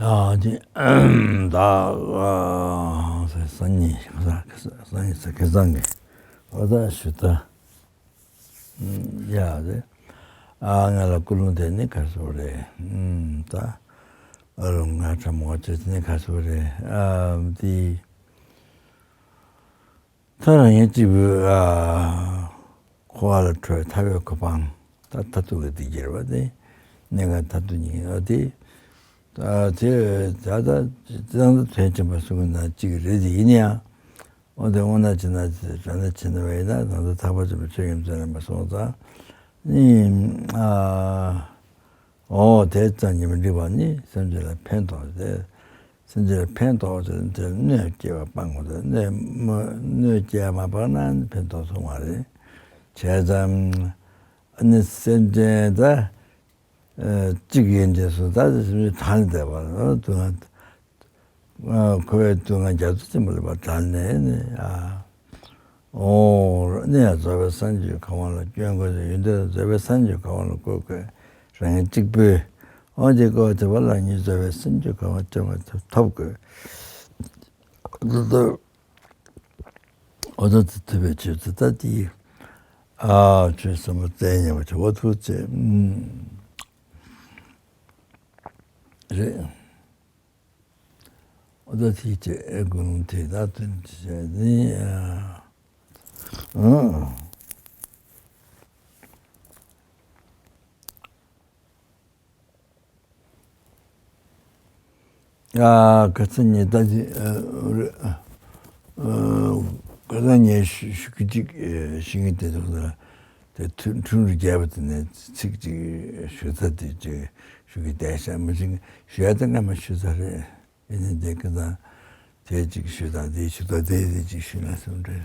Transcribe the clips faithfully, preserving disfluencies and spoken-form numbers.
ཨ་ཅེ། ད་ཨ་སང་ཉིན་སང་ཉིན་ཁ་སང་གི་ཨོ་ད་ཞུ་ད་ཡ་རེད། ཨ་ང་ལ་ཀུན་སློང་དེ་ནི་ག་སོ་རེད། ད་ཨ་རུང་ང་ཁྲ་མོ་ཅེ་ནི་ག་སོ་རེད། ཨ་དེ། ད་རང་ཉིད་གཅིག་པུ་ཨ་འཁོར་བ་ལ་བྲོས་ཐར་བའི་གོ་འཕང་ད་མཐར་ཐུག་གི་སྡིག་སྦྱོར་བ་དེ་གནས་སྐབས་མཐར་ཐུག་ཉིད་ཨ་དེ། ད་དེ་ད་ད་ད་དོན་ཆེན་པོ་གསུང་གི་ན་གཅིག་རེད་དེ་ཡིན་ཡང་། འོ་དེ་དངོས་གནས་བྱས་ན་དྲང་གནས་བྱས་ན་བས་ན་ད་ལྟ་ཐར་པ་ཆེན་པོ་ཆོས་དབྱིངས་མཛད་རན་པ་སོང་ཙང་ནི་ཨ། འོ་དེ་ཙམ་གྱིས་མི་འགྲིག་པ་ནི་སེམས་ཅན་ལ་ཕན་ཐོགས་ཏེ། སེམས་ཅན་ལ་ཕན་ཐོགས་ཏེ་དེར་གནོད་སྐྱེལ་བ་སྤང་དགོས་ཏེ་གནོད་མ་གནོད་སྐྱེལ་མ་སྤངས་ན་ཕན་ཐོགས་སོང་བ་རེད། བྱས་ཙང་ཨ་ནི་སེམས་ཅན་ད་གཅིག་ཡིན་དུས་སུ་ད་སེམས་ཅན་དྲང་བསྡད་པ་སྡུག་བསྔལ། ཁོ་བོས་སྡུག་བསྔལ་རྒྱ་མཚོ་ཆེན་པོ་ལ་བགྲངས་ནས་ནི་ཨ། འོ་ནི་ཡང་རྫོགས་པའི་སངས་རྒྱས་ཀྱི་གོ་འཕང་ལ་བསྐྱོད་དགོས་ཏེ་ཡོན་ཏན་རྫོགས་པའི་སངས་རྒྱས་ཀྱི་གོ་འཕང་ལ་བཀོད་དགོས། རང་ཉིད་གཅིག་པུས་འོ་དེ་བཀོད་དེ་བ་ལ་ཉིད་རྫོགས་པའི་སངས་རྒྱས་ཀྱི་གོ་འཕང་བསྐྱོད་པ་ཐོབ་དགོས། འདི་ལྟར་འོ་ད་དེ་ཐུབ་པའི་ཆོས་ཚུལ་ད་དེ་ཨ་ཆོས་ཟབ་མོ་བཙལ་ཉེ་བ་བྱ་བ་ཐུགས་རྗེ་རེད། ཨོ་ད་ཐིག་ཅེས་ཨེ་ཀུན་སློང་དེ་དག་དོན་བྱས་ནི། ཨང་། ཨ་ཁ་ཚ་ཉེ་ད་ཅི་ཨ་ཁ་ཚ་ཉེ་ཞུ་ཞུ་གི་ཅིག་ཤིང་གི་དེ་དག་ལ། དེ་ཐུན་ཐུན་རུ་རྒྱས་པ་དེ་ནས་ཚིག་ཅིག་ཞུ་ཚར་དེ་ཅིག་ཞུ་གི་བསྡད་ཤག་མི་ཤིང་ཞུ་ཡ་དེ་སྔ་མ་ཞུ་ཚར་རེད། ཡིན་ནའི་དེ་གི་ད་དེ་ཅིག་ཞུ་དང་དེ་ཞུ་དང་དེ་དེ་ཅིག་ཞུ་ན་སེམས་ཁྲལ་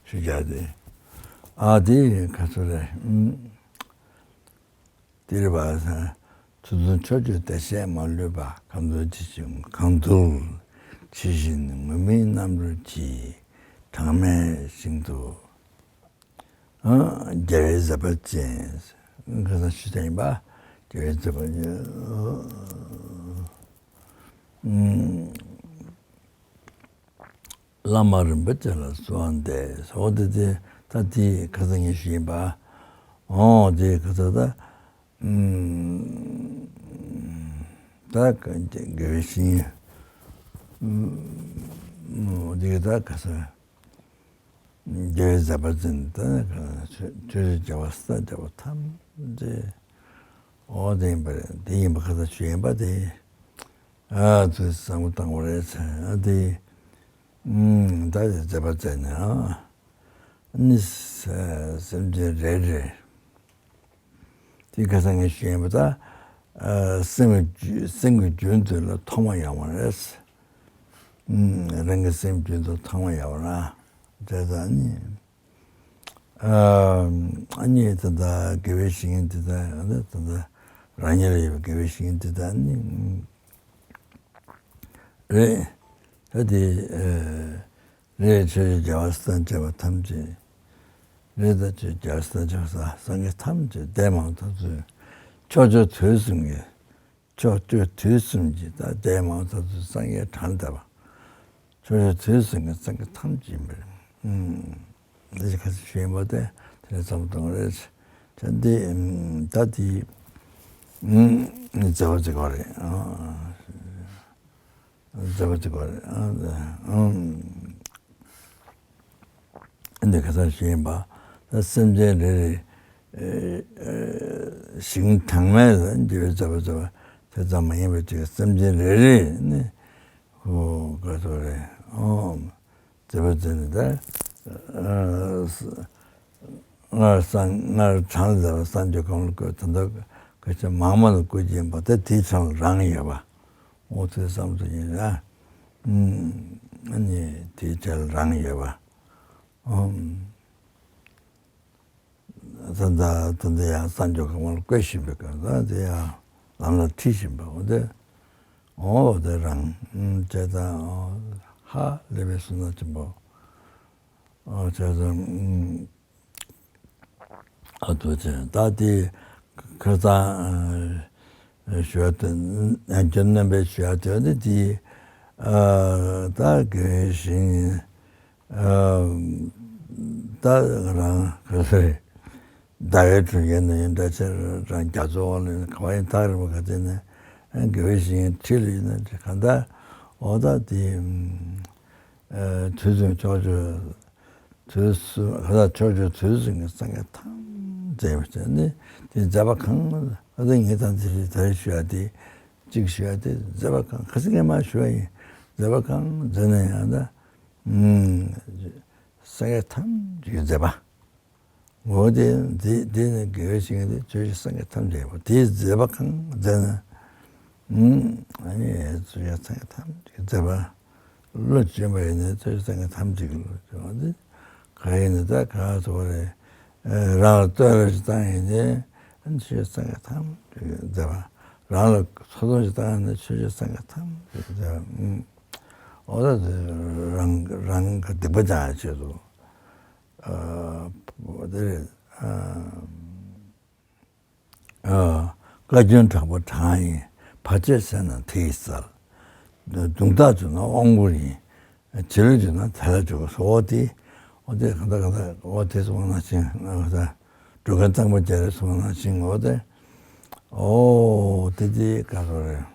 ཞུ་རྒྱག་དེ། ཨ་དེ་ཁ་ཚོ་རེད། དེ་རེད་པ། ཚུལ་འཛིན་ཕྱོགས་བཅུའི་བདེ་གཤེགས་མ་ལུས་པ། གང་འདུལ་ཇི་བཞིན་གང་འདུལ་ཇི་བཞིན་ངུར་སྨྲིག་རྣམ་རོལ་གྱིས། གྲངས་མེད་ཞིང་དུ། ཨ། རྒྱལ་བའི་མཛད་པ་ཅན། ཁ་སང་ཞུས་ཡིན་པ། རྒྱལ་བའི་མཛད་པ་ཅན། ཨ། བླ་མ་རིན་པོ་ཆེ་ལ་གསོལ་བ་འདེབས། འོ་དེ་དེ་ད་དེ་ཁ་སང་ངས་ཞུས་ཡིན་པ། འོ་དེ་ཁ་སང་ད། ཨ། ད་དགེ་བའི་བཤེས་གཉེན། ཨ། འོ་དེ་ད་ཁ་སང་། རྒྱལ་བའི་མཛད་པ་ཅན་དེ་ནི་ཆོས་ཆོས་ཀྱི་རྒྱལ་བ་སྲས་དང་བཅས་པ་ཐམས་ཅད། འོ་དེ་ཡིན་པ་རེད། དེ་ཡིན་པ་ཁ་ཚ་ཆོས་ཡིན་པ་དེ། ཨ་ཚོས་བསམ་བློ་བཏང་བ་རེད་ཟེར། ཨ་དེ་ད་དེ་མཛད་པ་ཅན་ནི་ཨ་ནི་སེམས་ཅན་རེ་རེ། དེ་ཁ་སང་ངས་ཞུས་ཡིན་པ་ད། ཨ་སེམས་ཀྱི་སེམས་ཀྱི་རྒྱུན་དུ་ལ་ཐོག་མ་ཡོང་བ་རེད། ཨ་རང་གི་སེམས་རྒྱུན་དུ་ཐོག་མ་ཡོང་བ་ར། དེ་ད་ནི། ཨ་ནི་ད་ལྟ་དགེ་བའི་བཤེས་གཉེན་དེ་དག་ཨ་ནི་ད་ལྟ་རང་ཉིད་ལ་ཡོད་པའི་དགེ་བའི་བཤེས་གཉེན་དེ་དག་ནི། རེད། ད་དེ་ཨ། རེད། ཆོས་ཀྱི་རྒྱལ་བ་སྲས་དང་བཅས་པ་ཐམས་ཅད། རེད། ད་ཆོས་ཀྱི་རྒྱལ་བ་སྲས་དང་བཅས་པ་སངས་རྒྱས་ཐམས་ཅད་འདས་མ་ཐག་ཚུལ། ཕྱོགས་བཅུ་དུས་གསུམ་གྱི། ཕྱོགས་བཅུ་དུས་གསུམ་གྱི་ད་འདས་མ་ཐག་ཚུལ་སངས་རྒྱས་གྲངས་མེད་པ། ཕྱོགས་བཅུ་དུས་གསུམ་གྱི་སངས་རྒྱས་ཐམས་ཅད་ཡིན་པ་རེད། ཨུམ། འདི་ཁ་ཚིག་ཞུས་ཡིན་པ་དེ་དེ་ནས་མཚམས་གཏོང་རེད། ད་འདི་ད་འདི་མཛད་པ་ཅིག་ག་རེད། མཛད་པ་ཅིག་ག་རེད། འདི་ཁ་ཚར་ཞུས་ཡིན་པ། ད་སེམས་ཅན་རེ་རེ་ཞིང་གྲངས་མེད་ལ་འགྱུར་བའི་མཛད་པ་མཛད་པ་དེ་ཙམ་མ་ཡིན་པའི་ཅིག་སེམས་ཅན་རེ་རེ་ནི་ཧོ་ག་ཚོད་རེད། མཛད་པ་མཛད་ནས་ད། སྔར་སངས་སྔར་གྲངས་ལས་འདས་པ་སངས་རྒྱས་གོང་ལ་བཀོད། ད་ལྟ་སྐད་ཆ་མང་མང་ལ་བཀོད་ཀྱི་ཡིན་པ་དེ་དེའི་གྲངས་ལ་རང་ཡོད་པ། འོ་དེ་བསམ་ཚུལ་ཡིན་ལ། ཨ་ནི་དེའི་གྲས་ལ་རང་ཡོད་པ། ད་ལྟ་ད་ལྟ་ཡང་སངས་རྒྱས་གོང་མ་ལ་བཀོད་བཞིན་པའི་སྐབས་ད་དེ་ཡང་ལམ་ལ་ཁྲིད་བཞིན་པ་འོ་དེ། འོ་དེ་རང་བྱས་ཙང་ཧ་ལས་པའི་བསོད་ནམས་ཆེན་པོ། ཨ་བྱས་ཙང་ཨ་ཐུགས་རྗེ་ཆེ། ད་དེ་ཁ་སང་ ཞུ་བ་དེ་ཡང་བསྐྱར་རྣམ་པའི་ཞུ་བ་དེ་འདི་དེ་ད་དགེ་བའི་བཤེས་གཉེན་ད་རང་ག་ཚོད་ཟླ་བའི་གྲོས་ཀྱི་ནང་ཡིན་འདྲ་ཆེ་རང་རྒྱ་མཚོ་འོག་ལ་ཡིན་ག་བ་ཡིན་ཐག་རིང་པོ་ག་ཚོད་ནས་དགེ་བའི་བཤེས་གཉེན་ཁྲིད་ལ་ཡིན་ན་གང་ལྟར་འོ་ད་དེ་དུས་གསུམ་ཕྱོགས་བཅུ་དུས་གསུམ་ག་ལ་ཕྱོགས་བཅུ་དུས་གསུམ་གྱི་སངས་རྒྱས་ཐམས་ཅད་མཛད་པ་བྱས་ནས་དེ་མཛད་པ་གང་ཨ་ད་ངས་ད་འདི་རེད་ད་རེད་ཞུ་ཡ་དེ་གཅིག་ཞུ་ཡ་དེ་མཛད་པ་གང་ག་ཚོད་ངས་མ་ཞུ་བ་ཡིན་མཛད་པ་གང་མཛད་ན་ཡང་ད་སངས་རྒྱས་ཐམས་ཅད་ཀྱི་མཛད་པ། འོ་དེ་དེ་དེ་ནི་དགེ་བའི་བཤེས་གཉེན་དེ་ཆོས་ཀྱི་སངས་རྒྱས་ཐམས་ཅད་ཡོད་པ་དེའི་མཛད་པ་གང་མཛད་ན། ཨ་ནི་ཆོས་ཀྱི་སངས་རྒྱས་ཐམས་ཅད་ཀྱི་མཛད་པ་བློ་སྦྱོང་བ་ཡིན་ན་ཆོས་ཀྱི་སངས་རྒྱས་ཐམས་ཅད་ཀྱི་བློ་སྦྱོང་བ་དེ་གང་ཡིན་ན་ད་ག་ཚོད་རེད། རང་ལ་བསྟོད་ར་ཞིག་བཏང་ཡིན་ནའི་ཨ་ནི་ཆོས་ཀྱི་སངས་རྒྱས་ཐམས་ཅད་ཀྱི་མཛད་པ་རང་ལ་འཚོ་སྡོམ་ཞིག་བཏང་ཡིན་ན་ཆོས་ཀྱི་སངས་རྒྱས་ཐམས་ཅད་ཀྱི་མཛད་པ། འོ་ད་དེ་རང་རང་གི་སྡིག་པ་སྦྱང་ཡ་ཆེད་དུ། དེ་རེད། བཀའ་བཀྱོན་དྲག་པོ་གྲངས་ཡིན། བར་ཆད་བསལ་ན་དེ་ཡིས་བསལ། གདུང་ཐག་གཅོད་ན་དབང་བསྐུར་ཡིན། བྱིན་རླབས་འཇུག་ན་དལ་ལ་འཇུག་གོ་སོ་འོ་དེ། འོ་དེ་གང་ལྟར་གང་ལྟར་འོ་དེ་སོང་ན་ཅིང་འགྲོ་མགོན་གཙང་པ་རྒྱ་རས་སོང་ན་ཅིང་འོ་དེ། འོ་དེ་དེ་ག་རེ་རེད།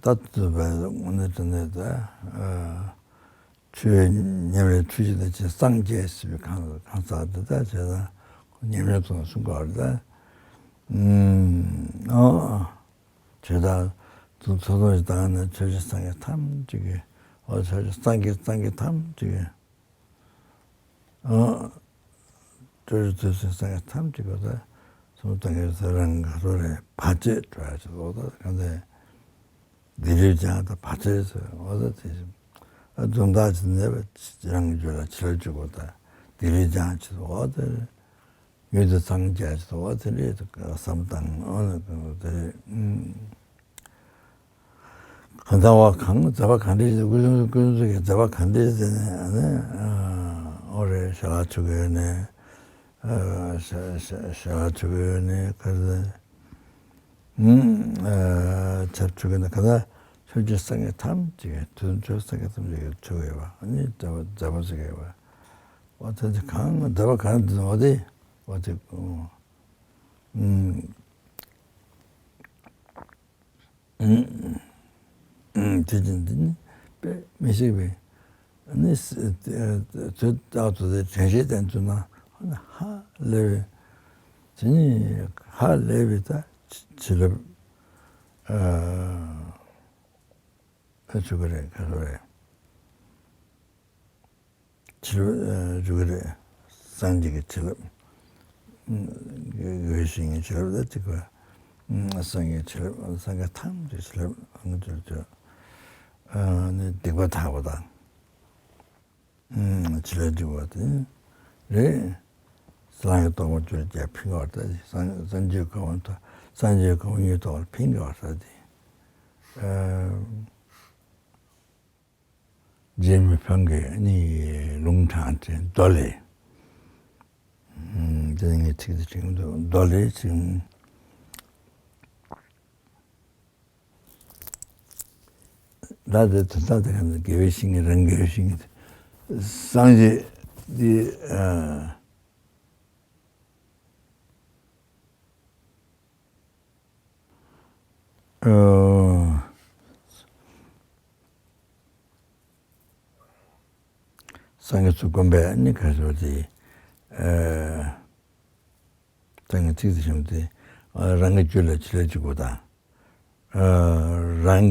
ད་ཐུབ་པའི་དངོས་གནས་དྲང་གནས་ད། ཆོས་ཉམས་ལེན་ཐུགས་རྗེ་ད་ཅི་སངས་རྒྱས་ཟེར་བའི་གང་གང་ཟག་དེ་ད་བྱས་ན་ཉམས་ལེན་ཐུགས་སུ་གོ་བ་ད། ཨོ། བྱས་ད་དུ་ཚོགས་གཙོ་ཞིག་བཏང་ན་ཆོས་ཀྱི་སངས་རྒྱས་ཐམས་ཅད་ཀྱི་ཨོ་ཆོས་ཀྱི་སངས་རྒྱས་སངས་རྒྱས་ཐམས་ཅད་ཀྱི། ཨ། སྤྲོ་བའི་དུས་སུ་སངས་རྒྱས་ཐམས་ཅད་པ་དང་གསུམ་དང་གི་ཚེ་རང་ག་ཚོད་རེད་བར་ཆད་སྤྲོ་ཡ་ཆེ་ལོ་ད་གང་ཚེ་སྡིག་སྒྲིབ་སྦྱང་དང་བར་ཆད་ཟེར་འོ་ད་དེ་བཞིན་ཨ་འཛུམ་མདངས་ཀྱི་ནད་པ་རང་གི་རྒྱུད་ལ་བྱིན་རླབས་བཅུག་པ་དང་སྡིག་སྒྲིབ་སྦྱང་ཆེ་ལོ་ད་རེད། ཡུལ་དུ་འཚང་རྒྱ་ཆེ་ལོ་ད་རེད་བསམ་དང་ཨ་ན་གང་ཚེ་རེད། གང་ཟག་བ་གང་མཛད་པ་གང་འདྲ་ཞིག་ཀུན་གསུམ་ཀུན་གསུམ་གྱི་མཛད་པ་གང་འདྲ་ཞིག་ཟེར་ནས་ཨ་ནི་ཨོ་རེད་ཞལ་ལག་མཆོད་ཀྱི་ཡོད་ནས་ཞལ་ཞལ་ཞལ་ལག་མཆོད་ཀྱི་ཡོད་ནས་ག་རེ་ཟེར་ཆབ་མཆོད་ཀྱི་ཡོད་ནས་གང་ཟག་ཆོས་ཀྱི་སངས་རྒྱས་ཐམས་ཅད་ཀྱི་དུས་ཆོས་སངས་རྒྱས་ཐམས་ཅད་ཀྱི་མཆོད་ཀྱི་ཡོད་པ་ཨ་ནི་མཛད་པ་མཛད་པ་ཟེར་གྱི་ཡོད་པ་ཨོ་ཐམས་ཅད་གང་མཛད་པ་གང་འདི་ཨོ་དེ་ཨོ་དེ་ཨོ། དེ་བཞིན་འདི་ནི་དཔེ་མི་སྲིད་པའི་ནི་ཚོད་ལྟ་ཚོད་དེ་དྲན་ཤེས་ལྡན་ཚུལ་ན་ཧ་ལས་པའི་དེ་ནི་ཧ་ལས་པའི་ད་བྱིན་རླབས་ཨ་ཆུ་གི་རེད་ག་རེ་རེད། བྱིན་རླབས་འཇུག་གི་རེད། སངས་རྒྱས་ཀྱི་བྱིན་རླབས། དགེ་བའི་བཤེས་གཉེན་བྱིན་རླབས་ལ་གཅིག་པ། སངས་རྒྱས་བྱིན་རླབས་སངས་རྒྱས་ཐམས་ཅད་བྱིན་རླབས་ཨང་ཅོར་ཅོ། ནི་སྡིག་པ་དག་པ་དང་། བྱིན་རླབས་འཇུག་པ་དེ་རེད། སངས་རྒྱས་རྟོགས་པ་ཅོར་རྒྱ་ཕིང་བར་ལྟ་སྟེ་སངས་སངས་རྒྱས་གོ་འཕང་ཐོབ་སངས་རྒྱས་གོ་འཕང་ཡུན་རྟོགས་པར་ཕིང་དགའ་བར་ལྟ་སྟེ། རྗེ་མི་ཕམ་གྱི་ནི་ལུང་དྲངས་ཏེ་མདོ་ལས། དེ་ནི་ཚིག་དེ་ཅིག་མདོ་ལས་ཅིག་ད་དེ་དོན་དག་དེ་ག་ནི་དགེ་བའི་བཤེས་གཉེན་རང་དགེ་བའི་བཤེས་གཉེན་སངས་རྒྱས་དེ། སངས་རྒྱས་ཚུལ་བསྒོམ་པས་ནི་ག་ཟེར་བ་དེ། སངས་རྒྱས་ཚིག་དེ་བཞིན་དེ་རང་གི་རྒྱུད་ལ་བྱིན་རླབས་ཅིག་དགོས་དང་། རང་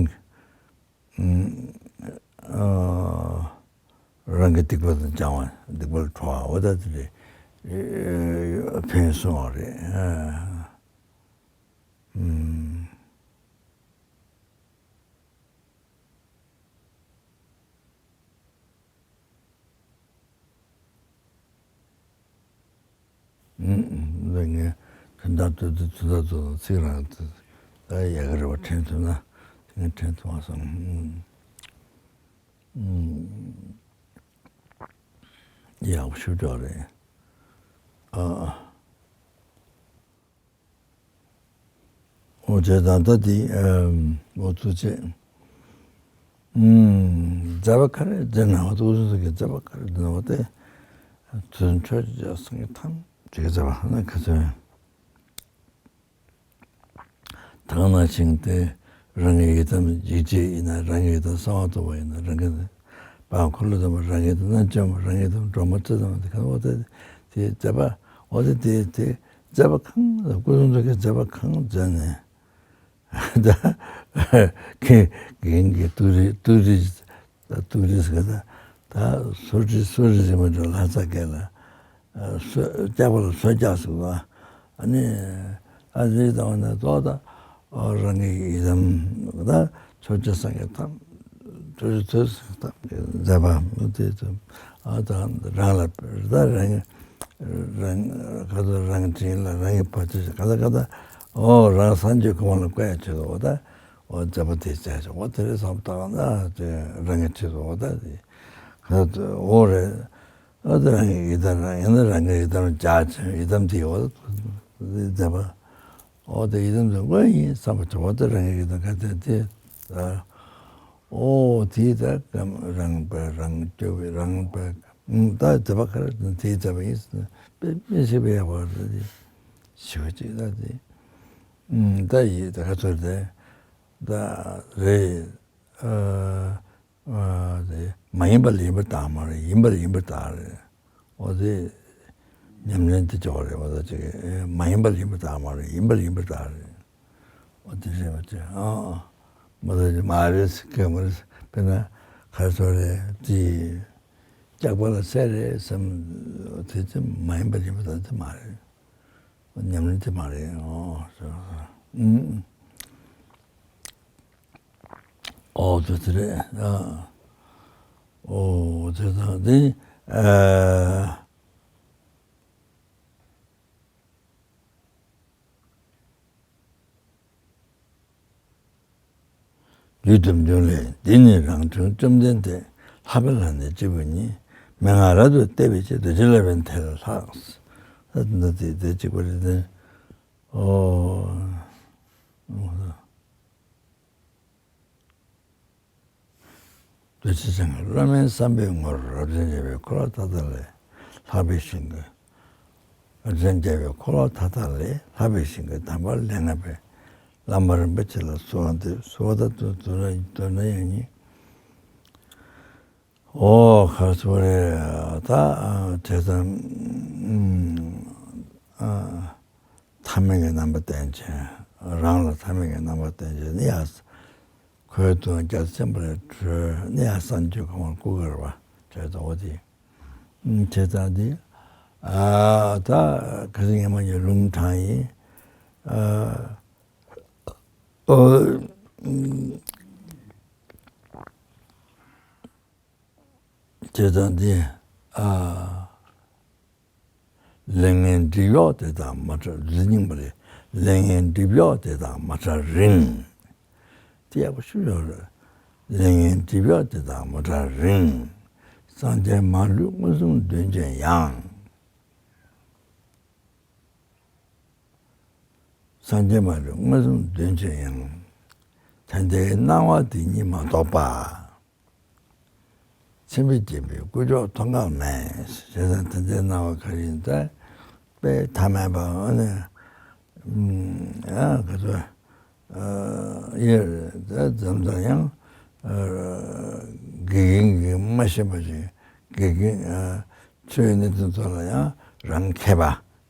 རང་གི་སྡིག་པ་དང་སྦྱང་བ་སྡིག་པ་ལ་ཁྲོ་བ་འོ་ད་དེ་རེད། ཕན་སོང་བ་རེད། ལ་ངས་དོན་དག་ཏུ་དུ་དུ་ད་ཚོ་ཚིག་རང་དུ་ད་ཡག་གི་རེ་བ་དྲན་ཐུབ་ན་དེ་ངས་དྲན་ཐུབ་པ་སོང་། ཡག་པོ་ཞུ་འགྲོ་རེད། ཨ། ཨོ་བྱས་ཙང་ད་འདི་ཨོ་ཐུགས་རྗེ་ཆེ། ཨུམ། མཛད་པ་ག་རེ་མཛད་ན་བ་ཏུ་སུ་གི་མཛད་པ་ག་རེ་མཛད་ན་བ་དེ་དུས་འཕྲོད་ཀྱི་སངས་རྒྱས་ཐམས་ཅད་ཀྱི་མཛད་པ་ནི་ག་ཚོད། དེ་ག་ནང་བཞིན་ཏེ་རང་གི་ཡི་དམ་ཡིད་ཆེས་ཡིན་ན། རང་གི་ཡི་དམ་གསང་བ་རྫོགས་པ་ཡིན་ན། རང་གི་དཔལ་འཁོར་ལོ་སྡོམ་པ། རང་གི་ཡི་དམ་རྣལ་འབྱོར་མ། རང་གི་ཡི་དམ་སྒྲོལ་མ་ཚུལ་ཁྲིམས་དེ་ག་འོ་དེ་དེ་མཛད་པ་འོ་དེ་དེ་དེ་མཛད་པ་གང་སྐུ་གསུང་ཐུགས་ཀྱི་མཛད་པ་གང་མཛད་ནས་ད་གིན་གིན་གྱི་ཏུ་རི་ཏུ་རི་ཏུ་རི་ཟེར་ག་ད་ད་སོ་རི་སོ་རི་ཟེར་མ་འགྲོ་ལྷ་ས་སྐད་ལ། སོ་སྐྱག་པ་ལ་སོ་སྐྱག་ཟེར་བ། ཨ་ནི་ཨ་ཟེར་དང་ནས་ཏོག་ད་རང་གི་ཡི་དམ་ད་ཕྱོགས་བཅུའི་སངས་རྒྱས་ཐམས་ཅད་ཐོས་ཐོས་ཐམས་ཅད་མཛད་པ་མུ་སྟེགས་ཐོས་ཨ་ད་རང་ལ་ད་རང་རང་ག་ཚོད་རང་དྲིན་ལ་རང་གི་བར་ཆད་ག་ད་ག་ད་ཨོ་རང་སངས་རྒྱས་གོང་ལ་བཀའ་ཡ་ཆེད་དུ་འོ་ད་འོ་མཛད་པ་དེ་བྱས་ཤོག་འོ་དེ་རེད་བསམ་ད་ག་ད་དེ་རང་གི་ཆེད་དུ་འོ་ད་དེ་ག་ད་འོ་རེད། ཨ་ད་རང་གི་ཡི་དམ་རང་ཡང་ན་རང་གི་ཡི་དམ་རྒྱ་ཆེ་ཡི་དམ་དེ་འོ་མཛད་པ། འོ་དེ་ཡི་དམ་དེ་དངོས་ཡིན་བསམ་པ་བྱ་བ་དེ་རང་གི་ཡི་དམ་ག་དེ་དེ་ཨ། འོ་དེ་ད་གམ་རང་པ་རང་སྐྱོབ་པའི་རང་པ་ད་མཛད་པ་ག་རེ་དེ་མཛད་པ་ཡིན་ཟེར་ན་དཔེ་དཔེ་ཞིག་པའི་ཡག་པ་རེད་དེ་ཞི་བ་ཅིག་ད་དེ་ད་ཡི་ད་ག་ཚོད་དེ་ད་རེད་ཨ། ཨ་དེ་མ་ཡིན་པ་ལ་ཡིན་པར་བཏགས་མ་རེད། ཡིན་པ་ལ་ཡིན་པར་བཏགས་རེད། འོ་དེ་ཉམས་ལེན་དེ་ཅོག་རེད། འོ་ད་ཅིག་མ་ཡིན་པ་ལ་ཡིན་པར་བཏགས་མ་རེད། ཡིན་པ་ལ་ཡིན་པར་བཏགས་རེད། འོ་དེ་རེད་བ་ཅིག་ཨ་ཨ་མ་ད་ཅིག་མ་རེད་ཟེར་གི་མ་རེད། དཔེར་ན་ག་ཚོད་རེད་དེ་སྐྱག་པ་ལ་གསེར་རེད་བསམ་དེ་ཅི་མ་ཡིན་པ་ལ་ཡིན་པར་བཏགས་དེ་མ་རེད། ཉམས་ལེན་དེ་མ་རེད། ཨོ་ཟེར་བ་ཨུམ། ཨོ་དེ་དེ་རེད། ཨ་ཨོ་དེ་དང་དེ་ཨ། ལུས་དང་འདུན་ལས་འདི་ནི་རང་བྱུང་བཅོམ་ལྡན་འདས། ལྷག་པའི་ལྷ་ནི་གཅིག་པུ་ཉིད། མན་ངག་རབ་ཏུ་བལྟས་པའི་ཕྱིར། རྡོ་རྗེ་སློབ་དཔོན་དེ་ལ་ལྷག་ད་འདི་དེ་དེ་གཅིག་པ་རེད་དེ། ཨོ། རྡོ་རྗེ་འཆང་གི་སློབ་མའི་བསམ་པའི་ངོར་རབ་འབྱམས་རྒྱལ་པོའི་འཁོར་ལོ་མཐའ་དག་ལས་ལྷག་པའི་ཞིང་ཁམས། རབ་འབྱམས་རྒྱལ་པོའི་འཁོར་ལོ་མཐའ་དག་ལས་ལྷག་པའི་ཞིང་ཁམས་དམ་པ་ལས་སྔགས་པའི་བླ་མ་རིན་པོ་ཆེ་ལ་གསོལ་བ་འདེབས། གསོལ་བ་དང་མདུན་ལ་མདུན་ལ་ཡང་ཉིད། ཨོ་ག་རེ་ཟེར་རེད་ད། བྱས་ཙང་ཨ་ཐ་མལ་གྱི་རྣམ་པ་བསྟན་བྱས། རང་ལ་ཐ་མལ་གྱི་རྣམ་པ་བསྟན་བྱས་ནི་ཡང་ཁོའི་དོན་རྒྱ་ཆེན་པོ་ལས་གྲོལ་ནི་ཡང་སངས་རྒྱས་གོང་ལ་སྐུ་འཁོར་བ་བྱས་ཙང་འོ་དེ་བྱས་ཙང་འདི་ཨ་ད་ག་ཚོད་སྔོན་མ་ཡི་ལུང་དྲངས་ཡིན། ཨ་ཨོ། དེ་དང་འདི་ཨ། ལས་ངན་སྒྲིབ་གཡོགས་དེ་དག་མ་བྲལ། རྗེ་སྙིང་པོ་ལས། ལས་ངན་སྒྲིབ་གཡོགས་དེ་དག་མ་བྲལ་རིང་། དེ་ཡག་པོ་ཞུ་ཡོད་རེད། ལས་ངན་སྒྲིབ་གཡོགས་དེ་དག་མ་བྲལ་རིང་། སངས་རྒྱས་མ་ལུས་མངོན་སུམ་མདུན་བསྐྱོད་ཡང་། སངས་རྒྱས་མ་ལུས་མངོན་སུམ་མདུན་བསྐྱོད་ཡང་། ད་ལྟའི་སྣང་བ་དེ་ཉིད་མ་རྟོགས་པ། མཚན་དཔེས་བརྒྱན་པའི་སྐུ་མཆོག་མཐོང་ག་མེད། བྱས་ཙང་ད་ལྟའི་སྣང་བ་ག་རེ་ཡིན་ད། དཔེ་ཐ་མལ་པ་ཨ་ནི་ཨ་ག་ཚོད་ཨ་ཡེ་རེད་ད། འཛམ་ཐང་ཡང་ཨ་དགེ་རྒན་གྱིས་མ་ཤེས་པ་ཞིག་དགེ་རྒན་ཨ་ཆོས་གནས་ཚུལ་ཚོ་ལ་ཡང་རང་མཁས་པ་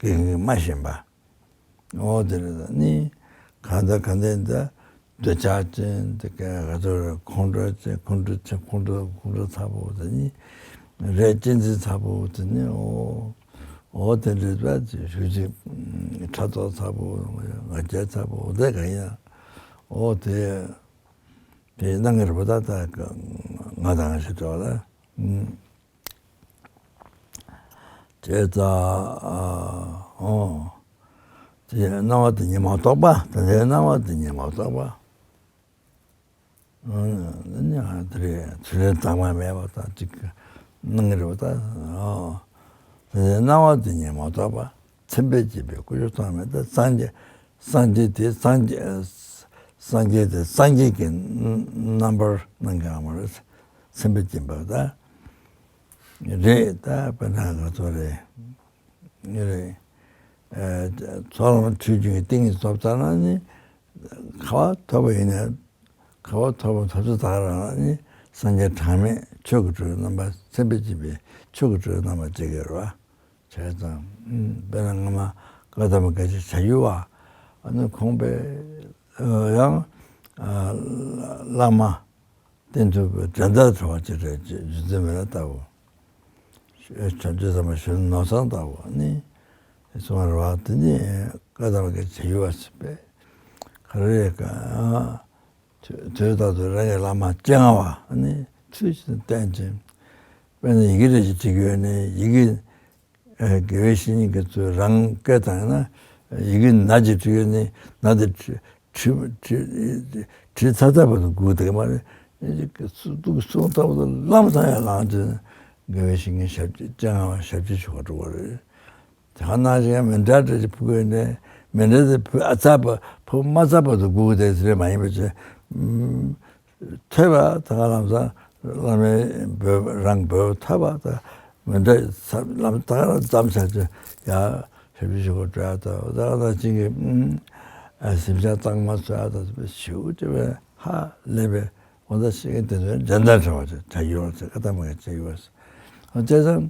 དགེ་རྒན་གྱིས་མ་ཤེས་པ། འོ་དེ་རེད་ད་ནི། གང་ལྟར་གང་ལྟར་འདི་འདོད་ཆགས་ཅན་དེ་ག་ག་ཚོད་རེད། ཁོང་ཁྲོ་ཅན་ཁོང་ཁྲོ་ཅན་ཁོང་ཁྲོ་ཁོང་ཁྲོ་ཚ་པོ་དེ་ནི་རེད། གཅེས་འཛིན་ཚ་པོ་དེ་ནི་འོ་འོ་དེ་འདྲ་ཞུ་ཅིག་ཕྲག་དོག་ཚ་པོ་ང་རྒྱལ་ཚ་པོ་དེ་ག་ཡིན་ན་འོ་དེ་དེ་སྣང་གི་རེད་པ། ད་ད་ང་དང་ང་ཞིག་འགྲོ་ལ། བྱས་ཙང་ཨ་ཨོ། དེ་སྣང་བ་དེ་ཉིད་མ་རྟོགས་པ། དེ་འདྲའི་སྣང་བ་དེ་ཉིད་མ་རྟོགས་པ། ཨ་ནི་ཨ་དེ་རེད། ཚུལ་ལས་གཙང་མ་མེད་པ་དང་གཅིག་སྣང་གི་རེད་པ་ད། ཨོ། དེ་འདྲའི་སྣང་བ་དེ་ཉིད་མ་རྟོགས་པ། མཚན་དཔེས་བརྒྱན་པའི་སྐུ་མཆོག་མཐོང་མེད་དེ། སངས་རྒྱས་ སངས་རྒྱས་དེ་སངས་རྒྱས་སངས་རྒྱས་དེ་སངས་རྒྱས་ཀྱི་རྣམ་པར་སྣང་མཁན་མ་རེད། སེམས་དཔའ་སྦྱིན་པ་ད་རེད། ད་དཔེར་ན་ང་ཚོ་རེད། ངེད་རེད། ཚོགས་ལམ་ཁྲིད་རྒྱུ་གི་ཏིང་ངེ་འཛིན་ཐོབ་ཚར་ན་ནི་ག་བ་ཐོབ་པ་ཡིན་ན། ག་བ་ཐོབ་པ་ཐོབ་ཚོད་ད་ག་རང་ལ་ནི་སངས་རྒྱས་གྲངས་མེད་ཆོས་ཀྱི་སྤྲུལ་རྣམ་པ་སེམས་དཔའ་སྦྱིན་པའི་ཆོས་ཀྱི་སྤྲུལ་རྣམ་པ་ཅིག་ཡོད་རེད་བ། བྱས་ཙང་དཔེར་ན་སྔ་མ་བཀའ་གདམས་པ་ག་ཅིག་བྱ་ཡུལ་བ། ཨ་ནི་ཁོང་པའི་ཡང་བླ་མ་བསྟེན་ཐུབ་པའི་འགྲན་ཟླ་བྲལ་བ་ཅིག་རེད། རྗེ་བཙུན་མི་ལ་ལྟ་བུ། བྱང་ཆུབ་སེམས་དཔའ་གཞོན་ནུ་ནོར་བཟང་ལྟ་བུ་ནི་གསུང་བ་རེད་བ། དེ་ནི་བཀའ་གདམས་པ་ག་ཅིག་བྱ་ཡུལ་བ་ཟེར་བས། ག་རེ་རེད་ག་དུས་དུས་རྟག་ཏུ་རང་གི་བླ་མ་སྤྱན་སྔ་བ་ནི་ཚུལ་བཞིན་བསྟེན་ཅིང་། དཔེར་ན་ཡི་གེ་རེ་ཞིག་བྲིས་ཡོད་ནས་ཡི་གེ་དགེ་བའི་བཤེས་གཉེན་གྱིས་ཚུར་རང་སྐད་བཏང་ན་ཡི་གེ་ན་ཅིག་བྲིས་ཡོད་ནས་ན་དེ་བྲིས་བྲིས་བྲིས་ཚར་ཚར་བར་དུ་སྒུག་བསྡད་ཀྱི་མ་རེད། སུ་གསུང་ལྟ་བུ་དང་ལམ་སང་ཡང་ལངས་ཏེ་དགེ་བའི་བཤེས་གཉེན་ཞབས་ཕྱི་སྤྱན་སྔ་བ་ཞབས་ཕྱི་ཞུ་བར་འགྲོ་བ་རེད། དེ་ག་ནང་བཞིན་མཎྜལ་འདྲ་ཞིག་ཕུལ་དགོས་ནས་མཎྜལ་དེ་ཕུལ་ཨ་ཚར་བ་ཕུལ་མ་ཚར་བར་དུ་སྒུག་བསྡད་ཟེར་མ་ཡིན་པ་བྱས། ཐོས་པ་ད་ག་ལམ་སང་བླ་མའི་འབོད་རང་འབོད་ཐོས་པ་ད་མཎྜལ་ལམ་ད་ག་རང་མཚམས་བཞག་ཅིག་ཡ་ཞབས་ཕྱི་ཞུ་དགོས་འགྲོ་ཡ། ད་ད་ག་ད་ཅིག་གི་གཟིམ་ཤག་གཙང་མ་བཟོ་ཡ་ད་ཞུ་ཅེས་པའི་ཧ་ལས་པའི། འོ་ད་ཤེས་མཁན་དེ་ཚོའི་འགྲན་ཟླ་བྲལ་བ་ཅིག་བྱ་ཡུལ་བ་ཚེ་ཀ་ཏ་མ་གི་བྱ་ཡུལ་བ་ཟེར། བྱས་ཙང་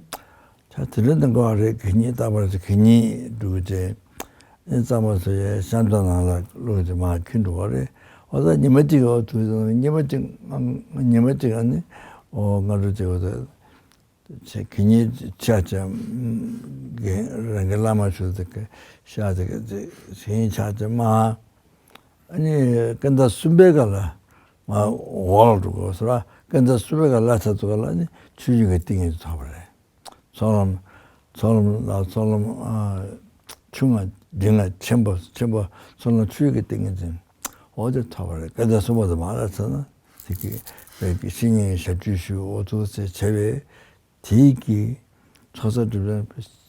ད་དེ་འདྲ་འདི་འགོ་བ་རེད། གད་སྙིགས་རྟག་པར་གྱི་གད་སྙིགས་འགྲོ་གི་ཅེས་ནི་གཙང་མ་བཟོ་ཡས་ཤམ་ཐབས་ནང་ལ་བླུགས་ཏེ་མར་འཁྱེར་འགྲོ་བ་རེད། འོ་ད་ཉི་མ་གཅིག་འོ་དུས་ཙང་ཉི་མ་གཅིག་ཉི་མ་གཅིག་ཨ་ནི་འོ་སྔ་དྲོ་གཅིག་འོ་ད། ཆེ་གད་སྙིགས་ཆགས་ཅིང་། རང་གི་བླ་མ་ཞུ་དེ་གི་ཤ་དེ་གི་དེ་གད་སྙིགས་ཆགས་ཅིང་མ། ཨ་ནི་སྐར་མ་གསུམ་པའི་སྐབས་ལ་མ་འོག་ལ་འགྲོ་དགོས་སོ་ར། སྐར་མ་གསུམ་པའི་སྐབས་ལ་ཆ་ཚུགས་ལ་ནི་ཆོས་བརྒྱུད་ཀྱི་ཏིང་ངེ་འཛིན་ཐོབ་པ་རེད། ཚོགས་ལམ་ཚོགས་ལམ་ལ་ཚོགས་ལམ་ཆུང་ང་འབྲིང་ང་ཆེན་པོ་ཆེན་པོ་ཚོགས་ལམ་ཆོས་བརྒྱུད་ཀྱི་ཏིང་ངེ་འཛིན་འོ་དེ་ཐོབ་པ་རེད། སྐར་མ་གསུམ་པ་དེ་མ་ལ་ཚར་ན་དེ་གི་བཤེས་གཉེན་ཞབས་ཕྱི་ཞུ་འོ་ཐུགས་སེ་བྱས་པས། དེའི་གི་ཚོགས་བསགས་སྒྲིབ་སྦྱང་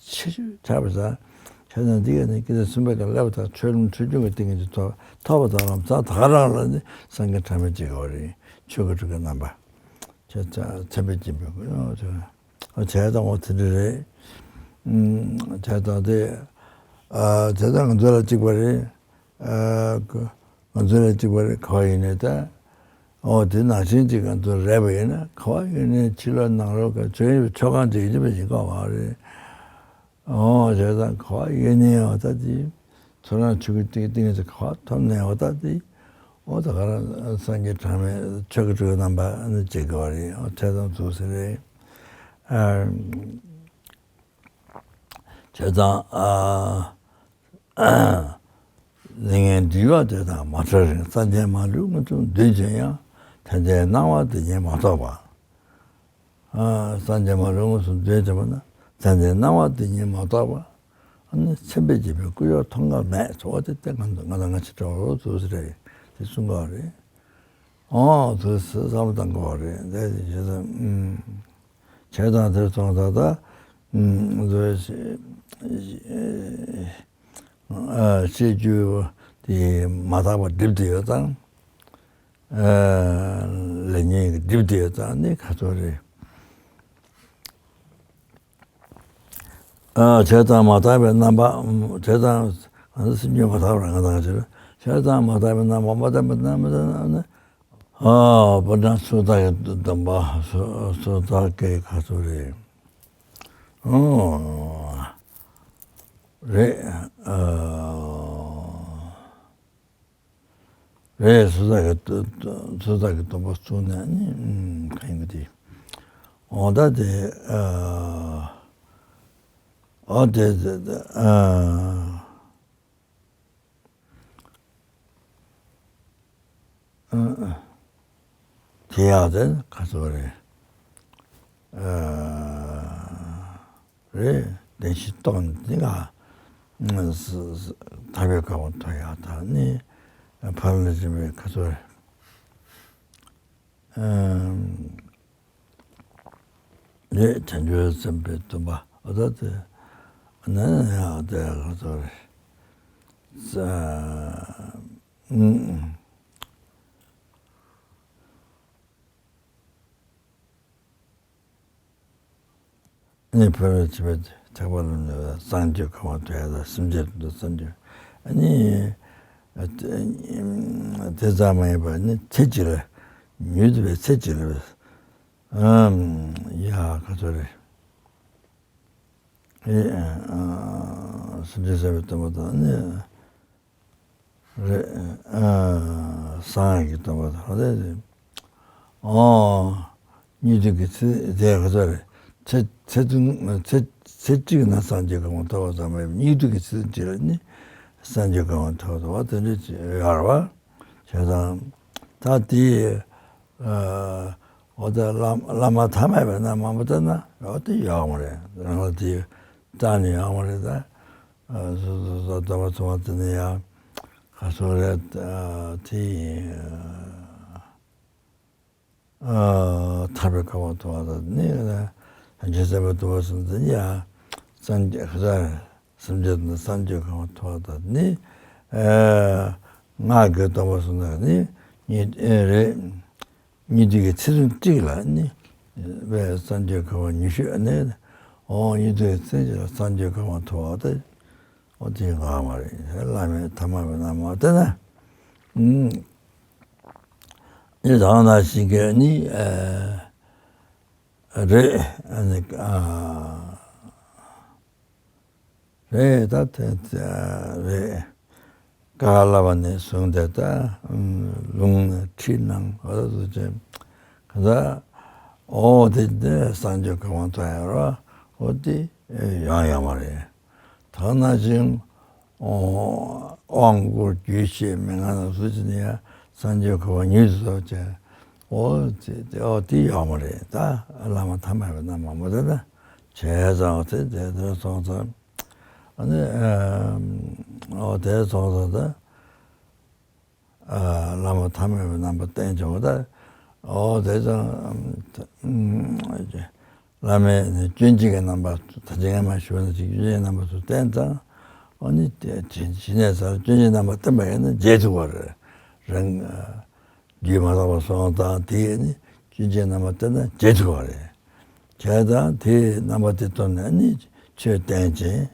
ཆེ་ཤོས་ཆགས་པ་ཙང་། བྱས་ཙང་འདི་ག་ནི་སྐར་མ་གསུམ་པའི་སྐབས་སླེབས་པ་དང་ཆོས་ལམ་ཆོས་སྐྱོང་གི་ཏིང་ངེ་འཛིན་ཐོབ་ཐོབ་པ་དང་ལམ་སང་ད་ག་རང་ལ་ནི་སངས་རྒྱས་གྲངས་མེད་ཅིག་ཡོད་རེད། ཆོས་ཀྱི་སྤྲུལ་སྐུ་རྣམ་པ། བྱས་ཙང་མཚན་དཔེ་སྦྱིན་པའི་སྐུ་ཡོང་ཚུལ། བྱས་ཙང་འོ་དེ་འདྲ་རེད། བྱས་ཙང་དེ་བྱས་ཙང་ང་ཚོ་ལ་གཅིག་པ་རེད། ཨ་ང་ཚོ་ལ་གཅིག་པ་རེད། ག་བ་ཡིན་ནའི་ད། ཨོ་དེ་ནང་བཞིན་གཅིག་ང་ཚོ་རེད་པ་ཡིན་ན་ག་བ་ཡིན་ནའི་ཕྱི་ལོགས་ནང་ལོགས་ཀྱི་ཆོས་ཡོད་ཆོས་ཁང་ཅིག་ཡིན་པ་ཞིག་ག་བ་རེད། ཨོ་བྱས་ཙང་ག་བ་ཡིན་ནའི་ཨོ་ད་དེ་ཚོ་རང་ཆོས་ཀྱི་ཏིང་ཏིང་ངེ་འཛིན་ག་བ་ཐོབ་ནའི་ཨོ་ད་དེ་ཨོ་ད་ག་རང་སངས་རྒྱས་གྲངས་མེད་ཆོས་ཀྱི་སྤྲུལ་རྣམ་པ་ནི་གཅིག་ག་བ་རེད། ཨོ་བྱས་ཙང་ཚུགས་ས་རེད། ཨ། བྱས་ཙང་ཨ། ལས་ངན་སྒྲིབ་པ་དེ་དག་མ་བྲལ་རིང་། སངས་རྒྱས་མ་ལུས་མངོན་སུམ་འདོད་ཅིང་ཡང་། དེ་འདྲའི་སྣང་བ་དེ་ཉིད་མ་རྟོགས་པ། ཨ་སངས་རྒྱས་མ་ལུས་མངོན་སུམ་འདོད་ཅིང་པ་ན་དེ་འདྲའི་སྣང་བ་དེ་ཉིད་མ་རྟོགས་པ། ཨ་ནི་མཚན་དཔེ་སྦྱིན་པའི་སྐུ་ཡོད་མཐོང་ག་མེད་ཚོགས་དེ་ལྟ་ང་ང་དང་ང་ཅི་འདྲ་བོ་ཚོ་ཟེར་རེད་དེ་གསུང་ག་རེད། ཨོ་དེ་བསམ་བློ་བཏང་དགོས་རེད་དེ་བྱས་ཙང་ཨུམ། བྱས་ཙང་དེར་སོང་ད་ལྟ་ཨུམ་བཟོས་ཤེས་རྒྱུ་དེ་མ་དག་པ་སྒྲིབ་དེ་ཡོད་ཙང་ལས་ཉོན་གྱི་སྒྲིབ་དེ་ཡོད་ཙང་ནི་ཁ་ཚོ་རེད། བྱས་ཙང་མ་དག་པའི་རྣམ་པ། བྱས་ཙང་ང་ཚོ་སེམས་ཉིད་མ་དག་པར་ང་དང་ཕྱིར། བྱས་ཙང་མ་དག་པའི་རྣམ་པ་མ་དག་པའི་རྣམ་པ་ནི། ཨ་པ་ན་སུ་དག་གི་སྡོམ་པ་སུ་སུ་དག་གི་ཁ་ཚུགས་རེད། ཨོ་རེད། ཨ་རེད། སུ་དག་གི་སུ་དག་གི་སྡོམ་པ་བཙུགས་ནས་ནི་གང་ཡིན་གི་དེ། འོ་ད་དེ་ཨ་ཨོ་དེ་དེ་ཨ། དེ་ཡང་དེ་ག་ཚོད་རེད། རེད་བདེན་བཞི་རྟོགས་འདི་ག་ཐར་པའི་གོ་འཕང་ཐོབ་ཡག་དང་ནི་ཕ་རོལ་ཏུ་ཕྱིན་པའི་ག་ཚོད་རེད། རེད་བྱང་ཆུབ་སེམས་དཔའི་སྡོམ་པ་ཨ་ད་དེ་ནི་ཡང་དེ་ག་ཚོད་རེད། ས་ཨུམ། ནི་ཕ་རོལ་ཕྱིན་པ་ཐེག་པ་ལམ་ནི་སངས་རྒྱས་གོ་འཕང་ཐོབ་ཡ་དང་སེམས་ཅན་དུ་སངས་རྒྱས། ཨ་ནི་དེ་ཙམ་མ་ཡིན་པར་ནི་ཚེ་གཅིག་ལ་མྱུར་དུ་བའི་ཚེ་གཅིག་ལ་ཨམ་ཡ་ག་ཚོད་རེད། ཨེ་ཨ་སེམས་ཅན་ཟད་པའི་སྟོན་པ་དང་ནི། རེད། ཨ། སངས་རྒྱས་ཀྱི་སྟོན་པ་དང་རེད། ཨོ། སྙིགས་དུས་ཀྱི་ཚེ་དེ་ག་ཚོད་རེད། ཚེ་ཚེ་ཚེ་ཚེ་གཅིག་ན་སངས་རྒྱས་གོ་འཕང་ཐོབ་པ་ཙམ་མ་ཡིན་པར་སྙིགས་དུས་ཀྱི་ཚེ་གཅིག་ལ་ནི་སངས་རྒྱས་གོ་འཕང་ཐོབ་ཐུབ་པ་དེ་འདྲ་ཅིག་ཡོད་རེད་བ། བྱས་ཙང་ད་དེ་ཨ། འོ་ད་བླ་བླ་མ་ཐ་མལ་པའི་རྣམ་མང་པོ་བལྟས་ན་འོ་དེ་ཡོད་མ་རེད། རང་ལ་དེ་རྩ་ནས་ཡོད་མ་རེད་ད། སོ་སོ་སོ་སྡོམ་པ་ཚང་མ་དེ་ནས་ཡང་ག་སོ་རེད། དེ་ཡིན། ཐར་པའི་གོ་འཕང་ཐོབ་པ་དང་ནི་སེམས་ཅན་ཟད་པའི་སྡུག་བསྔལ་སེལ་ནི་ཡང་སངས་རྒྱས་ག་ས་སེམས་ཅན་དང་སངས་རྒྱས་གོ་འཕང་ཐོབ་པ་དང་ནི། སྔགས་ཀྱི་སྡོམ་པ་སོང་ན་ནི་ཉིད་རེད། སྙིགས་དུས་ཀྱི་ཚེ་ཟུང་གཅིག་ལ་ནི་བས་སངས་རྒྱས་གོ་འཕང་ཉི་ཤུ་ཨ་ནི། འོ་སྙིགས་དུས་ཀྱི་ཚེ་གཅིག་ལ་སངས་རྒྱས་གོ་འཕང་ཐོབ་པ་དེ་འོ་དེ་ཡང་མ་རེད། བླ་མའི་ཐ་མལ་པའི་རྣམ་མང་བལྟས་ན། ཨུམ། ཨེ་དེ་ནང་བཞིན་གྱི་ནི་ཨ་རེད། ཨ་ནི་ཨ། རེད་ད་དེ་རེད། ཀ་ལ་བ་ནས་བཟུང་སྟེ་ད་ལུང་ནས་ཁྲིད་གནང་བ་ལ་སོགས་བྱས། ག་ད་འོ་དེ་དེ་སངས་རྒྱས་གོ་འཕང་ཐོབ་ཡ་རོ་འོ་དེ་ཡང་ཡོད་མ་རེད། ད་ནང་བཞིན་དབང་བསྐུར་རྒྱུད་བཤད་མན་ངག་ལ་སོགས་བྱས་ནས་ཡང་སངས་རྒྱས་གོ་འཕང་ཉིད་དུ་ཐོབ་བྱས། འོ་དེ་དེ་འོ་དེ་ཡོད་མ་རེད། ད་བླ་མ་ཐ་མལ་པའི་རྣམ་མང་པོ་དེ་ད་བྱས་ཙང་དེ་དེ་དེ་སོང་ཙང་། ཨ་ནི་ཨ་འོ་དེ་སོང་ཙང་ད་ཨ་བླ་མ་ཐ་མལ་པའི་རྣམ་པ་བསྟན་བྱུང་ད། འོ་དེ་ཙང་བླ་མས་ནི་སྐྱོན་བརྗོད་ཀྱི་རྣམ་པ་ད་ཅི་སྔ་མ་ཞུས་ནང་བཞིན་སྐྱོན་བརྗོད་ཀྱི་རྣམ་པ་ཚོ་བསྟན་ཙང་། འོ་ནི་དེ་ཇི་ཇི་ནས་ཟེར་སྐྱོན་བརྗོད་རྣམ་པ་བསྟན་པ་ཡིན་ན་བརྗེད་ཐུབ་པ་རེད། རང་རྒྱུད་མ་དག་པ་སོང་ཙང་དེ་ནི་སྐྱོན་བརྗོད་རྣམ་པ་བསྟན་ན་བརྗེད་ཐུབ་པ་རེད། བྱས་ཙང་དེའི་རྣམ་པ་དེ་བཏོན་ནས་ནི་ཆོས་བསྟན་ཅིང་།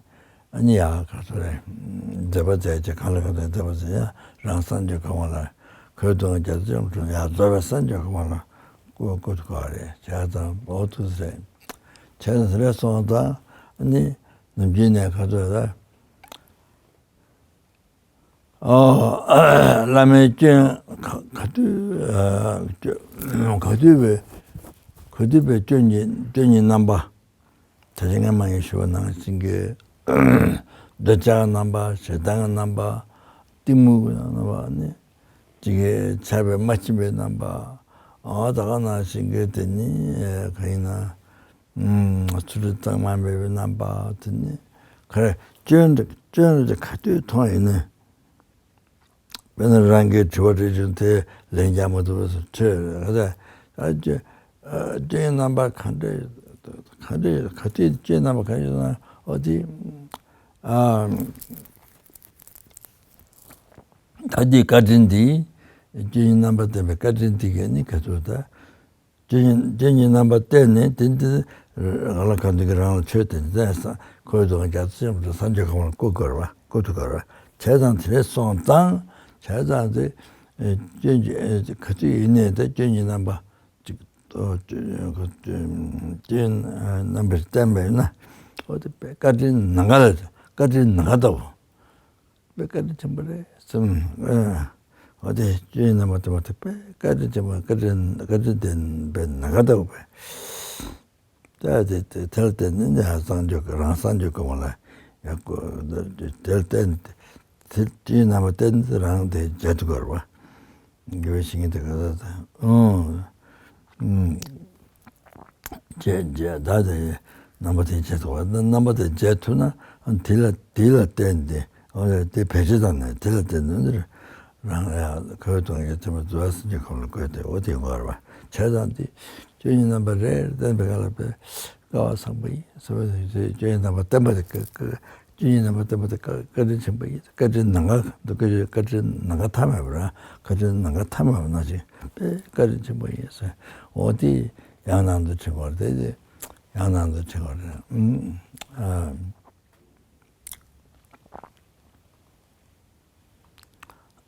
ཨ་ནི་ཡང་ག་ཚོད་རེད། མཛད་པ་མཛད་ཅིང་གང་ལ་གང་འཚམས་མཛད་པ་མཛད་ཡང་རང་སངས་རྒྱས་གོ་འཕང་ལ་གོས་དུང་རྒྱ་མཚོ་ལྕམ་དྲུང་ཡང་རྫོགས་པའི་སངས་རྒྱས་གོ་འཕང་ལ་བཀོད་བཀོད་དགོས་པ་རེད། བྱས་ཙང་འོ་ཐུགས་རེད། བྱས་ཙང་རེད་སོང་ཙང་ཨ་ནི་ནམ་རྒྱུན་ནས་ག་ཚོད་རེད། ཨོ། བླ་མའི་སྐྱོན་ག་ག་དུས་ཨ་སྐྱོ་ག་དུས་པའི་ག་དུས་པའི་སྐྱོན་གྱི་སྐྱོན་གྱི་རྣམ་པ། ད་ཅི་སྔ་མ་ཡིན་ཞུ་བ་ནང་བཞིན་གྱི་འདོད་ཆགས་རྣམ་པ། ཞེ་སྡང་རྣམ་པ། གཏི་མུག་རྣམ་པ་ནི། ཅིག་གི་ཆགས་པའི་མ་བྱིན་པའི་རྣམ་པ། ཨོ་ད་ག་ནང་བཞིན་གྱི་དེ་ནི་ག་ཡིན་ན། ཚུལ་ཁྲིམས་གཙང་མ་མེད་པའི་རྣམ་པ་དེ་ནི་ག་རེ། སྐྱོན་དེ་སྐྱོན་དེ་ག་དུས་མཐོང་ཡིན་ནི། དཔེར་ན་རང་གིས་དྲི་བ་དྲིས་བྱུང་དེ་ལན་རྒྱག་མ་ཐུབ་པ་སོགས་ཆོས་རེད། ཨ་ཅེ་ཨ་སྐྱོན་རྣམ་པ་ག་འདྲ་ག་འདྲ་ག་དུས་སྐྱོན་རྣམ་པ་ག་འདྲ་ན་ཨོ་དེ་ཨ་ད་འདི་བཀའ་དྲིན་འདི་སྐྱོན་རྣམ་པ་བསྟན་པའི་བཀའ་དྲིན་འདི་གས་ནི་ག་ཚོད་ད། སྐྱོན་སྐྱོན་གྱི་རྣམ་པ་བསྟན་ནས་དེ་འདི་གང་ལ་གང་འདུལ་གྱི་རང་ལ་ཆོས་དེ་འདི་བསྟན་ས་ཁོའི་དུ་རྒྱ་མཚོ་ཆེན་པོ་དུ་སངས་རྒྱས་གོ་འཕང་ལ་བཀོད་དགོས་རེད་བ། བཀོད་ཐུབ་དགོས་རེད་བ། བྱས་ཙང་དེ་རེད་སོང་ཙང་བྱས་ཙང་དེ་སྐྱོན་གྱི་ག་དུས་ཡིན་ནའི་དེ་སྐྱོན་གྱི་རྣམ་པ་ཅིག་སྐྱོན་རྣམ་པ་བསྟན་པས་ན་འོ་དེ་བཀའ་དྲིན་ནམ་མཁའ་ལ་བཀའ་དྲིན་ནམ་མཁའ་ལྟ་བུ། དཔེ་བཀའ་དྲིན་ཆེན་པོ་རེད་བསམ། ཨ་འོ་དེ་སྐྱོན་རྣམ་པ་དེ་མ་ཐེག་པས་བཀའ་དྲིན་ཆེན་པོ། བཀའ་དྲིན་བཀའ་དྲིན་ལྡན་པའི་ནམ་མཁའ་ལྟ་བུ་བས། ད་དེ་དེ་དེ་ལ་བརྟེན་ནས་ནི་སངས་རྒྱས་ཀྱི་རང་སངས་རྒྱས་ཀྱི་ངོ་ལ་ཡག་པོ་དེ་ལ་བརྟེན་དེ་སྐྱོན་རྣམ་པ་བསྟན་ཏེ་རང་དེ་བརྗེད་ཐུབ་དགོས་རེད་བ། དགེ་བའི་བཤེས་གཉེན་དེ་ག་ཚོད་དང་ཨང་། བྱས་བྱས་ད་དེ་རྣམ་པ་དེ་བརྗེད་ཐུབ་པ། རྣམ་པ་དེ་བརྗེད་ཐུབ་ན་དེ་ལ་དེ་ལ་བརྟེན་ཏེ་འོ་དེ་བེད་སྤྱོད་བཏང་ནས་དེ་ལ་བརྟེན་ནས་རང་ཡང་ཁོའི་དོན་གྱི་ཐེག་པ་རྫོགས་པའི་སངས་རྒྱས་གོ་འཕང་ལ་བཀོད་དེ་འོ་དེ་ཡོང་བ་རེད་བ། བྱས་ཙང་དེ་སྐྱོན་གྱི་རྣམ་པ་རེ་རེ་བསྟན་པའི་སྐབས་ལ་དཔེ་སྐལ་བ་བཟང་པོ་ཡིན་ཟེར་བའི་སྐྱོན་གྱི་རྣམ་པ་བསྟན་པ་དེ་ཀ་ཀ་ བཅུ་གཉིས་རྣམ་པར་བསྟན་པ་དེ་བཀའ་བཀའ་དྲིན་ཆེན་པོ་ཡིན། བཀའ་དྲིན་ནམ་མཁའ་འདུག་བཀའ་དྲིན་བཀའ་དྲིན་ནམ་མཁའ་མཐའ་མེད་པ་ར། བཀའ་དྲིན་ནམ་མཁའ་མཐའ་མེད་པ་ནང་བཞིན་དཔེ་བཀའ་དྲིན་ཆེན་པོ་ཡིན་ཟེར། འོ་དེ་ཡང་ནང་དུ་ཕྲེང་བ་རེད། དེ་ཡང་ནང་དུ་ཕྲེང་བ་རེད། ཨུམ།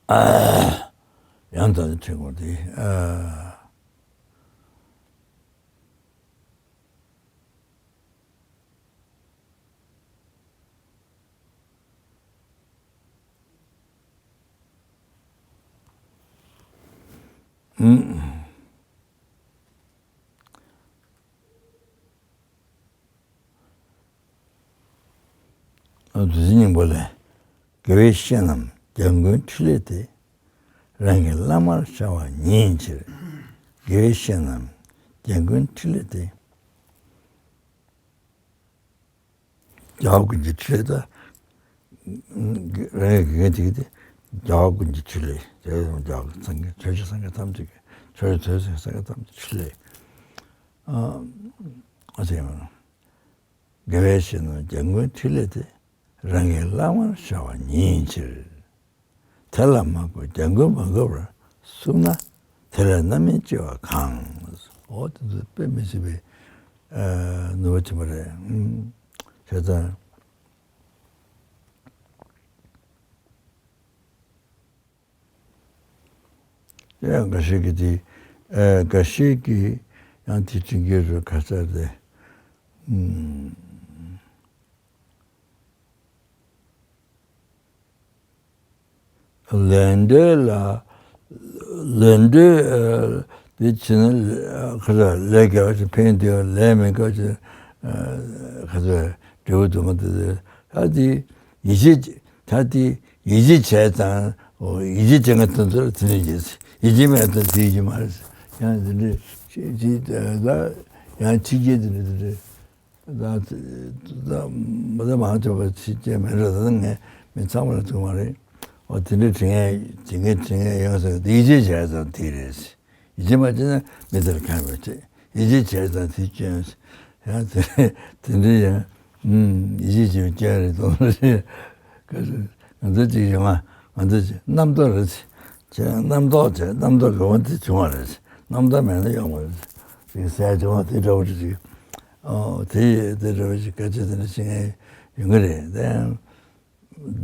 ཨ། ཡང་ནང་དུ་ཕྲེང་བ་དེ། ཨ། ཨུམ། ཨ། བདུད་རྩི་སྙིང་པོ་ལས། དགེ་བའི་བཤེས་རྣམས་རྒྱལ་མགོན་ཕྲིན་ལས་ཏེ། རང་གི་བླ་མར་བྱ་བ་ཉིད་ཡིན་ཕྱིར། དགེ་བའི་བཤེས་རྣམས་རྒྱལ་མགོན་ཕྲིན་ལས་ཏེ། རྒྱལ་བ་ཀུན་གྱི་ཕྲིན་ལས་ད། རང་གི་དགེ་རྒན་དེ་གི་དེ་རྒྱལ་བ་ཀུན་གྱི་ཕྲིན་ལས། རྒྱལ་བ་རྒྱལ་བ་སངས་རྒྱས་ཆོས་ཀྱི་སངས་རྒྱས་ཐམས་ཅད་ཀྱི་ཆོས་ཀྱི་ཆོས་སངས་རྒྱས་ཐམས་ཅད་ཕྲིན་ལས། ཨ། ཨ་ཙི་ཡང་། དགེ་བའི་བཤེས་རྣམས་རྒྱལ་མགོན་ཕྲིན་ལས་ཏེ། རང་གི་བླ་མར་བྱ་བ་ཉིད་ཡིན་ཕྱིར། དེ་ལ་མ་གུས་རྒྱལ་མགོན་མ་གུས་པར་གསུངས་ན། དེ་ལས་རྣམ་སྨིན་སྐྱེ་བ་གང་། འོ་དེ་ཚོ་དཔེ་མི་སྲིད་པའི་ཨ་ནུས་པ་ཆེན་པོ་རེད། ཨུམ། བྱས་ཙང་། ཡང་འགའ་ཞིག་གིས་དེ། ཨ། འགའ་ཞིག་གིས་ཡང་དེ་དྲན་གྱི་རེད། ཁ་ཚ་དེ། ཨུམ། ལས་འབྲས་ལ། ལས་འབྲས། ཨ། དེ་བྱས་ན་ཁ་ཚ་ལས་དགེ་བ་ཞིག་ཕན་བདེ་བ། ལས་མི་དགེ་བ་ཞིག་ཨ། ཁ་ཚ་འབྲས་བུ་སྡུག་བསྔལ་དེ། ད་དེ་ཡིད་ཆེས། ད་དེ་ཡིད་ཆེས་བྱས་ཙང་། ཡིད་ཆེས་བྱེད་མཁན་དེ་ཚོ་ལ་དེ་འདྲ་བྱེད། ཡིད་ཆེས་མེད་ཙང་དེ་ཡིད་ཆེས་མ་རེད། ཡང་དེ་འདྲ་ཅིག་ཅིག་ད་ཡང་ཕྱི་རྒྱལ་དེ་འདྲ་དེ་འདྲ་ད་ད་མ་ད་མང་ཆེ་བ་ཕྱི་རྒྱལ་མེད་རེད། ད་ངས་མི་ཚང་མ་ལ་ཐུག་མ་རེད། འོ་དེ་འདྲ་དྲན་མཁན་དྲན་མཁན་དྲན་མཁན་ཡོང་ཟེར། དེ་ཡིད་ཆེས་བྱས་ཙང་དེ་རེད། ཡིད་ཆེས་མ་བྱས་ན་མི་དེར་ཁ་མི་བྱེད། ཡིད་ཆེས་བྱས་ཙང་དེ་སྐྱོན། ཡང་དེ་དེ་འདྲ་ཡང་། ཨུམ། ཡིད་ཆེས་བྱས་པའི་སྐྱོན་རེད་དོ་རེད། ང་ཚོ་གཅིག་ཡོང་ང་། ང་ཚོ་གཅིག་རྣམ་རྟོག་རེད། བྱས་རྣམ་རྟོག་བྱས། རྣམ་རྟོག་གི་འོག་དེ་བྱུང་བ་རེད། རྣམ་རྟོག་མེད་ན་ཡོང་མ་རེད། དེ་ཟས་བྱུང་བ་དེ་འདྲ་བོ་རེད་ཅིག་ཨོ་དེ་དེ་འདྲ་བོ་ཞིག་སྐད་ཆ་དེ་འདྲ་བཤད་མཁན་ཡོང་གི་རེད། དེ་ཡང་།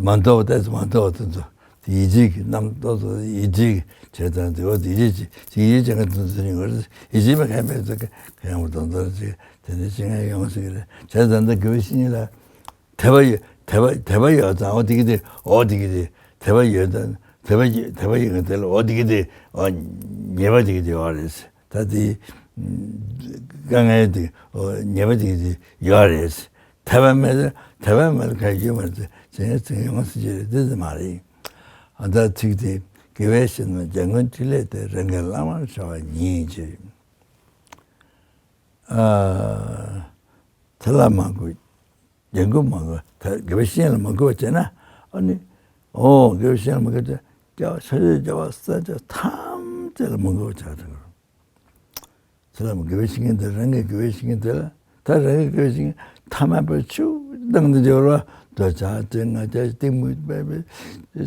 མ་འདོད་པ་དེ་ཚོ། མ་འདོད་པ་དེ་ཚོ་དེ་ཡིད་ཆེས་ཀྱི་རྣམ་རྟོག་ཚོ། ཡིད་ཆེས་བྱས་ཙང་དེ་བ་དེ་ཡིད་ཆེས་ཡིད་ཆེས་བྱེད་མཁན་དེ་ཚོ་ཡིན་པ་རེད། ཡིད་ཆེས་མེད་མཁན་མེད་ཚོ་ག་ཡང་མ་འདོད་མདོག་ཅིག་དེ་འདྲ་བྱེད་མཁན་ཡོང་སྲིད་ཀྱི་རེད། བྱས་ཙང་ད་དགེ་བའི་བཤེས་གཉེན་ལ་དད་པ་ཡོད། དད་པ་དད་པ་ཡོད་ཙང་འོ་དེ་གི་དེ། འོ་དེ་གི་དེ། དད་པ་ཡོད་ཙང་དད་པ་དད་པ་ཡོད་མཁན་དེ་ལ་འོ་དེ་གི་དེ། འོ་ཉེས་པ་དེ་གི་དེ་ཡོད་རེད། ད་དེ་དཀའ་ངལ་དེ། ཉེས་པ་དེ་དེ་ཡོད་རེད། དད་པ་མེད། དད་པ་མེད་ལ་ག་ཡོད་མ་རེད། ཟེར་ཡང་ཟེར་ཡོང་སྲིད་ཀྱི་རེད། དེ་ཙམ་མ་རེད། ཨ། ད་ཚིག་དེ། དགེ་བའི་བཤེས་རྣམས་རྒྱལ་མགོན་ཕྲིན་ལས་ཏེ། རང་གི་བླ་མར་བྱ་བ་ཉིད་ཡིན་ཕྱིར། ཨ། དེ་ལ་མ་གུས། རྒྱལ་མགོན་མ་གུས། ད་དགེ་བའི་བཤེས་གཉེན་ལ་མ་གུས་པ་བྱས་ན། ཨ་ནི། ཨོ། དགེ་བའི་བཤེས་གཉེན་ལ་མ་གུས་པ་བྱས། རྒྱལ་བ་ཕྱོགས་བཅུའི་རྒྱལ་བ་སྲས་བཅས་ཐམས་ཅད་ལ་མ་གུས་པ་བྱས་ཀྱང་། དེ་ལ་དགེ་བའི་བཤེས་གཉེན་དེ། རང་གི་དགེ་བའི་བཤེས་གཉེན་དེ་ལ། ད་རང་གི་དགེ་བའི་བཤེས་གཉེན་ཐ་མལ་པའི་ཆོས་དང་དེ་འབྱོར་བ། འདོད་ཆགས་ཅན་ང་རྒྱལ་གཏི་མུག་པའི་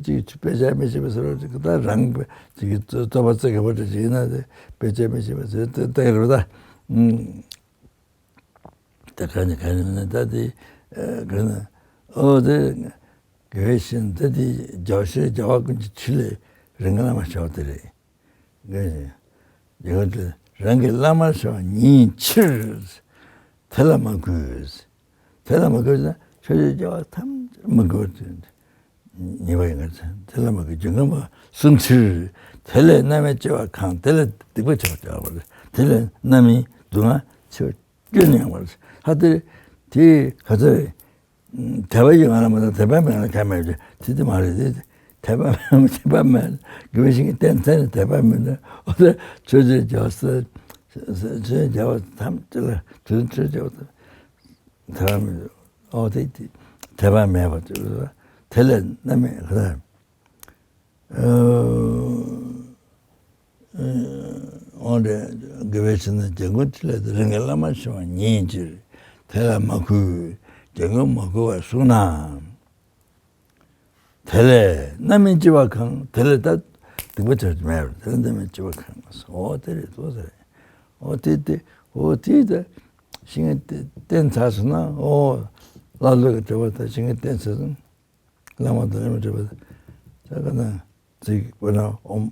ཅིག་དཔེ་ཆ་མི་ཤེས་པ་ཟེར་བ་ཅིག་ད་རང་གི་ཅིག་རྩོད་པ་རྩེ་གི་བ་ཅིག་ཡིན་ན་དེ་དཔེ་ཆ་མི་ཤེས་པ་ཟེར་ཏེ་ལྟ་གི་རེད་ད། ད་ག་ནས་ག་ནས་ན་ད་དེ་ག་ན་ཨོ་དེ་དགེ་བའི་བཤེས་གཉེན་དེ་དེ་རྒྱལ་བ་ཕྱོགས་བཅུའི་རྒྱལ་བ་ཀུན་གྱི་ཕྲིན་ལས་རང་གི་བླ་མར་བྱ་བ་དེ་རེད། རྒྱལ་བ་དེ་རང་གི་བླ་མར་བྱ་བ་ཉིད་ཡིན་ཕྱིར། དེ་ལ་མ་གུས། དེ་ལ་མ་གུས་ན་ཕྱོགས་བཅུའི་རྒྱལ་བ་ཐམས་ཅད་མ་གུས་པར་ཉེས་པ་ཡིན་གར་ཚེ། དེ་ལ་མ་གུས། རྒྱལ་མགོན་མ་གསུངས་ཕྱིར། དེ་ལས་རྣམ་སྨིན་སྐྱེ་བ་གང་། དེ་ལས་སྡིག་པ་ཆེ་བ་ཆགས་པ་རེད། དེ་ལས་རྣམ་སྨིན་སྡུག་བསྔལ་ཆེ་བ་སྐྱོན་ཡང་བར། ཧ་དེ་དེ་ག་ཚོད་རེད། དད་པ་ཡོད་ང་ལ་མ་གཏོགས་དད་པ་མེད་ང་ལ་གང་མེད་ཅེས་དེ་དེ་མ་རེད། དེ་དད་པ་མེད། དད་པ་མེད། དགེ་བའི་བཤེས་གཉེན་བསྟེན་ཚེ་ནི་དད་པ་མེད་ན། འོ་ད་ཆོས་ཀྱི་རྒྱལ་སྲས། ཆོས་ཀྱི་རྒྱལ་བ་ཐམས་ཅད་ལ། དུས་ཆོས་རྒྱལ་བ་ཐམས་དད་པ་མེད། འོ་དེ་དེ་དད་པ་མེད་པ་དེ་ལ་དེ་ལས་རྣམ་སྨིན་ག་ལ། འོ་རེད། དགེ་བའི་བཤེས་གཉེན་རྒྱལ་མགོན་ཕྲིན་ལས་ཏེ། རང་གི་བླ་མར་བྱ་བ་ཉིད་ཡིན་ཕྱིར། དེ་ལ་མ་གུས། རྒྱལ་མགོན་མ་གུས་པར་གསུངས་ན། དེ་ལས་རྣམ་སྨིན་སྐྱེ་བ་གང་། དེ་ལས་ད་སྡིག་པ་བྱ་རྒྱུ་མེད་པར་དེ་ལས་རྣམ་སྨིན་སྐྱེ་བ་གང་། ཨོ་དེ་རེད་དོ་ཟེར། ཨོ་དེ་དེ་ཨོ་དེ་ད་ཤིང་རྟ་བསྟན་ཚར་སོང་ན། ཨོ་ཀླ་ཀློ་གི་འགྲེལ་པ་ད་ཤིང་རྟ་བསྟན་ཚར་སོང་། བླ་མ་དང་བླ་མའི་འགྲེལ་པ་ད་ག་ན་ཚིག་དཔེར་ན་ཨོམ་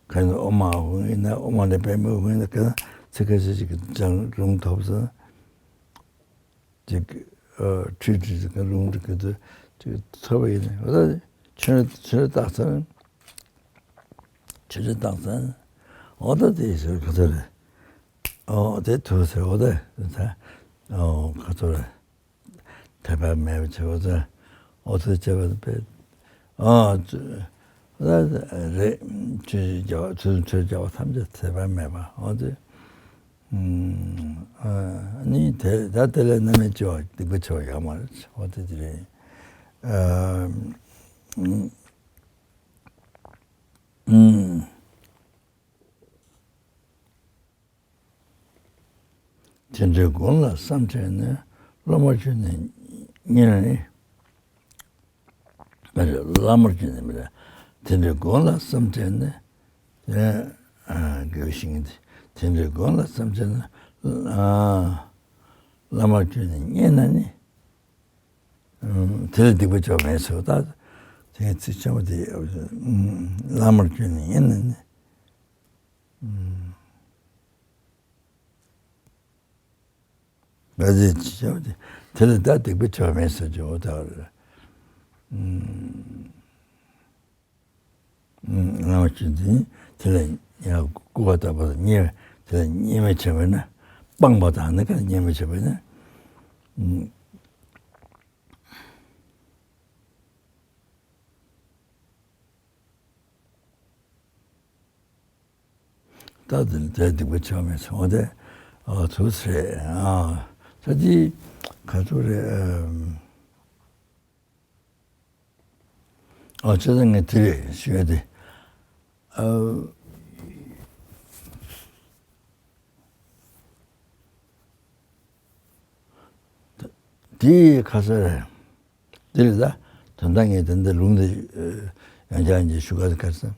ག་ནི་ཨོ་མ་འོང་ཡིན་ན། ཨོ་མ་ལས་པདྨ་འོང་ཡིན་ན། ག་ན་ཚིག་ཁ་ཤས་ཤིག་གི་ལྗང་རུང་ཐོབ་སོང་། ཅིག་ཨ་ཁྲུས་ཁྲུས་ཀྱི་རླུང་གི་དུ་ཅིག་ཚོར་བ་ཡིན་ནས། འོ་ད་ཆོས་ཆོས་བཏགས་ཚར། ཆོས་ཆོས་བཏགས་ཚར། འོ་ད་དེ་ཟེར་ག་ཚོད་རེད། འོ་དེ་ཐུག་ཟེར། འོ་ད་ད་འོ་ག་ཚོད་རེད། དད་པ་མེད་པ་བྱེད་པ་ཚོ། འོ་ཚོད་བྱེད་པ་དཔེ། ཨ་ཚོད་རེད། ཆོས་ཀྱི་རྒྱལ་བ་ཚུལ་ཁྲིམས་རྒྱལ་བ་ཐམས་ཅད་དད་པ་མེད་པ། འོ་ཚོད། ཨ་ནི་དེ་ད་དེ་ལས་རྣམ་སྨིན་སྐྱེ་བ་སྡིག་པ་བྱེད་པ་ཡོད་མ་རེད། འོ་དེ་དེ་རེད། ཨ་ཨུམ། དེ་འདྲའི་སྒོམ་ལ་བསམ་བྱས་ནས། བླ་མར་གྱུར་ནས་མཉེས་ནས་ནི། མི་རེད། བླ་མར་གྱུར་ནས་མི་རེད། དེ་འདྲའི་སྒོམ་ལ་བསམ་བྱས་ནས། དེ་ཨ་དགེ་བའི་བཤེས་གཉེན་དེ། དེ་འདྲའི་སྒོམ་ལ་བསམ་བྱས་ནས། ཨ་བླ་མར་གྱུར་ནས་མཉེས་ན་ནི། ཨུམ། དེ་ལ་སྡིག་པ་བྱས་པ་མེད་ཟེར། ད་དེ་ཚིག་ཆེན་པོ་དེ། ཨུམ། བླ་མར་གྱུར་ནས་མཉེས་ན་ནི། ཨུམ། བླ་མར་གྱུར་ནས་མཉེས་ན་ནི། དེ་ལ་ད་སྡིག་པ་བྱས་པ་མེད་ཟེར་གྱི། འོ་ད་རེད། ཨུམ། ཨུམ། བླ་མར་གྱུར་ནས་དེ་ལ་ཡང་སྐུར་བ་བཏབ་པ་དང་། མཉེས་པ། དེ་ལ་མཉེས་པ་བྱས་པ་ན། སྤངས་པ་དང་ནི། ག་མཉེས་པ་བྱས་པ་ན། ཨུམ། ད་དེ་དེ་སྡིག་པ་བྱས་པ་མེད་ཟེར། འོ་དེ་ཨ་ཐུག་ཟེར། ཨ་ད་དེ་ག་ཚོད་རེད། ཨ་བྱས་ཙང་ངས་དེ་རེད་ཞུ་ཡ་དེ། ཨ་དེ་ག་ས་རེད། དེ་རེད་ད། དོན་དག་ངས་དེ་འདྲ་ལུང་དེ་ཡང་བསྐྱར་ཞུ་ག་དེ་ག་ས།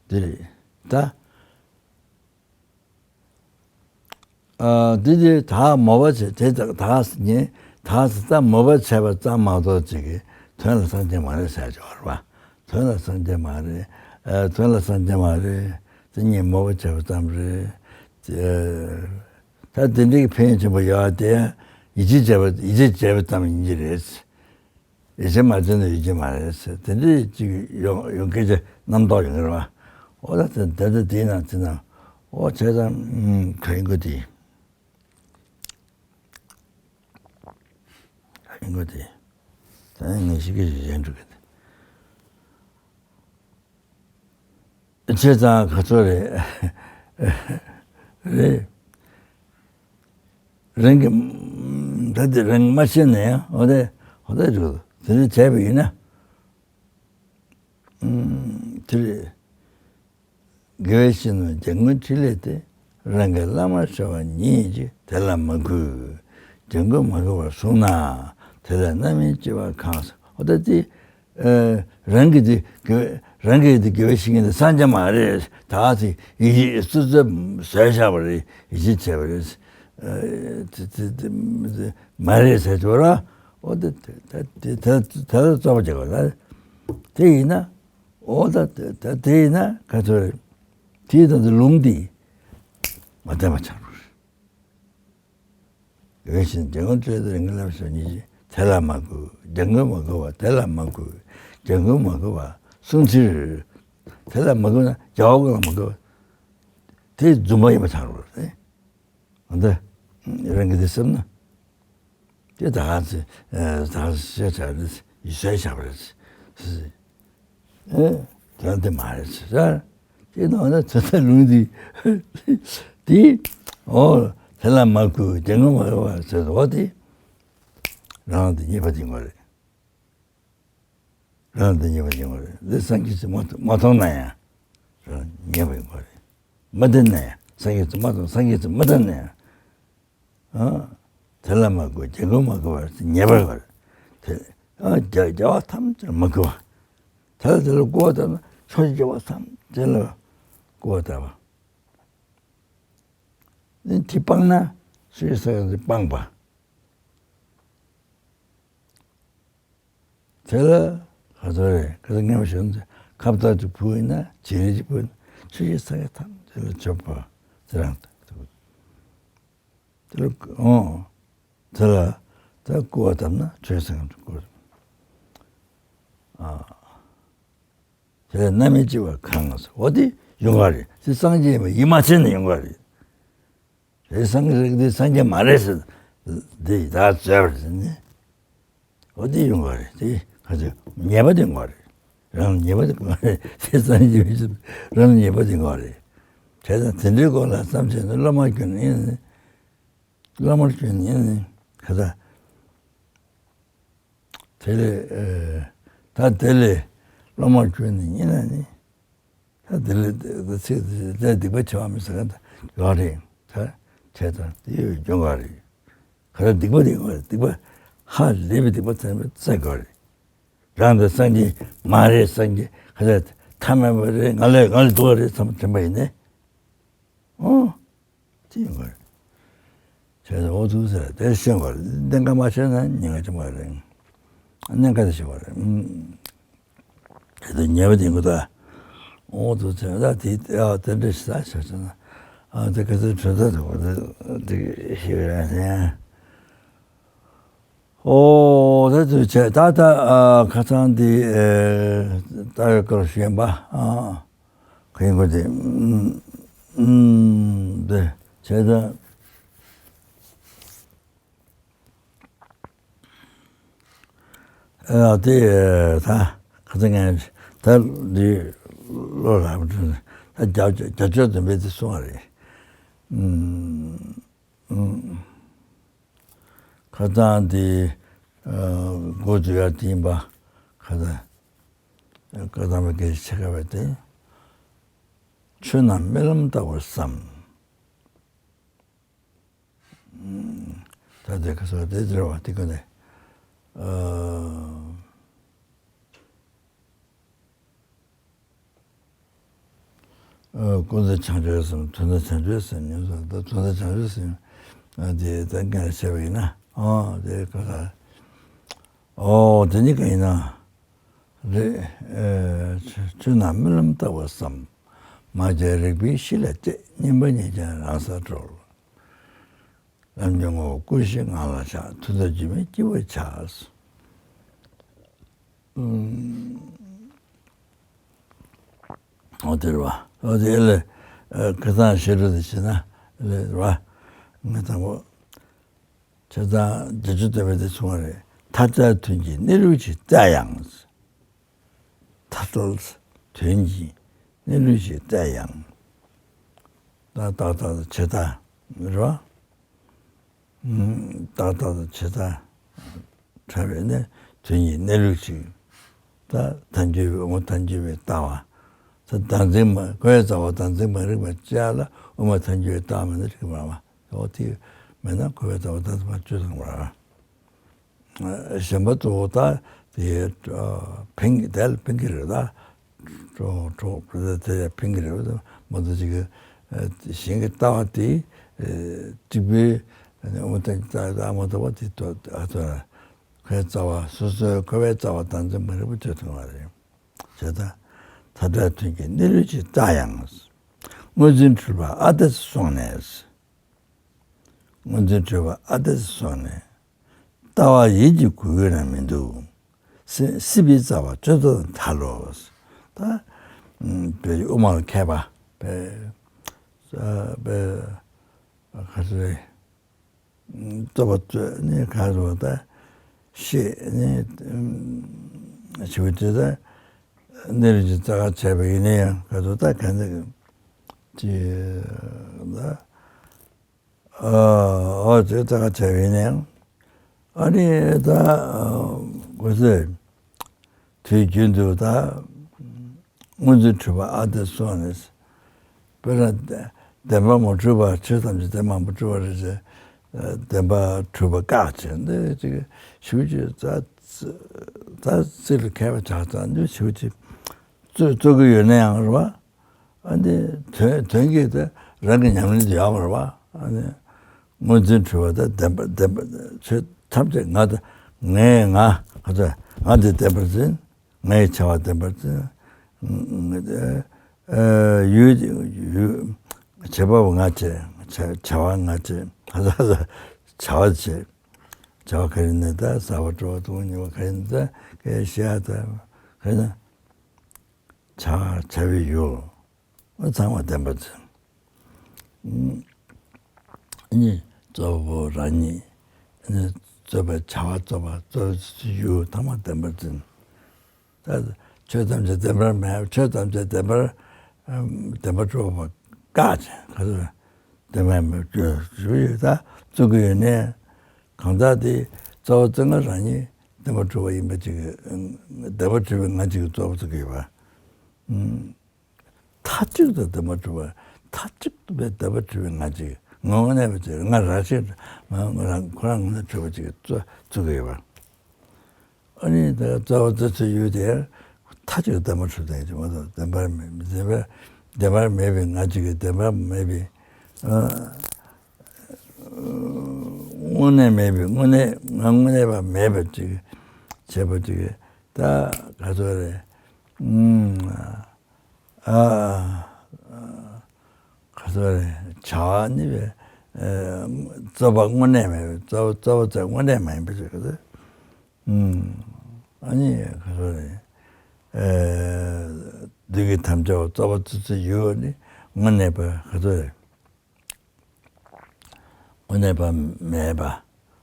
དེ་རེད་ད། ཨ་དེ་དེ་ད་མོས་པ་བྱས། དེ་ད་ད་ངས་ད་ད་མོས་པ་བྱས་པ་ཙམ་མ་གཏོགས་ཅིག་གི་དོན་ལ་སངས་རྒྱས་མ་རེད་ཟེར་གྱི་ཡོད་རེད་པ། དོན་ལ་སངས་རྒྱས་མ་རེད། ཨ་དོན་ལ་སངས་རྒྱས་མ་རེད། དེ་ངས་མོས་པ་བྱས་པ་ཙམ་རེད། ཨ་ད་དེ་འདྲའི་ཕན་ཆེན་པོ་ཡོད་དེ། ཡིད་ཆེས་བྱས་པ་ཡིད་ཆེས་བྱས་པ་ཙམ་ཡིན་གྱི་རེད། ཡིད་ཆེས་མ་བྱས་ན་ཡིད་ཆེས་མ་རེད་ཟེར། དེ་འདྲའི་ཅིག་ཡོང་ཡོང་སྐད་ཆ་རྣམ་རྟོག་ཡོང་གི་རེད་པ། འོ་ད་དེ་དེ་དེ་དེའི་ནང་དེ་ནང་། འོ་བྱས་ཙང་ཨུམ་ག་ཡིན་གོ་དེ། ག་ཡིན་གོ་དེ། ད་ངས་ཤི་གི་ཞིག་གཞན་འགྲོ་གི་དེ། བྱས་ཙང་ག་ཚོད་རེད། རེད། རང་གིས་ད་དེ་རང་མ་ཤེས་ན་ཡང་། འོ་དེ་འོ་དེ་འགྲོ། དེ་འདྲ་བྱས་པ་ཡིན་ན། ཨུམ། དེ་རེད། དགེ་བའི་བཤེས་གཉེན་སྦྱིན་དགོས་ཕྲིན་ལས་དེ། རང་གི་བླ་མ་ཤོར་བ་ཉིད་ཀྱིས་དེ་ལ་མ་གུས། སྦྱིན་དགོས་མ་གུས་པར་བསྲུངས་ན། དེ་ལས་རྣམ་སྨིན་སྐྱེ་བ་གང་། འོ་ད་དེ། ཨ་རང་གི་དེ་དགེ་རང་གི་དེ་དགེ་བའི་བཤེས་གཉེན་དེ་སངས་རྒྱས་མ་རེད། ད་དེ་ཡིད་ཆེས་སོ་སོས་བཟོས་བཞག་པ་རེད། ཡིད་ཆེས་བྱས་པ་རེད། ཨ་དེ་དེ་དེ་མ་རེད་ཟེར་གྱི་ཡོད་རེད། འོ་དེ་དེ་དེ་དེ་དེ་ལ་རྩོད་པ་རྒྱག་དགོས་ལ། དེ་ཡིན་ན། འོ་ད་དེ་དེ་དེ་ཡིན་ན་ག་ཚོད་རེད། དེ་ད་དེ་ལུང་དེ་མ་བསྟན་པ་ཆགས་འགྲོ་རེད། དགེ་བའི་བཤེས་གཉེན་སྦྱིན་དགོས་ཕྲིན་ལས་དེ། རང་གི་བླ་མ་ཤོར་བ་ཉིད་ཀྱིས་དེ་ལ་མ་གུས། སྦྱིན་དགོས་མ་གུས་པར་དེ་ལ་མ་གུས། སྦྱིན་དགོས་མ་གུས་པར་བསྲུང་ཕྱིར། དེ་ལ་མ་གུས་ན་རྒྱལ་བ་ཀུན་ལ་མ་གུས་པ། དེ་རྫུན་པ་ཡིན་པ་ཆགས་འགྲོ་རེད། འོ་ད་རང་གིས་དེ་བསམ་ན། དེ་ད་ག་ཚོད་ད་ག་ཚོད་བཤད་བྱ་རེད། ཡིད་ཆེས་བྱ་བ་རེད། ཨེ། དོན་དེ་མ་རེད་ཟེར། དེ་ནང་ན་ཚོད་ལྟ་ལུང་འདི། དེ། འོ། དེ་ལ་མ་གུས། སྦྱིན་དགོས་མ་གུས་པར་ཟེར་བ་དེ། རང་དེ་ཉེས་པ་ཅན་པ་རེད། རང་དེ་ཉེས་པ་ཅན་པ་རེད། འདི་སངས་རྒྱས་ཀྱིས་མ་མཐོང་ན་ཡང་། རང་ཉེས་པ་ཡིན་པ་རེད། མ་བསྟན་ན་ཡང་། སངས་རྒྱས་ཀྱིས་མ་མཐོང་། སངས་རྒྱས་ཀྱིས་མ་བསྟན་ན་ཡང་། ཨ། དེ་ལ་མ་གུས། སྦྱིན་དགོས་མ་གུས་པར་ཉེས་པ་ཡོད་རེད། དེ་ ཨ་རྒྱལ་རྒྱལ་བ་ཐམས་ཅད་མ་གུས་པ། དེ་ལ་དེ་ལ་སྐུར་བ་བཏབ་ན་ཕྱོགས་བཅུའི་རྒྱལ་བ་ཐམས་ཅད་ལ་སྐུར་བ་བཏབ་པ། ནི་དེ་སྤངས་ན་ཕྱོགས་བཅུའི་སངས་རྒྱས་དེ་སྤངས་པ། དེ་ལ་ག་ཚོད་རེད། ག་ཚོད་ངན་པ་ཞིག་ཁབ་ཏག་ཅིག་ཕུལ་ཡིན་ན་བྱི་རིལ་ཅིག་ཕུལ་ཡིན་ན་ཕྱོགས་བཅུའི་སངས་རྒྱས་ཐམས་ཅད་ལ་མཆོད་པ་དེ་རང་དང་། དེ་ལ་ཨོ། དེ་ལ་ད་སྐུར་བ་བཏབ་ན་ཆོས་སེམས་ཀྱི་སྐུ། ཨ། དེ་ལ་རྣམ་སྨིན་གཅིག་པ་གང་ཟེར། འོ་དེ་ཡོང་ག་རེད། དེ་སངས་རྒྱས་མ་ཡིད་མ་ཆེས་ན་ཡོང་ག་རེད། རེད། སངས་རྒྱས་རིགས་དེ་སངས་རྒྱས་མ་རེད་ཟེར། དེ་ད་བཟོས་པ་རེད་ཟེར་ནས། འོ་དེ་ཡོང་ག་རེད། དེ་ག་ཚོད་ཉེས་པ་དེ་ཡོང་ག་རེད། རང་ལ་ཉེས་པ་དེ་ཡོང་ག་རེད། དེ་སངས་རྒྱས་མི་ཆེས་རང་ལ་ཉེས་པ་དེ་ཡོང་ག་རེད། བྱས་ཙང་དེ་འདྲའི་སྐོར་ལ་བསམ་བྱས་ན་སློབ་མར་གྱུར་ནས་ཡིན། སློབ་མར་གྱུར་ནས་ཡིན་ནི་ག་ད། དེ་ལས་ཨེ། ད་དེ་ལས་སློབ་མར་གྱུར་ནས་ཡིན་ན་ནི། ད་དེ་ལས་ཚིག་དེ་སྡིག་པ་ཆེ་བ་མེད་ཟེར་མཁན་ད་ཡོད་རེད། ད་བྱས་ཙང་དེ་ཡོད་སྦྱོང་ག་རེད། ག་ད་སྡིག་པ་དེ་ཡོད་རེད། སྡིག་པ་ཧ་ལས་པའི་སྡིག་པ་ཚང་མ་བསགས་དགོས་རེད། རང་དེ་སངས་རྒྱས་མ་རེད། སངས་རྒྱས་ག་ད་ཐ་མལ་པ་རེད། ང་ལས་ང་ལས་སྡུག་པ་རེད་བསམ་དྲན་པ་ཡིན་ནས། ཨོ། ཅི་ཡོང་གི་རེད། བྱས་ཙང་འོ་ཐུག་ཟེར་དེ་ཤེས་དགོས་རེད། གཏན་འཁེལ་མ་བྱས་ན་ཉེན་ཁ་ཆེན་པོ་རེད། གནད་འགག་དེ་ཤེས་དགོས་རེད། ཨུམ། དེ་དུས་ཉེས་པ་དེ་ཡོང་གི་ད། འོ་ཐུག་ཟེར་ད་དེ་ཨ་དེ་འདྲ་ཞིག་ད་བྱས་ཙང་ཨ་དེ་ག་ཚོད་གྲོས་ཚོད་དུ་དེ་ཤེས་གི་རེད་ཟེར། ཨོ་དེ་དུས་བྱས་ད་ད་ཨ་ཁ་སང་དེ་ཨེ་ལྟ་བའི་སྐོར་ཞུས་པ་ཨ། ག་ཡིན་དགོས་དེ། ཨུམ། དེ་བྱས་ཙང་། ཨ་དེ་ད་ག་ཚོད་ངས་ད་འདི་བློ་ལ་མ་འཁྲུལ་ད་རྒྱ་རྒྱ་ཆོས་སྡོམ་པས་དེ་གསུངས་པ་རེད། ཨུམ། ཨུམ། ཁ་སང་དེ་ཨ་འགོ་འཛུགས་ཡ་དེ་ཡིན་པ། ཁ་སང་བཀའ་གདམས་པ་དགེ་བཤེས་འཆད་ཁ་བས་དེ། ཆོས་རྣམས་རྨི་ལམ་ལྟ་བུར་བསམ། ད་དེ་ཁ་སང་དེ་ཟེར་བ་དེ་ག་ནས། ཨ། ཨ། ཀུན་རྫོབ་བྱང་ཆུབ་སེམས། དོན་དམ་བྱང་ཆུབ་སེམས་ཉིད་སོགས་དང་། དོན་དམ་བྱང་ཆུབ་སེམས་དེ་ད་ངས་བཤད་པ་ཡིན་ན། ཨོ་དེ་ག་ལ། ཨོ་དེ་གཉིས་ཀ་ཡིན་ན་རེད། ཨེ། ཆོས་རྣམས་རྨི་ལམ་ལྟ་བུར་བསམ། མ་སྐྱེས་རིག་པའི་གཤིས་ལ་གཏད། གཉིས་པ་གཉིས་ཀྱང་རང་སར་གྲོལ། ལམ་གྱི་ངོ་བོ་ཀུན་ཤེས་ངང་ལ་བཞག། མཐུ་སྟོབས་སྒྱུ་མའི་སྐྱེས་བུ་ཆགས། ཨུམ། འོ་དེ་རེད་བ། འོ་དེ་ལས་ཁ་སང་བཤད་སྒྲུབ་དེ་བྱས་ན་ལས་རེད་བ། ང་དང་པོ་བྱས་ཙང་རྒྱ་ཆོས་སྡོམ་པས་དེ་གསུངས་པ་རེད། མཐའ་བྲལ་དོན་གྱི་གནས་ལུགས་ཀྱི་རྩལ་ཡང་། མཐའ་བྲལ་དོན་གྱི་གནས་ལུགས་ཀྱི་རྩལ་ཡང་། ད་རྟག་མཐའ་དང་བྱེད་མཐའ་རེད་བ། ཨུམ། རྟག་མཐའ་དང་བྱེད་མཐའ་བྲལ་བའི་གནས་དོན་གྱི་གནས་ལུགས་ཅིག་ད་ཐལ་འགྱུར་བའི་དབུ་མ་ཐལ་འགྱུར་བའི་ལྟ་བ། ད་བདག་འཛིན་མ་འཁོར་བའི་རྩ་བ་བདག་འཛིན་མ་རིག་པ་ཅིག་ལ་དབུ་མ་ཐལ་འགྱུར་བའི་ལྟ་བ་མེད་ན་འགྲིག་གི་མ་རེད་བ། འོ་དེ་མེད་ན་འཁོར་བའི་རྩ་བ་བདག་འཛིན་མ་བཅོས་དང་བ། གཞན་པ་གཙོ་བོ་ད་དེ་ཕན་དེ་ལ་ཕན་གྱི་རེད་ད། གྲོགས་གྲོགས་དེ་ལ་ཕན་གྱི་རེད་ད། མ་གཏོགས་ཅིག་གཞན་གྱི་ལྟ་བ་དེ་གཅིག་པུའི་དབུ་མ་ཐལ་འགྱུར་ལྟ་བ་མ་གཏོགས་པ་དེ་ད་ཨ་ད་འཁོར་བའི་རྩ་བ་སོ་སོའི་འཁོར་བའི་རྩ་བ་བདག་འཛིན་མ་རིག་པ་བཅོས་ཐུབ་པ་རེད། བྱས་ཙང་མཐའ་བྲལ་དོན་གྱི་གནས་ལུགས་ཀྱི་རྩལ་ཡང་། སྔོན་འཛིན་འཁྲུལ་པ་ཨ་འཐས་སོང་ནས། སྔོན་འཛིན་འཁྲུལ་པ་ཨ་འཐས་སོང་ནས། ལྟ་བ་ཡིད་ཀྱི་གུ་གུལ་རང་མི་འདུག། སྲིད་པའི་རྩ་བ་གཅོད་ཚུལ་ཐལ་ལོ། ད་བོད་ཀྱི་དབུ་མ་ལ་མཁས་པ་པས་པས་ག་ཚོད་རེད། རྩོད་པ་རྩོད་ནས་ག་རེ་ད་ཤེས་ནས་ཞིབ་ཏུ་ད་གནས་ལུགས་ཀྱི་རྩ་ཁ་བྱས་པ་ཡིན་ན་ཡང་ག་ཚོད་ད་ག་འདྲ་ཅི་ད་ཨ་ཨ་དེ་རྩ་ཁ་བྱས་པ་ཡིན་ན་ཡང་ཨ་ནི་ད་གོ་ཚོད་དུས་རྒྱུན་དུ་ད། སྔོན་འཛིན་འཁྲུལ་པ་ཨ་འཐས་སོང་ནས། དཔེར་ན་བདེན་པར་མ་གྲུབ་པ་ཆོས་ཐམས་ཅད་བདེན་པར་མ་གྲུབ་པ་རེད་ཟེར། བདེན་པ་གྲུབ་པ་བཀག་བྱས་འདི་ཅིག་ཞུ་ཅིག་ད་ད་ཚིག་ལ་མཁས་པ་ཆགས་ཙང་འདི་ཞུ་ཅིག་རྩོད་རྩོད་ཀྱི་ཡོད་ན་ཡང་རེད་བ། ཨ་ནི་དོན་དོན་གྱིས་ད་རང་གི་ཉམས་ལེན་དུ་ཡོད་པ་རེད་བ། ཨ་ནི་སྔོན་འཛིན་གྲུབ་པ་དང་བདེན་པ་བདེན་པ་ཆོས་ཐམས་ཅད་ང་དང་ངས་ང་ཁ་ཚ་ང་འདི་བདེན་པར་འཛིན། ངའི་བྱ་བ་བདེན་པར་འཛིན། ཡུལ་ཡུལ་བྱེད་པ་ང་བྱེད། བྱ་བ་ང་བྱེད། བྱ་བ་བྱེད། བྱ་བ་ག་རེ་ནི་ད་ཟ་བ་འགྲོ་བ་འདུག་ཉལ་བ་ག་རེ་ནི་ད་སྐད་བཤད་ད་ག་རེ་ན་བྱ་བ་བྱ་བའི་ཡུལ། ཚང་མ་བདེན་པར་འཛིན། ཨ་ནི་གཙོ་བོ་རང་ཉིད། ཨ་ནི་རྩོད་པའི་བྱ་བ་རྩོད་པ་རྩོད་པའི་ཡུལ་ཚང་མ་བདེན་པར་འཛིན། ད་ཆོས་ཐམས་ཅད་བདེན་པར་མེད། ཆོས་ཐམས་ཅད་བདེན་པར་བདེན་པར་གྲུབ་པ་བཀག་ཅིང་ག་ཚོད་བདེན་པར་མེད་རྒྱུ་ཞུ་ཡོད། ད་རྩོད་ཀྱི་ཡོད་ནའི་གང་ཟག་དེ་གཙོ་བོ་རྩོད་ངན་རང་ཉིད་བདེན་པར་གྲུབ་པ་ཡིན་པ་ཅིག་བདེན་པར་གྲུབ་པའི་ང་ཅིག་གི་གཙོ་བོ་རྩོད་ཀྱི་ཡོད་པ། མཐའ་གཅིག་ཏུ་བདེན་པར་གྲུབ་པ། མཐའ་གཅིག་ཏུ་བདེན་པར་གྲུབ་པའི་ང་ཅིག་ངོ་བོ་གནས་པ་ཅིག་ང་རང་བཞིན་ང་ང་རང་ཁོ་རང་ངོ་ནས་གྲུབ་པ་ཅིག་གཙོ་བོ་རྩོད་ཀྱི་ཡོད་པ། ཨ་ནི་ད་གཙོ་བོ་རྩོད་ཚུལ་ཡོད་དེ་མཐའ་གཅིག་བདེན་པར་གྲུབ་བསྡད་ཀྱི་མ་གཏོགས་བདེན་པར་མེད་བདེན་པར་བདེན་པར་མེད་པའི་ང་ཅིག་གི་བདེན་པར་མེད་པའི་ཨ་དངོས་གནས་མེད་པའི་དངོས་གནས་ང་དངོས་གནས་པ་མེད་པ་ཅིག་བྱས་པ་ཅིག་ད་ག་ཚོད་རེད། ཨ་ག་ཚོད་རེད། བྱ་བ་ནི་བས་རྩོད་པ་དངོས་གནས་མེད་པའི་རྩོད་རྩོད་པ་ཚོ་དངོས་གནས་མ་ཡིན་པ་ཅིག་ག་ཚོད། ཨ་ནི་ག་ཚོད་རེད། བདུད་ཀྱི་དམ་བཅའ་བ་རྩོད་པ་ཚོ་ཚོ་ཡོད་ནི་དངོས་གནས་པ་ག་ཚོད་རེད། དངོས་གནས་པ་མེད་པ།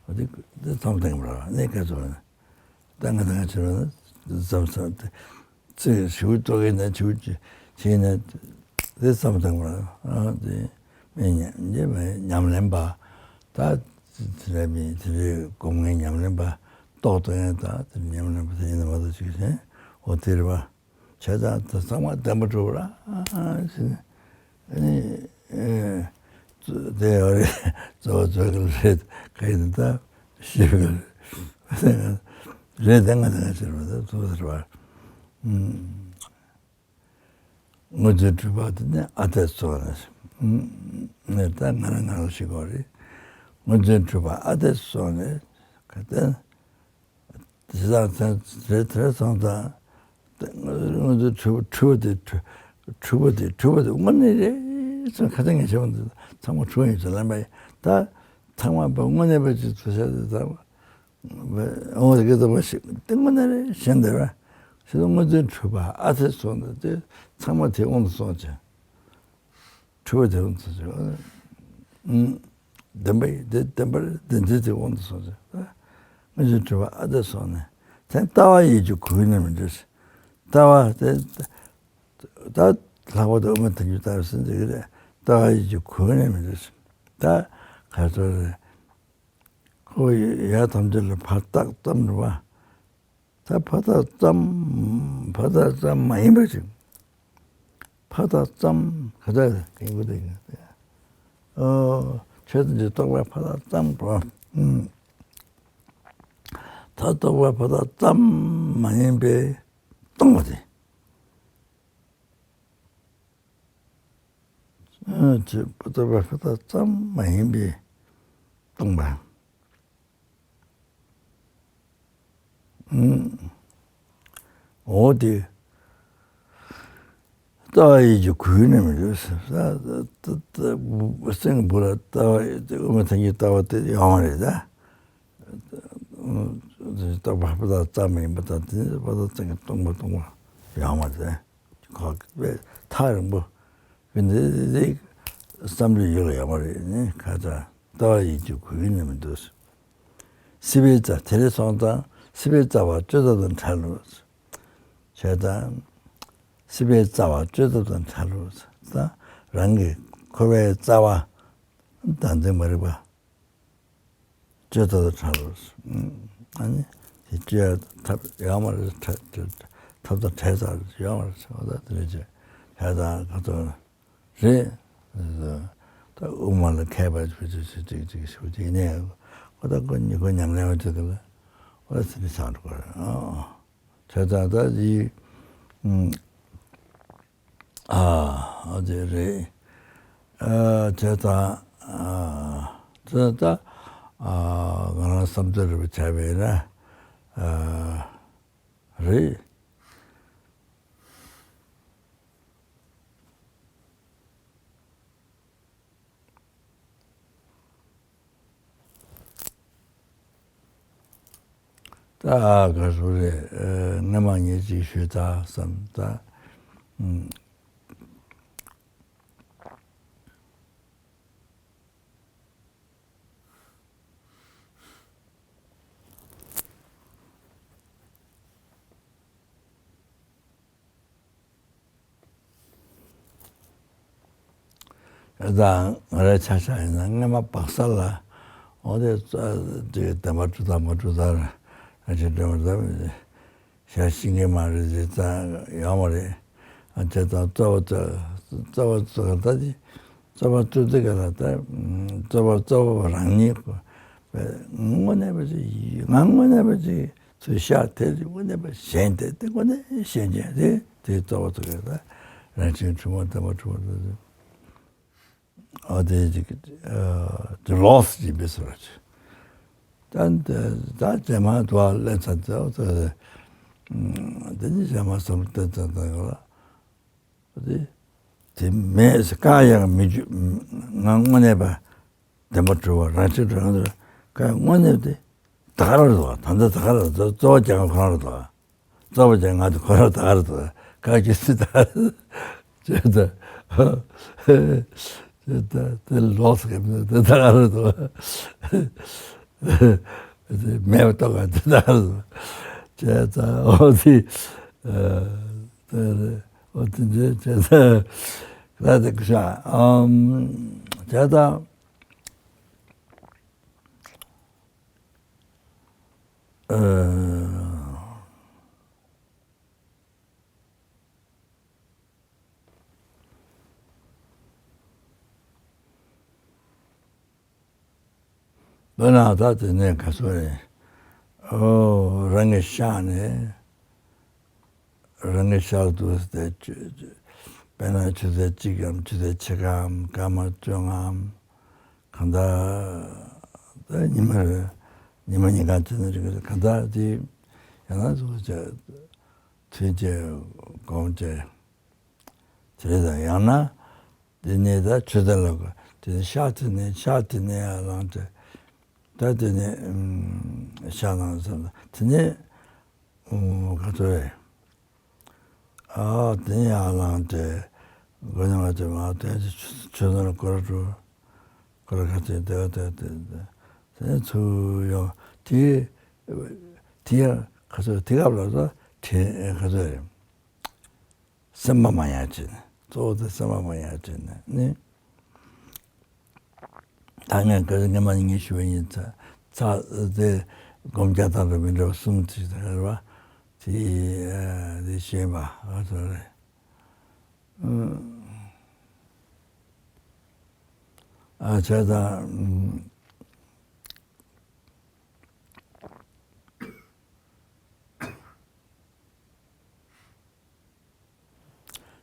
འོ་དེ་དེ་ཙམ་དང་འདྲ་བ་ནི་སྐད་ཙམ་ནི། ད་ང་དང་ང་བྱེད་པ་ནི་ཙམ་ཙམ་དེ་ཚིག་ཞིབ་རྟོག་གི་ན་ཞིབ་བྱས་ན་དེ་ཙམ་དང་འདྲ་བ་དེ་མི་ཉམས་ཉམས་ཉམས་ལེན་པ་ད་དེ་འདྲ་མི་དེ་འདྲའི་སྒོམ་ངན་ཉམས་ལེན་པ་རྟོགས་དང་ད་དེ་ཉམས་ལེན་པ་དེ་ཡིན་ན་མ་གཏོགས་ཅིག་ཟེར་འོ་དེ་རེད་པ། བྱས་ཙང་དེ་ཚང་མ་བདེན་པར་གྲུབ་པ་ར་ཨ་ཨ་ཟེར་ནས་ཨ་ནི་ཨེ་དེ་ཡོད་རེད། གཙོ་བོ་རྩོད་གི་རེད། ག་ཡིན་ད་ཤེས་གི་རེད། རེད་དེ་ང་དང་ང་ཟེར་བ་དེ་གཙོ་བོ་ཟེར་བ། སྔོན་འཛིན་གྲུབ་པ་དེ་ནི་ཨ་འཐས་སོང་ནས་ནས་ད་ང་རང་ང་རང་ཤེས་དགོས་རེད། སྔོན་འཛིན་གྲུབ་པ་ཨ་འཐས་སོང་ནས་ག་དེ། དེ་དང་དེ་དེ་དེ་སོང་ཙང་། དེ་ང་ཚོ་འཁྲུལ་འཁྲུལ་པ་དེ་འཁྲུལ་པ་དེ་འཁྲུལ་པ་དེ་དངོས་གནས་རེད་ཙང་ཁ་སང་ངས་བྱས་པ་འདི་ཚང་མ་འཁྲུལ་ཡིན་ཟེར་ལབ་པ་ཡིན། ད་ཚང་མ་པ་དངོས་གནས་པ་ཅིག་ཚོ་བྱ་དེ་ཚང་མ་འོང་བ་དེ་ག་ཚོད་པ་ཞིག་དེ་དངོས་གནས་རེད་ཤེས་འདོད་ར་ཞེས་སོང་། སྔོན་འཛིན་འཁྲུལ་པ་ཨ་འཐས་སོང་ནས་དེ་ཚང་མ་དེ་དབང་དུ་སོང་ཅིང་། འཁྲུལ་པ་དེ་དབང་དུ་སོང་ཅིང་། བདེན་པ་ཡིན་དེ་བདེན་པ་རེད། བདེན་འཛིན་དེ་དབང་དུ་སོང་ཅིང་། སྔོན་འཛིན་འཁྲུལ་པ་ཨ་འཐས་སོང་ནས་དེ་ལྟ་བ་ཡིད་ཀྱི་གོས་ནི་མི་འདྲ། ལྟ་བ་དེ་ད་ལྷག་པར་དུ་དབུ་མ་ཐལ་འགྱུར་ལྟ་བུ་ཟེར་འདི་གི་རེད། ལྟ་བ་ཡིད་ཀྱི་གོས་ནི་མི་འདྲ། ད་ག་ཚོད་རེད། ཁོ་ཡ་ཐམས་ཅད་ལ་ཕར་བཏགས་ཙམ་རེད་པ། ད་ཕར་བཏགས་ཙམ་ཕར་བཏགས་ཙམ་མ་ཡིན་པ་ཞིག་ཕར་བཏགས་ཙམ་ག་ཚོད་ཡིན་པ་དེ་ཡིན། ཨོ་ཆོས་ཐམས་ཅད་རྟོགས་པ་ཕར་བཏགས་ཙམ་རེད་པ། ད་རྟོགས་པ་ཕར་བཏགས་ཙམ་མ་ཡིན་པའི་སྟོང་པ་དེ། ཨ་ཅེ་པོ་ཏོ་བ་ཧྥ་ཏ་ཙམ་མ་ཡིན་པའི་སྟོང་པ། ཨུམ། འོ་དེ། ལྟ་བ་ཡིད་ཀྱི་གོས་ནི་མི་འདུག་ཟེར། ད་ད་ད་སེམས་ཀྱི་བུ་ལ་ལྟ་བ་དབུ་མ་ཐལ་འགྱུར་ལྟ་བ་དེ་ཡོང་བ་རེད་ད། ལྟ་བ་ཧྥ་ཏ་ཙམ་མ་ཡིན་པ་དང་དེ་ནི་ཧྥ་ཏ་ཙམ་གྱི་སྟོང་པ་སྟོང་པ་ཡོང་བ་རེད། ཁོ་པའི་ཐག་རིང་པོ། གི་འདི་འདི་བསམ་བློའི་ཡུལ་ལ་ཡོད་མ་རེད་ནི་ཁ་ཚ། ལྟ་བ་ཡིད་ཀྱི་གོས་ནི་མི་འདུག་སྲིད་པའི་རྩ་དེ་རེ་སོང་ཙང་སྲིད་པའི་རྩ་བ་གཅོད་ཐབས་དང་བྲལ་ལོ། བྱས་ཙང་། སྲིད་པའི་རྩ་བ་གཅོད་ཐབས་དང་བྲལ་ལོ། ད་རང་གི་འཁོར་བའི་རྩ་བ་བདག་འཛིན་མ་རིག་པ། གཅོད་ཐབས་དང་བྲལ་ལོ། ཨ་ནི་དེ་གཅོད་ཐབས་ཡོད་མ་རེད། ཐབས་དང་བྲལ་ཚར་ཡོད་མ་རེད། འོ་ད་དེ་རེད་ཅེས་བྱས་ཙང་ཁ་ཐོག་རེད། ད་དབུ་མ་ལ་མཁས་པ་ཅིག་ཅིག་ཅིག་ཅིག་ཞུ་ཅིག་ནས་ཁོ་ད་ཁོ་ཉི་ཁོ་ཉམས་ལེན་པ་ཅིག་ལ་ཨོ་ཟེར་ནས་ཆགས་འགྲོ་གི་རེད། ཨ་བྱས་ཙང་ད་འདི་ཨ་ཨ་དེ་རེད། ཨ་བྱས་ཙང་ཨ་དེ་ད་ཨ་ང་རང་བསམ་ཚུལ་རེ་བ་བྱས་པས་ན་ཨ་རེད། ད་ག་རེ་རེད། སྔ་མ་ངས་ཅིག་ཞུས་ད་བསམ་ད། ད་ང་རའི་ཆ་བཞག་ཡིན་ན་སྔ་མ་བག་ས་ལ་འོ་དེ་ཙ་དེ་བདེན་པ་གྲུབ་དང་མ་གྲུབ་དང་རང་བཞིན་སྒྲོན་མ་དང་ཞལ་ཤེས་ཀྱི་མ་རེད་ཟེར་ཙ་ཡོད་མ་རེད། ཨ་དེ་དང་རྩ་བ་རྩ་རྩ་བ་རྩ་བ་ད་དེ་རྩ་བ་རྩོད་དེ་ག་ལ་ད་རྩ་བ་རྩ་བ་རང་ཉིད་དངོས་གནས་པ་ཅིག་ང་དངོས་གནས་པ་ཅིག་ཚུར་ཤར་དེ་དེ་དངོས་གནས་པ་གཞན་དེ་དེ་དངོས་གནས་གཞན་ཅན་དེ་དེ་རྩ་བ་རྩ་བ་ད་རང་བཞིན་གྲུབ་མ་བདེན་པ་གྲུབ་མ་ད་དེ། ཨ་དེ་ཅིག་ཨ་དེ་ལོགས་ཀྱི་མི་སོར་ཅིག་ད་ད་རྗེས་མ་དུ་བ་ལེན་ཚར་ཚར་ཚར། དེ་ནི་རྗེས་མ་བསམ་བློ་བཏང་ཚར་ཚར་ལ། དེ་དེ་མེད་ཟེར་བཀག་ཡང་མི་འཇུ། ང་དངོས་གནས་པ་བདེན་པ་གྲུབ་པ་རང་ཆས་གྲུབ་ཡང་དུ་བཀག་དངོས་གནས་དེ་ད་ག་རང་རེད་དོ། ད་ལྟ་ད་ག་རང་རེད་དོ། གཙོ་བོ་རྒྱག་མཁན་ཁོ་རང་རེད་དོ། རྩོད་པ་ཅན་ང་དེ་ཁོ་རང་ད་ག་རེད་དོ། ཁ་ཁྱི་སི་ད་ཅེ་ད་ཅེ་ད་དེ་ལོགས་ཀྱི་མི་དེ་ད་ག་རེད་དོ། དེ་མེད་པ་ཏོག་ག་དེ་ད་ག་རེད་དོ། ཅེ་ད་ཨོ་དེ་དེ་རེད། ཨོ་དེ་འདྲ་ཅེ་ད་ད་དེ་ཀུ་ཤ་ཨམ་ཅེ་ད། ཨ། དཔེར་ན་ད་དེ་ནས་ག་ཚོད་རེད། ཨོ་རང་གི་ཤག་ནས། རང་གི་ཤག་ཏུ་དེ་ཆུ་ཆུ་དཔེར་ན་ཆུ་ཚོད་གཅིག་གམ་ཆུ་ཚོད་ཕྱེད་ཀའམ་སྐར་མ་བཅོ་ལྔའམ་གང་ལྟར་དེ་ཉི་མ་རེ་ཉི་མ་གཉིས་གང་བྱས་ན་འགྲིག་གི་རེད། གང་ལྟར་དེ་ཡང་ན་གཟུགས་བྱས་ཐུན་བྱས་སྒོམ་བྱས་དེ་རེད། ད་ཡང་ན་དེ་ནས་ད་ཆུ་ཚོད་ལ་དེ་ནས་ཤག་དེ་ནས་ཤག་དེ་ནས་ཡར་ལངས་བྱས་ད་དེ་ནས་ཤག་ལངས་ཟེར་ན་དེ་ནས་ག་ཚོད་རེད། ཨ་དེ་ཡང་ལངས་ཏེ་དགོན་ནས་མ་ཐོན་མ་ཐོན་ཏེ་ཆུ་ཆུ་ནང་སྐོར་འགྲོ། སྐོར་ག་ཚོད་དེ་དེ་དེ་དེ་ཚུར་ཡོང་དེ་དེ་ཡང་ག་ཚོད་དེ་སྐབས་ལ་ཚོ་དྲན་ག་ཚོད་རེད། སེམས་པ་མ་ཡར་བྱས་ནས་གཙོ་བོ་དེ་སེམས་པ་མ་ཡར་བྱས་ནས་ནི། ད་ངས་ག་རེ་སྔ་མ་ནས་ངས་ཞུ་བ་ཡིན་ཚ་ཚ་དེ་སྒོམ་རྒྱག་སྟངས་རེ་མི་འདྲ་བ་གསུམ་དེ་རེད་བ། དེ་དེ་ཤེས་པ་ཨ་ཚོ་རེད། ཨ་བྱས་ཙང་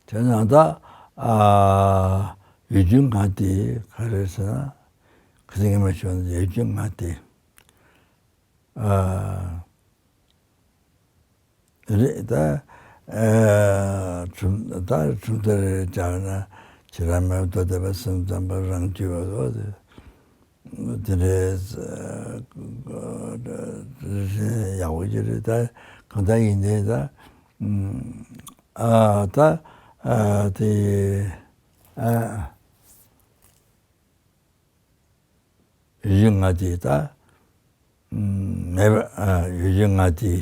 དེ་ནང་ད་ཨ་ཡུལ་རྒྱུན་ང་དེ་ག་རེ་ཟེར་ན་ཁ་སང་ངས་མ་ཞུས་ན་ཡུལ་རྒྱུན་ང་དེ་ཨ་རེད་ད། ཨ་གྲུབ་ད་གྲུབ་མཐའ་རེ་སྦྱར་ན་ཇི་ལྟར་མེད་པར་རྟོགས་བདེན་པ་སེམས་ཙམ་པ་རང་རྒྱུད་པ་སོགས་དེ། དེ་འདྲའི་ཡག་པོ་ཅིག་རེད་ད། གང་ལྟར་ཡིན་ནའི་ད་ཨ་ད་ཨ་དེ་ཨ་ཡུལ་ལྔ་དེ་ད་མེད་པ་ཨ་ཡུལ་ལྔ་དེ་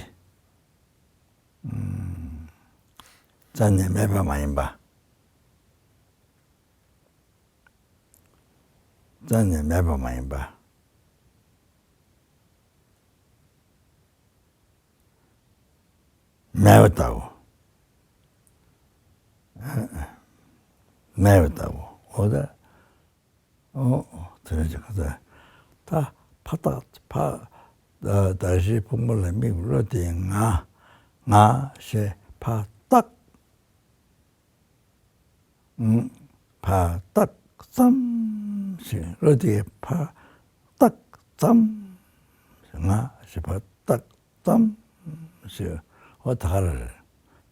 རྩ་ནས་མེད་པ་མ་ཡིན་པ། རྩ་ནས་མེད་པ་མ་ཡིན་པ། མེད་པ་ལྟ་བུ། མེད་པ་ལྟ་བུ། འོ་ད་ ཨོ། དེ་ནས་ཅི་ག་ཚ། ད་ཕ་རྟགས་ཕ། ད་ད་ཞེས་ཕུང་པོ་ལ་དམིགས་པའི་བློ་དེ་ང་། ང་ཞེས་ཕ་རྟགས། ཕ་རྟགས་ཙམ་ཞེས་བློ་དེ་ཕ་རྟགས་ཙམ། ང་ཞེས་ཕ་རྟགས་ཙམ་ཞེས། འོ་ད་ག་རེ་རེད།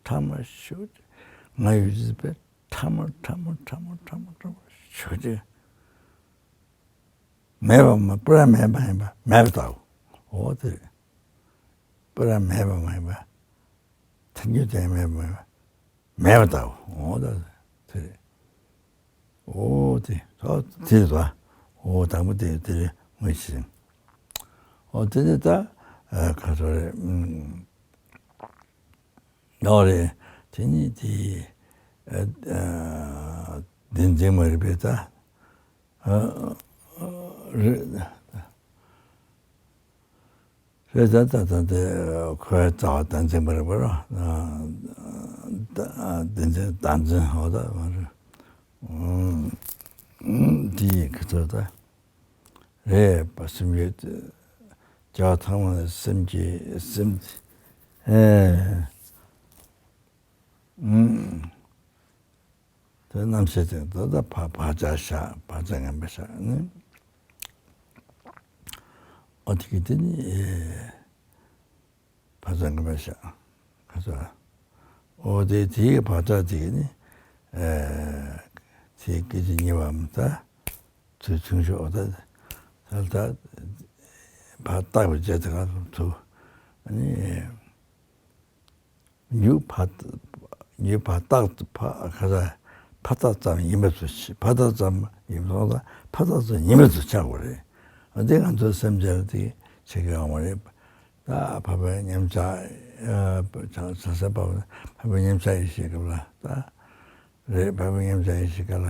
ཕྲ་མོ་ཞེ་པོ་ཅིག་ང་ཡོད་ཚད་པས་ཕྲ་མོ་ཕྲ་མོ་ཕྲ་མོ་ཕྲ་མོ་ཕྲ་མོ་ཞེ་པོ་ཅིག་མེད་པ་མ། པུ་ར་མེད་པ་ཡིན་པ་མེད་པ་ལྟ་བུ། འོ་དེ་རེད། པུ་ར་མེད་པ་མ་ཡིན་པ། ཐལ་འགྱུར་དེ་མེད་པ་མ་ཡིན་པ་མེད་པ་ལྟ་བུ། འོ་ད་དེ་རེད། འོ་དེ་ད་དེ་རེད་པ། འོ་དང་པོ་དེ་དེ་རེད། ངོས་ཤེས། འོ་དེ་ནས་ད་ཨ་ག་ཚོད་རེད། ཨུམ། འོ་རེད། དེ་ནས་དེ་ཨ་ཨ་བདེན་འཛིན་མ་རིག་པའི་ད། ཨ་རེད། རེད་ད་ད་ད་དེ་ཁོའི་རྩ་བ་བདག་འཛིན་མ་རིག་པ་རོ། བདེན་འཛིན་བདག་འཛིན་འོ་ད་མ་རེད། དེ་ཡི་གི་ཚོད་ད། རེད་པ། སེམས་ཡོད། བྱ་བ་ཚང་མ་སེམས་ཀྱི་སེམས། ཨེ། ཨུམ། དེ་རྣམ་ཤེས་དེ་ད་ལྟ་བག་བག་ཆགས་བཞག་བག་ཆགས་ངན་པ་བཞག་ནི། ཨོ་དེ་གི་དེ་ནི་ཨེ། བག་ཆགས་ངན་པ་བཞག་ག་ཚོད། ཨོ་དེ་དེའི་བག་ཆགས་དེ་གི་ནི་ཨེ། དེའི་སྐད་ཅིག་གཉིས་པའམ་ད། དུས་ཐུང་ཤོས་ཨོ་ད། ད་ལྟ་བག་བཏགས་པའི་རྗེས་དེ་ག་ལ་ཐུག་ཨ་ནི། མྱུ་བ། མྱུ་བ་རྟགས་ཕ་ག་ས། ཕ་རྟགས་ཙམ་ཡིན་པ་ཚོ་ཕ་རྟགས་ཙམ་ཡིན་སོང་ཙང་ཕ་རྟགས་ཙམ་ཡིན་པ་ཚོ་ཆགས་དགོས་རེད། འདི་ང་ཚོའི་སེམས་ཅན་དེ་ཆགས་ཀྱི་ཡོད་མ་རེད། ད་འཕགས་པའི་མཉམ་གཞག་བྱང་སེམས་འཕགས་པའི་མཉམ་གཞག་ཡེ་ཤེས་སྐབས་ལ་ད། རེད། འཕགས་པའི་མཉམ་གཞག་ཡེ་ཤེས་སྐབས་ལ།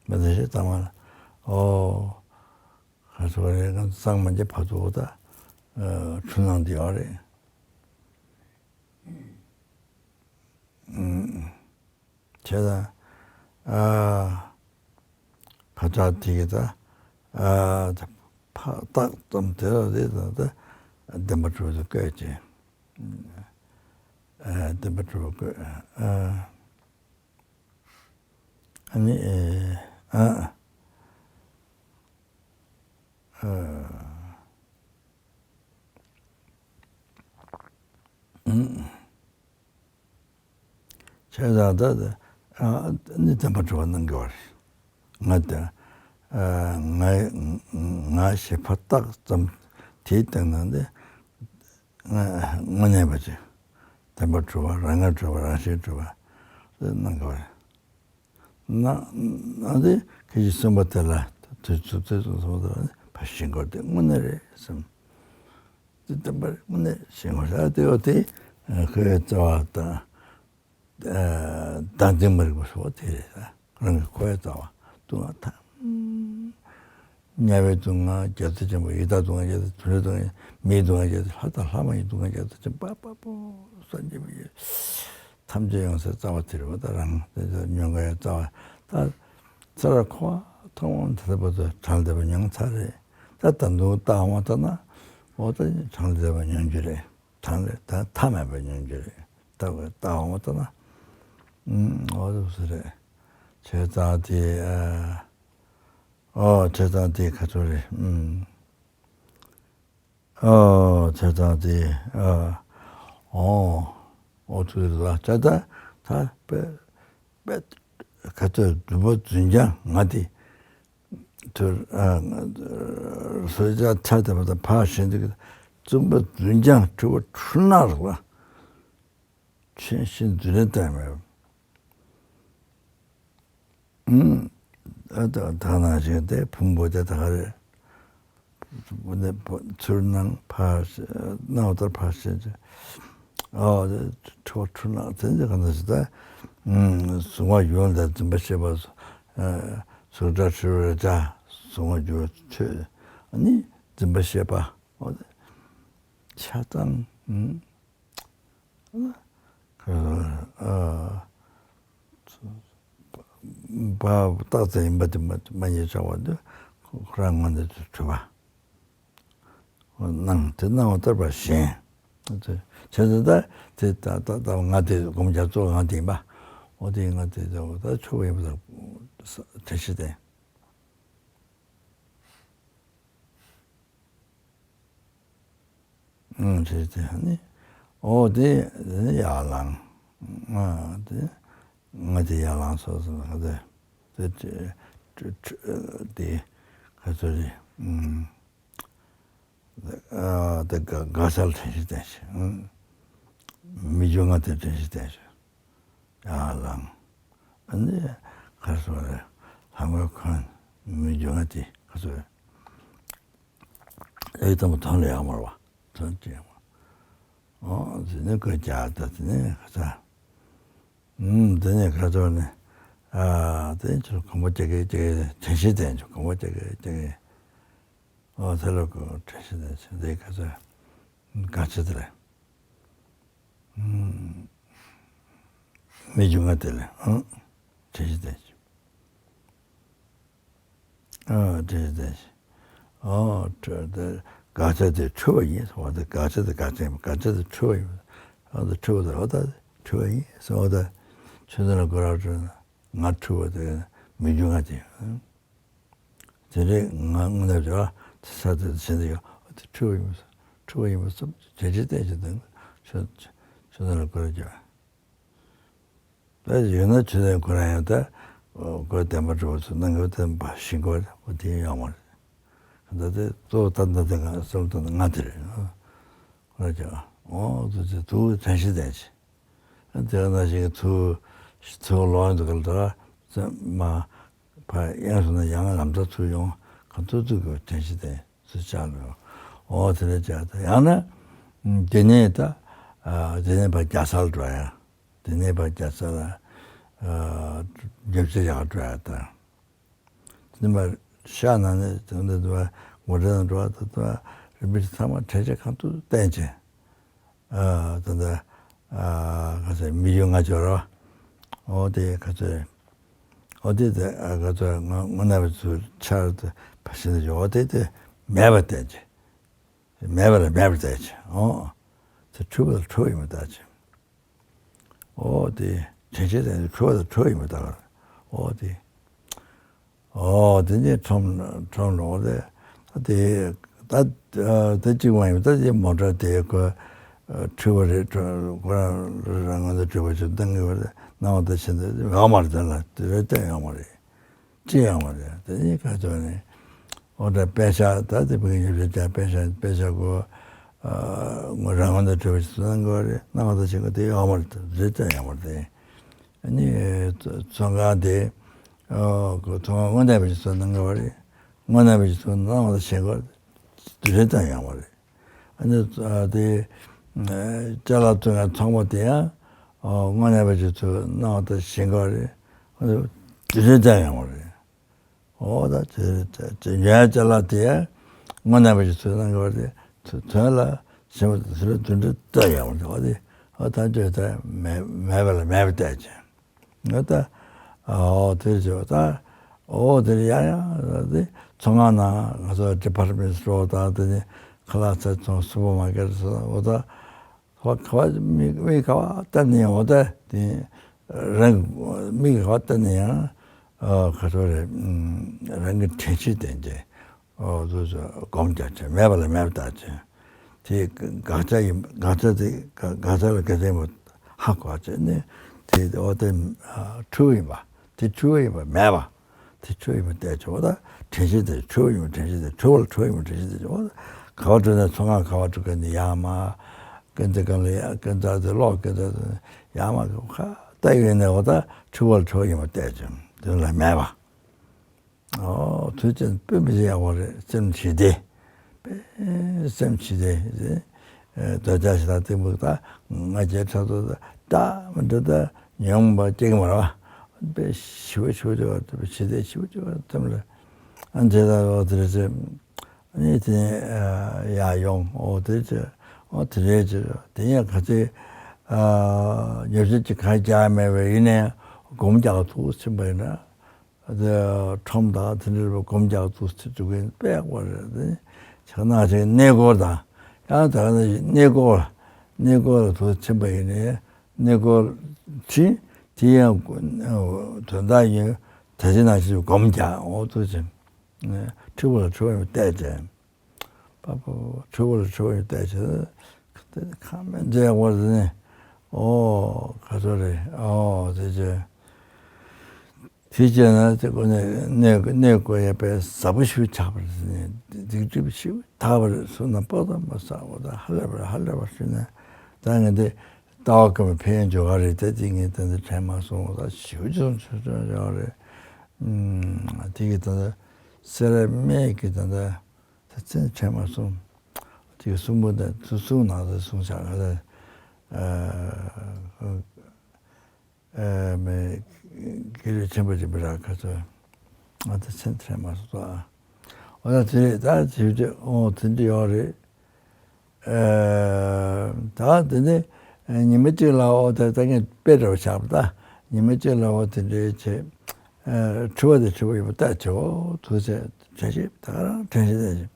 མི་ཚེ་ཞིག་བཏང་བ་ལ། ཨོ། ག་ཚོད་རེད། ང་ཚོ་གཙང་མ་རྒྱབ་བར་དུ་ད། འཁྲུལ་སྣང་འདི་ཡོད་རེད། བྱས་ཙང་། ཨ། བག་ཆགས་དེ་གི་ད། ཨ། ཕ་རྟགས་ཙམ་དེ་ལ་རེད་ད་ད། བདེན་པར་གྲུབ་པ་དེ་བཀོད་ཅིང་། ཨ། བདེན་པར་གྲུབ་པ་བཀོད། ཨ། ཨ་ནི་ཨ་ཨ་བྱས་ཙང་ད་ཨ་ནི་བདེན་པར་གྲུབ་པ་གནང་དགོས་པ་རེད། ང་དང་ང་ང་ཞེས་ཕ་རྟགས་ཙམ་དེའི་སྟེང་ན་ནི། དངོས་གནས་པ་ཅིག་བདེན་པར་གྲུབ་པ། རང་ངོས་གྲུབ་པ། རང་བཞིན་གྲུབ་པ་གནང་དགོས་པ་རེད། ན་ན་དེ་ཁྱེད་ཀྱིས་གསུངས་པ་དེ་ལ་དུས་ཚོད་དུས་ཚོད་སོང་ཙང་ཕར་ཞིག་འགོར་ཏེ་དངོས་གནས་རེད་བསམ། དེ་བདེན་པར་དངོས་གནས་ཞིག་འགོར་ས་དེ་ཡོད་དེ། ཁོའི་རྩ་བ་དང་བདག་འཛིན་མ་རིག་པ་སོགས་དེ་རེད། རང་གི་ཁོའི་རྩ་བ་སྡུག་བསྔལ་ཐམས། དམྱལ་བའི་སྡུག་བསྔལ་བརྒྱ་རྩ་ཆེན་པོ། ཡི་དྭགས་སྡུག་བསྔལ་བརྒྱ་རྩ། བྱུ་རུའི་སྡུག་བསྔལ། མིའི་སྡུག་བསྔལ་བརྒྱ་རྩ། ལྷ་དང་ལྷ་མ་ཡིན་སྡུག་བསྔལ་བརྒྱ་རྩ་ཆེན་པོ། པ་པ་པོ་སངས་རྒྱས་པའི་ཐམས་ཅད་ཡོང་སའི་རྩ་བ་དེ་རེད་པ། ད་རང་དེ་ཚོ་མྱོང་གི་ཡོད་རྩ་བ། ད་ཚེ་རབས་འཁོར་བ་ཐོག་མ་ད་ལྟ་བར་དུ་དྲང་བདེན་པ་མྱོང་ཚར་རེད། ད་ད་དུང་བལྟ་འོང་བ་ལྟ་ན། འོ་ད་དྲང་བདེན་པ་མྱོང་རྒྱུ་རེད། དྲང་ལས་ད་མཐའ་མེད་པ་མྱོང་རྒྱུ་རེད། ད་བལྟ་འོང་བ་ལྟ་ན། ཨུམ། འོ་ད་སུ་རེད། བྱས་ཙང་དེ་ཨ། ཨོ་བྱས་ཙང་དེ་ག་ཚོད་རེད། ཨུམ། ཨོ་བྱས་ཙང་དེ་ཨ། ཨོ། ཨོ་ཚུལ་ལ་བྱས་ཙང་ད་དཔེ་དཔེ་ག་ཚོད་རྫུན་པ་རྫུན་རྐྱང་ང་དེ། ཐུར་ཨ། སོ་ཅག་ཆ་དེ་བ་དང་ཕར་ཞེན་དུ་བཙུན་པ་རྫུན་རྐྱང་འཁྲུལ་པ་འཁྲུལ་སྣང་རེད་པ། ཆོས་བཞིན་རྫུན་རེད་བསྟན་མེད། ཨུམ། ཨ་ད་ད་ནང་བཞིན་དེ་ཕུང་པོ་དེ་ད་ག་རེད། ཚུར་སྣང་ཕར་སྣང་བ་ལྟར་ཕར་ཞེན་ཅིང་། ཨོ་དེ་འཁྲུལ་པ་འཁྲུལ་སྣང་དེ་འདི་ག་འདྲ་ཞིག་ད། གཟུང་བ་ཡུལ་དང་འཛིན་པ་ཤེས་པ། གཟུགས་སྒྲ་དྲི་རོ་རེག་བྱ་གཟུང་བ་འགྱུར་བ་ཆོས་ནི་འཛིན་པ་ཤེས་པ། ཨོ་དེ་ཆ་ཚང་། ཨ། པ་རྟགས་ཙམ་ཡིན་པ་དེ་མ་མ་ཉེས་བྱ་བ་འདི་ཁོ་རང་ངོས་ནས་འཁྲུལ་པ། སྣང་དེ་སྣང་བ་ལྟར་བ་གཞན། བྱས་ཙང་ད་དེ་ད་ད་ད་ང་དེ་སྒོམ་རྒྱག་གཙོ་བོ་ང་དེ་ཡིན་པ། འོ་དེ་ང་དེ་ད་ད་ཆོས་པ་ཡིན་པ་དང་དྲན་ཤེས་ལྡན། ཨང་དྲན་ཤེས་ལྡན་ནི། འོ་དེ་དེ་ནི་ཡར་ལངས། ང་དེ་ང་དེ་ཡར་ལངས་སོང་ཟེར་ན་ང་དེ་དེ་དེ་ག་ཚོད་རེད། ཨང་། ཨ་དེ་དགག་དགག་བྱ་ལ་དྲན་ཤེས་ལྡན་ཞིང་། མི་རྒྱུ་ལྔ་དེ་དྲན་ཤེས་ལྡན་ཞིང་། ཡར་ལངས། ཨ་ནི་ག་རེ་ཟེར་རེད། ལྷམ་གོག་གོན། མི་རྒྱུ་ལྔ་དེ་ག་ཚོད་ཨེ་དང་པོ་དོན་ལ་ཡོད་མ་རེད་པ། དོན་ཅི་ཡོད་མ་རེད། ཨོ་དེ་ནི་བཀོད་རྒྱག་ད་དེ་ནི་ག་ཚ། ཨུམ་དེ་ནི་ག་ཚོད་ནི། ཨ་དེ་ཚོ་གོམ་པ་རྒྱག་གི་རྒྱག་གི་དྲན་ཤེས་ལྡན་ཞིང་གོམ་པ་རྒྱག་གི་རྒྱག་གི། ཨོ་དེ་ལ་གོ་དྲན་ཤེས་ལྡན་ཞིང་དེ་ག་ཚོད། དགག་བྱ་དེ་རེད། ཨུམ། མི་རྒྱུ་ལྔ་དེ་ལ་ཨང་། དྲན་ཤེས་ལྡན་ཞིང་། ཨ་དྲན་ཤེས་ལྡན་ཞིང་། ཨོ་དེ་དགག་བྱ་དེ་འཁྲུལ་པ་ཡིན་ཟེར་བ་དེ་དགག་བྱ་དེ་དགག་བྱ་ཡིན་པ་དགག་བྱ་དེ་འཁྲུལ་པ་ཡིན་པ། ཨོ་དེ་འཁྲུལ་པ་དེ་ཨོ་ད་འཁྲུལ་པ་ཡིན་ཟེར་བ་དེ། ཆོས་ཅན་ལ་གོ་ར་འཁྲུལ་ན་ང་འཁྲུལ་པ་དེ་མི་རྒྱུ་ལྔ་དེ་ཡིན། དེ་འདྲའི་ང་དངོས་གནས་རེད་བ། དེ་ས་དེ་བྱེད་འདི་ཡོད། དེ་འཁྲུལ་པ་ཡིན་པ་སོགས། འཁྲུལ་པ་ཡིན་པ་སོགས་དྲན་ཤེས་ལྡན་ཞིང་དང་ཆོས་ཆོས་ལ་གོ་ར་རྒྱུ། ད་ཡོད་ན་ཆོས་ལ་གོ་ར་ཡང་ད་གོ་བདེན་པ་གྲུབ་པ་ཚོ་སྣང་གི་བདེན་པ་ཞིག་གོ་ར་འོ་དེ་ཡོད་མ་རེད། ད་དེ་གཙོ་བོ་ད་ད་ད་ག་བསམ་བློ་ད་ང་དེ་རེད། གོ་ར་རྒྱུ། འོ་དེ་དེ་དུ་དྲན་ཤེས་ལྡན་ཞིང་། དེ་ན་ཞིག་ཚུར་ཚུར་ལོག་འདུག་ག་ལ་ཙམ་མ་ཕར་གཡེང་སོང་ན་ཡང་ལམ་སང་ཚུར་ཡོང་གང་ཐུབ་ཐུབ་ཀྱི་དྲན་ཤེས་ལྡན་ཚུར་བཅར་ལོ། འོ་དེ་འདྲ་བྱས་ད་ཡང་ན་དེ་ནས་ད་དེ་ནས་ཕར་རྒྱལ་ས་ལ་འགྲོ་ཡ། དེ་ནས་ཕར་རྒྱལ་ས་ལ་ཉོ་ཆ་རྒྱག་འགྲོ་ཡ་ད། དེ་ནས་མར་ཤར་ན་ནི་དེ་འདྲ་དུ་བ་ངོ་སྤྲོད་ན་འགྲོ་བ་དུ་དུ་བ་རིམ་པས་ཚང་མ་དྲན་ཤེས་གང་ཐུབ་བསྟན་བྱས། ཨ་ད་ལྟ་ཨ་ག་ཚོད་མི་རྒྱུ་ལྔ་སྦྱོར་བ། འོ་དེ་ག་ཚོད། འོ་དེ་དེ་ཨ་ག་ཚོད་ང་དངོས་གནས་པའི་ཚུལ་འཆར་དུ་བ་ཞིག་འདི་འོ་དེ་དེ་མེད་པ་བསྟན་བྱས། མེད་པ་ལ་མེད་པར་བསྟན་བྱས། འོ་དེ་འཁྲུལ་པ་ལ་འཁྲུལ་པ་ཡིན་པ་བསྟན་བྱས། འོ་དེ་དྲན་ཤེས་ལྡན་འཁྲུལ་པ་དང་འཁྲུལ་པ་ཡིན་པ་ལྟ་བར། འོ་དེ། འོ་དེ་ནས་ཁྲོམ་ཁྲོམ་ལོག་དེ། ད་དེ་ད་དེ་གཅིག་མ་ཡིན་པ་ད་དེ་མོ་ཊ་དེ་ཁོ་འཁྲུལ་པ་རེད། ཁོ་རང་རང་ངོས་ནས་འཁྲུལ་པ་ཞིག་བཏང་གི་བར་སྣང་བ་ད་ཕྱིན་ད་ཡོད་མ་རེད། དེ་ལ་དེ་རེད་ད་ཡོད་མ་རེད། ཅི་ཡང་མ་རེད། དེ་ནི་ཁ་ཐོག་ནས་འོ་ད་དཔེ་ཆ་ད་དེ་བུ་གི་ཉོ་ཆ་དཔེ་ཆ་དཔེ་ཆ་གོ་ངོ་རང་ངོས་ནས་འཁྲུལ་པ་ཞིག་སྣང་གི་བ་རེད། སྣང་བ་དང་ཞེན་ཁོག་དེ་ཡོད་མ་རེད། རེད་ཙམ་ཡོད་མ་རེད། ཨ་ནི་ཚོང་ཁང་དེ་ཚོང་ཁང་དངོས་གནས་པ་ཞིག་སྣང་གི་བ་རེད། དངོས་གནས་པ་ཞིག་སྣང་བ་དང་ཞེན་ཁོག་རེད་ཙམ་ཡོད་མ་རེད། ཨ་ནི་དེ་ཅ་ལག་བཙོང་ཡ་ཚོང་པ་དེ་ཡང་དངོས་གནས་པ་ཞིག་སྣང་བ་དང་ཞེན་ཁོག་རེད། ཨ་ནི་རེད་ཙམ་ཡོད་མ་རེད། འོ་ད་དེ་དེ་ཉོ་ཡ་ཅ་ལག་དེ་དངོས་གནས་པ་ཞིག་ཚུར་གནང་དགོས་པ་དེ་དོན་ལ་ཞེན་པ་དེ་ཚུར་དོན་འདི་ལྟ་ཡག་པ་དེ་འོ་དེ་འོ་ད་བརྗོད་ད་མེད་མེད་པ་ལ་མེད་པ་བལྟས་ཀྱི་འོ་ད་འོ་དེ་བརྗོད་ད་འོ་དེ་ཡང་ཡང་དེ་ཚོང་ཁང་ནང་ང་ཚོ་ཌི་པར་མེན་སི་ཊོར་དང་དེ་ནི་ཁ་ལག་ཚ་ཚོང་སུ་པར་མར་ཀེཊ་སོགས་འོ་ད། ཁ་བ་མིག་མིག་ག་བ་ལྟ་ནས་འོ་ད་དེ་རང་མིག་ག་བ་ལྟ་ནས་ཡང་ཁ་ཐོག་རེ་རང་གི་དྲན་ཤེས་ལྡན་ཅེ་འོ་ཚོ་ཚོ་སྒོམ་རྒྱག་ཅེ་མེད་པ་ལ་མེད་པ་ལྟ་ཅེ་དེ་དགག་བྱ་ཡིན་དགག་བྱ་དེ་དགག་བྱ་ལ་ག་དེ་མོ་ཧ་གོ་ཅེ་ནས་དེ་འོ་དེ་འཁྲུལ་ཡིན་པ་དེ་འཁྲུལ་ཡིན་པ་མེད་པ། དེ་འཁྲུལ་ཡིན་པ་བལྟས་ཆོག་ད། དྲན་ཤེས་དེ་འཁྲུལ་ཡིན་པ་དྲན་ཤེས་དེ་འཁྲུལ་བ་ལ་འཁྲུལ་ཡིན་པ་དྲན་ཤེས་དེ་ཆོག་ག་བ་འགྲོ་ན་ཚོང་ཁང་ག་བ་འགྲོ་ག་ནི་ཡག་མ། ཀན་ཏི་གང་ལ་ཡག་ཀན་ཏི་དེ་ལོག་ཀན་ཏི་དེ་ཡག་མ་ག་ཁ་ལྟ་ཡོད་ནས་འོ་ད་འཁྲུལ་བ་ལ་འཁྲུལ་ཡིན་པ་བལྟས་ཆོག་དེ་ལ་མེད་པ། ཨོ་དུས་ཅན་དཔེ་མི་ཡག་པ་རེད་སེམས་བྱིས་ཏེ། དཔེ་སེམས་བྱིས་ཏེ། འདོད་ཆགས་ཞེ་སྡང་གཏི་མུག་དང་ང་རྒྱལ་ཕྲག་དོག་དང་མི་འདྲ་དང་ཉོན་མོངས་པ་སྐྱེ་གི་མ་རེད་པ། དཔེ་ཞི་བ་ཞི་བ་ཅིག་བ་དཔེ་ཞི་བདེ་ཞི་བ་ཅིག་བ་ཙམ་ལ། ཨ་འདྲེ་དང་འོ་དེ་རེད་ཅེ། ཨ་ནི་དེ་ནས་ཡར་ཡོང་འོ་དེ་རེད་ཅེ། འོ་དེ་རེད་ཅེ་དེ་ཡང་ག་ཚོད་ཉོ་ཆ་ཅིག་གང་རྒྱག་མེད་པ་ཡིན་ནའི་ སྒོམ་རྒྱག་ཐུགས་ཕྱིན་པ་ཡིན་ན། དེ་ཁྲོམ་དང་དེ་འདྲ་བའི་སྒོམ་རྒྱག་ཐུགས་ཕྱིན་འགྲོ་གིན་དཔེ་ཡག་པོ་རེད། དེ་ཆགས་ན་ཆེ་གནས་སྐོར་དང་། ཡང་དེ་ག་ནས་གནས་སྐོར་གནས་སྐོར་ལ་ཐུགས་ཕྱིན་པ་ཡིན་ནའི། གནས་སྐོར་ཕྱིན། དེ་ཡང་དོན་དག་ཡིན། ད་ཅི་ན་ཅི་སྒོམ་རྒྱག་འོ་ཐུགས་ཕྱིན། ཁྲི་བོ་ལ་ཁྲི་བོ་ཡང་བལྟས་ཏེ། པ་པ་པ་ཁྲི་བོ་ལ་ཁྲི་བོ་ཡང་བལྟས་ཏེ། ཁ་མེད་མཛད་བར་ནི། ཨོ་ག་ཚོད་རེད། ཨོ་དེ་ཅི། དེ་བྱས་ན་དེ་ཀོ་ནས་གནས་གནས་དགོས་ཡ་པའི་ཟབ་པོ་ཞིག་ཆགས་པ་རེད་ནས། སྡིག་སྒྲིབ་ཞིག་དག་པ་རེད། སོ་ན་པོ་དང་མ་ས་འོ་ད་ཧ་ལས་པ་ཧ་ལས་པ་ཞུས་ནས། ད་ངས་འདི་ལྟ་བ་ཀུན་ཕན་ཡོན་འབྱོར་བ་རེད། ད་དེ་ངས་ད་འདི་དྲན་མ་སོང་། འོ་ད་ཞིག་ཅུང་ཆུང་ཆུང་ཡོད་རེད། ཨུམ། དེ་གི་ད་ད་སེ་ར་སྨད་ཀྱི་ད་ད་ད་ཚན་དྲན་མ་སོང་། དེ་གི་གསུང་པོ་ད་ཚུར་གསུང་ནང་ད་གསུང་བྱ་ད། ཨ། ཨ་མེ། གེ་རེ་ཆེན་པོ་ཅིག་བི་ར་ཁ་ཚོ། ང་ཚོ་ཚན་ཚན་མ་སོ་སོ་ཨ། འོ་ན་དེ་རེད། ད་དེ་དེ་འོ་དེ་འདྲ་ཡོད་རེད། ཨ་ད་དེ་ནས་ཉི་མ་གཅིག་ལ་འོ་ད་ད་ངས་དཔེ་འདྲ་བོ་བཞག་པ། ད་ཉི་མ་གཅིག་ལ་འོ་དེ་འདྲའི་ཆེ། ཨ་ཁྲི་བ་དེ་ཁྲི་བ་ཡོད་པ་ལྟ་ཆེ། འོ་ཐུགས་རྗེ་དྲན་ཤེས་ད་ག་རང་དྲན་ཤེས་དྲན་ཤེས།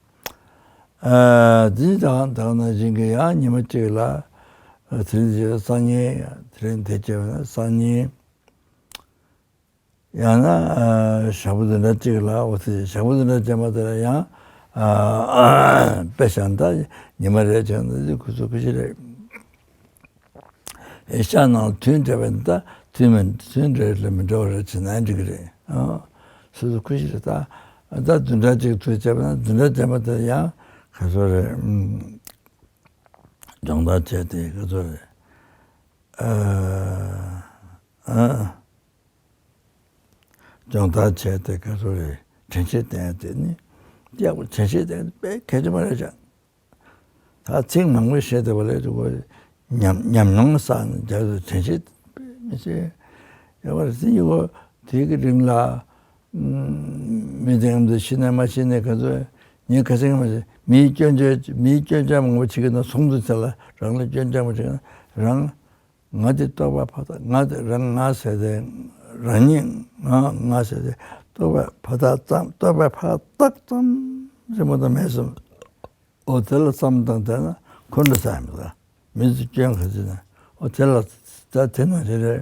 ཨ་དེ་དང་དག་ན་བཞིན་གྱི་ཡང་ཉི་མ་གཅིག་ལ། ཨ་དེ་རིང་དེ་སང་ཉིན། དེ་རིང་དེ་བྱས་པ་ན་སང་ཉིན། ཡང་ན་ཨ་ཞག་པོ་འདི་འདྲ་གཅིག་ལ། འོ་དེ་ཞག་པོ་འདི་འདྲ་བྱས་མ་དེ་ལ་ཡང་ཨ་དཔེ་བཞག་ན་ད་ཉི་མ་རེ་བྱས་ན་དེ་ཁུ་ཚུར་ཁུ་ཤི་རེད། ཨེ་ཤ་ནང་ཐུན་འདྲ་བས་ད་ཐུན་མིན་ཐུན་འདྲ་ལ་མི་འདྲ་བ་རེ་བྱེད་ན་འགྲིག་གི་རེད། ཨ་སོ་སོ་ཁུ་ཤི་རེད། ད་ད་བདུན་ཕྲག་གཅིག་ཐུན་བྱས་པ་ན་བདུན་ཕྲག་བྱས་པ་དེ་ཡང་ག་ཚོད་རེད། ཨུམ། སྦྱོང་བརྡར་བྱས་ཏེ་ག་ཚོད་རེད། ཨ་ཨ་སྦྱོང་བརྡར་བྱས་ཏེ་ག་ཚོད་རེད། དྲན་ཤེས་བསྟེན་ཡ་དེ་ནི་ཡག་པོ། དྲན་ཤེས་བསྟེན་ཡ་དཔེ་གལ་ཆེན་པོ་རེད་ཀྱང་། ད་ཚིག་མང་པོ་བཤད་བསྡད་པ་ལས་དེ་ཉམས་ཉམས་མྱོང་བསགས་ནས་རྒྱ་དུ་དྲན་ཤེས་མི་བྱེད་ཡོད་པ་རེད། དེ་ཡི་གོ་དེ་གི་རིང་ལ་མི་དེ་ཨམ་དུ་ཤི་ནས་མ་ཤི་ནས་ག་ཚོད་ཉེ་ག་ཚོད་མ་ཤི། མིའི་སྐྱོན་བརྗོད་མིའི་སྐྱོན་བརྗོད་མང་པོ་བྱེད་ཀྱི་ན་སོང་དུ་ཚེ་ལ་རང་ལ་སྐྱོན་བརྗོད་མ་བྱེད་ཀྱི་ན་རང་། ང་དེ་རྟོགས་པ་ཕ་ཐག་ང་དེ་རང་ང་ཟེར་ཏེ། རང་ཉིད་ང་ང་ཟེར་ཏེ་རྟོགས་པ་ཕ་ཐག་ཙམ། རྟོགས་པ་ཕ་ཐག་ཙམ་རེ་མ་གཏོགས་མེད་གསུངས། འོ་དེ་ལ་བསམ་བཏང་བསྡད་ན་འཁོན་འགྲོ་ས་ཡིན་པ། མི་ཚོ་སྐྱོན་ག་ཚོད་ན། འོ་དེ་ལ་ད་དེ་ན་རེ་རེ་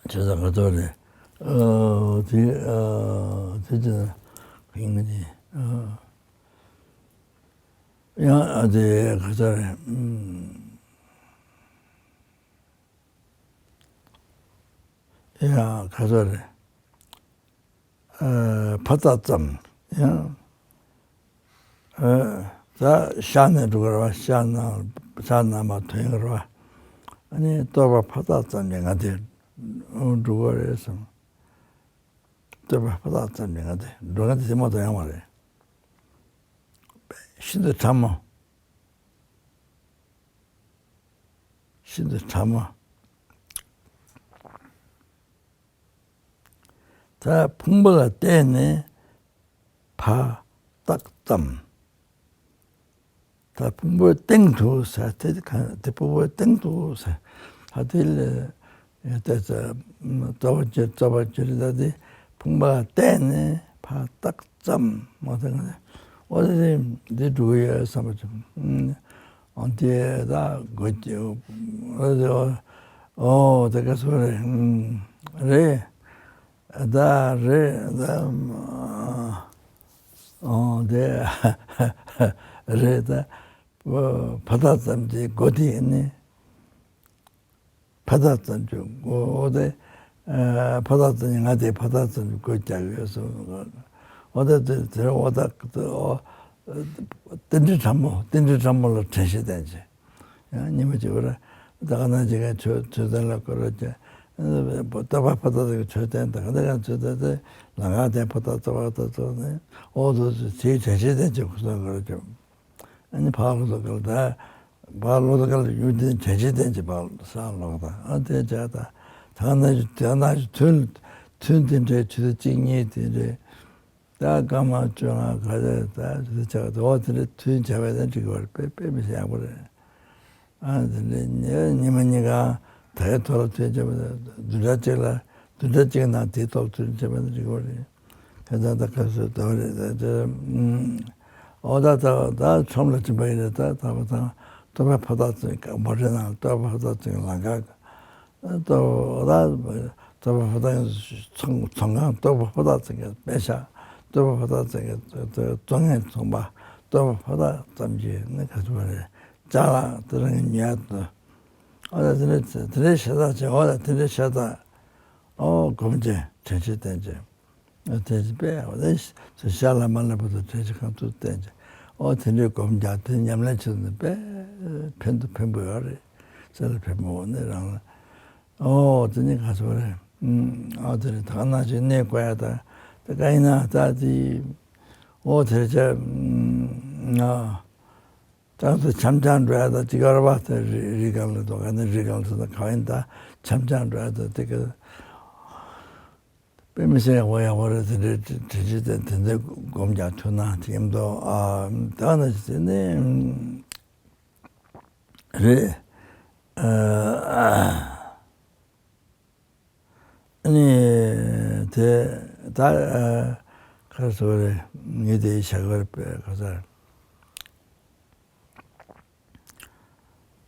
བྱེད་ས་ག་ཚོད་རེད། ཨ་དེ་ཨ་དེ་དེ་ན་གིན་གི་དེ་ཨ། ཡང་ཨ་དེ་ག་ཚོད་རེད། ཡང་ག་ཚོད་རེད། ཨ་ཕ་རྟགས་ཙམ། ཡང་ཨ་ད་ཤ་ནས་འགྲོ་གི་རེད་བ། ཤ་ན་ཤ་ན་མ་ཐོན་གི་རེད་བ། ཨ་ནི་རྟོགས་པ་ཕ་རྟགས་ཙམ་གྱིས་ང་དེ་འགྲོ་གི་རེད་བསམ། རྟོགས་པ་ཕ་རྟགས་ཙམ་གྱིས་ང་དེ་འགྲོ། ང་དེ་དེ་མ་གཏོགས་ཡོང་བ་རེད། ཤིན་ཏུ་ཕྲ་མོ། ཤིན་ཏུ་ཕྲ་མོ། ད་ཕུང་པོ་ལ་བརྟེན་ནས་ཕ་རྟགས་ཙམ། ད་ཕུང་པོའི་སྟེང་དུ་ཟེར་དེ་གང་དེ་ཕུང་པོའི་སྟེང་དུ་ཟེར། ད་དེ་ལ་ཡང་ལྟ་ས་རྩ་བ་ཅིག་རྩ་བ་ཅིག་ད་དེ་ཕུང་པོ་ལ་བརྟེན་ནས་ཕ་རྟགས་ཙམ་མ་ཐག་ནས་འོ་དེ་འདི་འགྲོ་གི་ཡོད་བསམ་པ་ཅིག་འོ་དེ་ད་དགོས་ཀྱི་འོ་དེ་འོ་དེ་ག་ཚོད་རེད། རེད་ད་རེད་ད་འོ་དེ་རེད་ད་ཕ་རྟགས་ཙམ་གྱི་སྒོ་དེ་ནི། ཕ་རྟགས་ཙམ་གྱི་སྒོ་དེ། ཨ་ཕ་རྟགས་ཙམ་གྱི་ང་དེ་ཕ་རྟགས་ཙམ་གྱི་སྒོ་རྒྱག་ཡོད་སོང་། འོ་ད་དེ་དེ་འོ་ད་འོ་རྟེན་འབྲེལ་ཕྲ་མོ། རྟེན་འབྲེལ་ཕྲ་མོ་ལ་དྲན་ཤེས་བསྟེན་བྱས། ཡང་ཉི་མ་གཅིག་པར་ད་ག་ན་ཅིག་ག་ཆོས་ཆོས་དོན་ལ་བསྐོར་རོགས་བྱས། རྟོགས་པ་ཕ་རྟགས་ཀྱི་ཆོས་བསྟན། ད་ག་ན་ག་ཆོས་བསྟན་ཏེ་ལམ་ཁ་དེ་ཕ་རྟགས་རྟོགས་པ་རྟགས་རྟོགས་ནས་འོ་དོ་ཚོ་ཚེའི་དྲན་ཤེས་བསྟེན་བྱས་ཁུ་སོང་དགོས་རོགས་བྱས། ཨ་ནི་ཕར་ལོག་ད་ག་ལ་ད། ཕར་ལོག་ད་ག་ལ་ཡུལ་དེ་དྲན་ཤེས་བསྟེན་བྱས་ཕར་ས་ལོག་ད། ཨ་དེ་བྱས་ད་ད་ན་ད་ན་ཐུན་ཐུན་དེ་འདྲའི་ཆུ་ཚོད་གཅིག་གཉིས་དེ་འདྲའི་ད་སྐར་མ་བཅོ་ལྔ་ག་ཚོད་ད་ཆུ་ཚོད་ཆགས་ད་འོ་དེ་འདྲའི་ཐུན་བྱས་པ་དེ་འགྲིག་གི་བར་དཔེ་དཔེ་མི་སྲིད་ཡག་པོ་རེད། ཨ་དེ་འདྲའི་ཉི་ཉི་མ་གཉིས་ཀ་ ད་ཡ་ཐོག་ལ་ཐོན་བྱས་པ་བདུན་ཕྲག་གཅིག་ལ་བདུན་ཕྲག་གཅིག་ནང་དེའི་ཐོག་ལ་ཐོན་བྱས་པ་ནི་འགྲིག་པ་རེད། དེ་ལྟར་ད་ག་སོ་ད་བ་རེད་ད་དེ་ཨོ་ད་ད་ད་ཁྲོམ་ལ་ཕྱིན་པ་ཡིན་རེད། ད་ད་བ་ད་སྟོད་པ་ཕོ་བྲང་ཚོ་མོ་ཊའི་ནང་སྟོད་པ་ཕོ་བྲང་ཚོ་ལམ་ཁ་ད་ད་སྟོད་པ་ཕོ་བྲང་ཚོང་ཚོང་ཁང་སྟོད་པ་ཕོ་བྲང་ཚོ་གི་པད་ཤག་སྟོད་པ་ཕོ་བྲང་ཚོ་གི་བཙོང་མཁན་ཚོང་པ་སྟོད་པ་ཕོ་བྲང་ཙམ་གྱི་ནི་ག་ཚོད་རེད། ཅ་ལག་དེ་རིང་ཉོ་ཡ་དང་། ཨ་ད་དེ་འདྲའི་དེ་འདྲའི་ཤ་སྟག་བྱས། ཨོ་ད་དེ་འདྲའི་ཤ་སྟག་ཨོ་སྒོམ་བྱས་དྲན་ཤེས་བསྟེན་བྱས། ཨ་དྲན་ཤེས་དཔེ་ཨོ་ད་ཤ་ལ་མ་ལབ་པ་དང་དྲན་ཤེས་གང་ཐུབ་བསྟེན་བྱས། ཨོ་དེ་འདྲའི་སྒོམ་རྒྱག་དེ་ཉམས་ལེན་བྱེད་ནི་དཔེ་ཕན་དུ་ཕན་པོ་ཡོད་རེད། ཚེ་ལ་ཕན་པོ་ནི་རང་ལ་ཨོ་དེ་ནི་ག་ཚོད་རེད། ཨོ་དེ་རེད། ད་ག་ནང་བཞིན་གནས་དགོས་ཡ་ད་ད་ག་ཡིན་ན་ད་དེ་ཨོ་དེ་རེད་བྱས། ང་ད་ཚོ་འཆམ་འཆམ་འགྲོ་ཡ་ད་ཅི་གར་བ་ད་རི་རི་གང་ལ་དོ་ག་ནི་རི་གང་ལ་ད་ག་ཡིན་ད་འཆམ་འཆམ་འགྲོ་ཡ་ད་དེ་ག་དཔེ་མི་སྲིད་ཡག་པོ་ཡག་པོ་རེད། དེ་འདྲའི་དྲི་དྲི་དྲི་དེ་དེ་འདྲའི་སྒོམ་རྒྱག་ཐུབ་ན་དེ་ཡིན་དོ། ཨ་ད་ན་ཅི་ནི་རེད། ཨ་ནི་དེ་ད་ཁ་སོ་རེད། ངས་དེ་བྱ་དགོས་རེད་པས་ཁ་སར།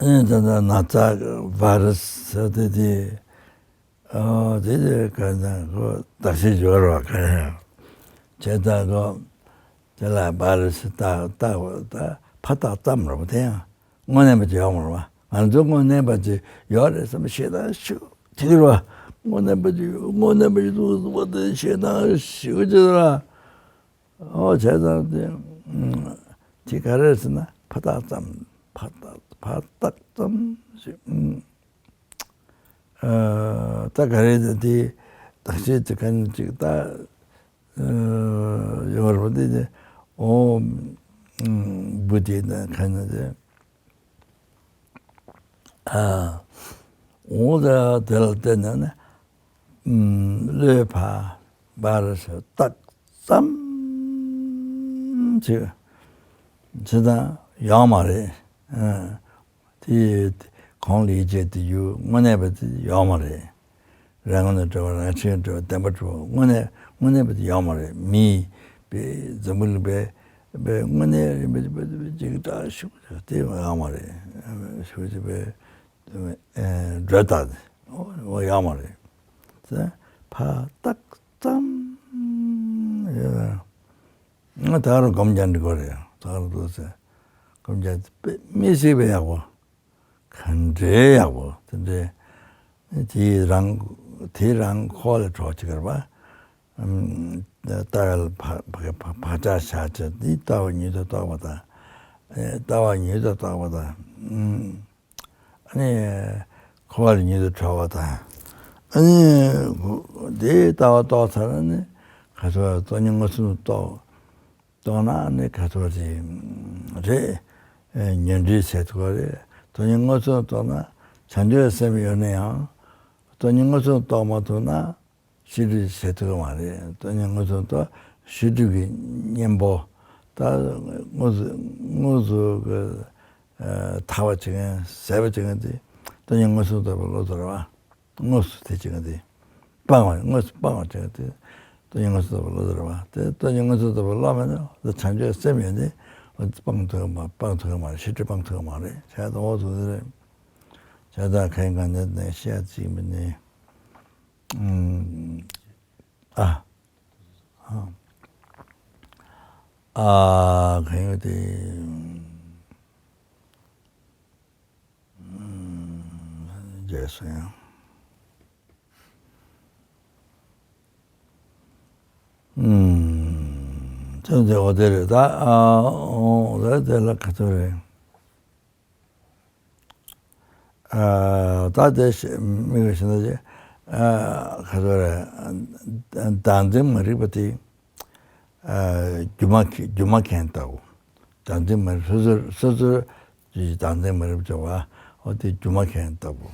ཨ་ནི་ད་ད་ན་ཚ་བྷ་རུ་སི་དེ་དེ་ཨོ་དེ་དེ་ག་ན་གོ་བརྟག་དཔྱད་སྦྱོར་བ་ག་ཡང་བྱས་ད་གོ་དེ་ལ་བྷ་རུ་སི་ད་ད་ད་ཕ་ད་ཙམ་རོ་དེ་ཡང་དངོས་གནས་པ་ཅིག་ཡོད་མ་རེད་བ། ང་ཚོ་དངོས་གནས་པ་ཅིག་ཡོད་རེད་བསམ་ཞེ་སྡང་ཞིག་ཐིག་རེད་བ། དངོས་གནས་པ་ཅིག་དངོས་གནས་པ་ཅིག་འདུག་བ་དེ་ཞེ་སྡང་ཞིག་ཅིག་ར། ཨོ་བྱས་ཙང་དེ་དེ་ག་རེ་ཟེར་ན་ཕ་རྟགས་ཙམ། ཕ་རྟགས་ཕ་རྟགས་ཙམ་ཞིག་ཨ་ད་ག་རེ་ཟེར་དེ་བརྟག་དཔྱད་དེ་ག་ནས་ཅིག་ད་ཡོད་རེད་པ། དེ་དེ་ཨོ་བུ་དེ་ད་ག་ནས་དེ། ཨ་འོ་ད་དེ་ལ་བརྟེན་ནས་ནི་བློས་ཕ་བར་ཞིག་བཏགས་ཙམ་ཅིག་ཅི་ད་ཡོང་མ་རེད། ཨ་དེ་གོང་ལ་ཡིད་ཆེས་དེ་ཡུལ་དངོས་གནས་པ་དེ་ཡོང་མ་རེད། རང་ངོ་ནས་སྤྲོ་བ། རང་ཆས་སྤྲོ་བ། བདེན་པ་སྤྲོ་བ། དངོས་གནས་དངོས་གནས་པ་དེ་ཡོང་མ་རེད། མི་པའི་འཛམ་བུ་གླིང་པའི་པའི་དངོས་གནས་རིན་པ་ཅིག་འདྲ་ཞུ་དེ་ཡོང་མ་རེད། ཞུ་ཅིག་པའི་སྒྲོ་བཏགས་ཏེ་འོ་ཡོང་མ་རེད། ཕར་བཏགས་ཙམ་ཡོད། ད་རུང་སྒོམ་རྒྱག་འགྲིག་གི་རེད། ད་རུང་འདུག་ཟེར་སྒོམ་རྒྱག་དཔེ་མི་སྲིད་པའི་ཡག་པོ། ག་འདྲའི་ཡག་པོ་དེ་འདྲའི། དེ་རང་དེ་རང་ཁོག་ལ་གྲོགས་བྱེད་ཀྱི་རེད་པ། ལྟ་བའི་བག་ཆགས་བཞག་བྱས་དེ་ལྟ་བ་ཉིད་དུ་རྟོགས་པ་དང་། ལྟ་བ་ཉིད་དུ་རྟོགས་པ་དང་། ཨ་ནི་ཁོག་ལ་ཉིད་དུ་གྲོལ་བ་དང་། ཨ་ནི་དེ་ལྟ་བ་རྟོགས་ཚར་ན་ནི་ག་ཚོད་སྟོང་ཉིད་མངོན་སུམ་དུ་རྟོགས། རྟོགས་ན་ནི་ག་ཚོད་རེད། རེད། ཨེ་ཉོན་སྒྲིབ་ཟད་ཐུབ་པ་རེད། སྟོང་ཉིད་མངོན་སུམ་རྟོགས་ན་བྱང་ཆུབ་སེམས་ཡོད་ན་ཡང་། སྟོང་ཉིད་མངོན་སུམ་རྟོགས་མ་ཐུབ་ན་ཤེས་སྒྲིབ་ཟད་ཐུབ་ཀྱི་མ་རེད། སྟོང་ཉིད་མངོན་སུམ་རྟོགས་ཤེས་སྒྲིབ་ཀྱི་གཉེན་པོ། ད་དངོས་སུ་དངོས་སུ་གི་ཨེ་ཐར་བ་བྱེད་མཁན་ཟད་པ་བྱེད་མཁན་དེ་སྟོང་ཉིད་མངོན་སུམ་རྟོགས་པའི་བློ་དོར་བ། དངོས་སུ་དེ་བྱེད་མཁན་དེ། སྤང་བ་དངོས་སུ་སྤང་བ་བྱེད་མཁན་དེ། སྟོང་ཉིད་མངོན་སུམ་རྟོགས་པའི་བློ་དོར་བ་དེ། སྟོང་ཉིད་མངོན་སུམ་རྟོགས་པའི་བློ་མེད་ན་དེ་བྱང་ཆུབ་སེམས་ཡོད་དེ་སྤང་ཐུབ་ཀྱི་མ་སྤང་ཐུབ་ཀྱི་མ་རེད། ཤེས་སྒྲིབ་སྤང་ཐུབ་ཀྱི་མ་རེད། བྱས་ཙང་འོ་ཐུག་དེ་རེད། བྱས་ཙང་གང་ཡིན་གང་འདྲ་ནས་བཤད་ཅིག་མིན་ནི། ཨ་ཨ་གང་ཡོད་དེ། རྗེས་སུ་ཡང་། ཨུམ། དེ་འདྲ་འོ་དེ་རེད་ད། ཨ་འོ་དེ་དེ་ལ་ག་ཚོད་རེད། ཨ་ད་དེ་ཤེས་མི་གི་ཤེས་ན་ཅི། ཨ་ག་ཚོད་རེད། བདག་འཛིན་མ་རིག་པ་དེ། ཨ་སྒྱུ་མ་སྒྱུ་མ་མཁན་ལྟ་བུ། བདག་འཛིན་མ་རིག་སོ་སོར་སོ་སོར་བདག་འཛིན་མ་རིག་པ་བྱ་བ་འོ་དེ་སྒྱུ་མ་མཁན་ལྟ་བུ།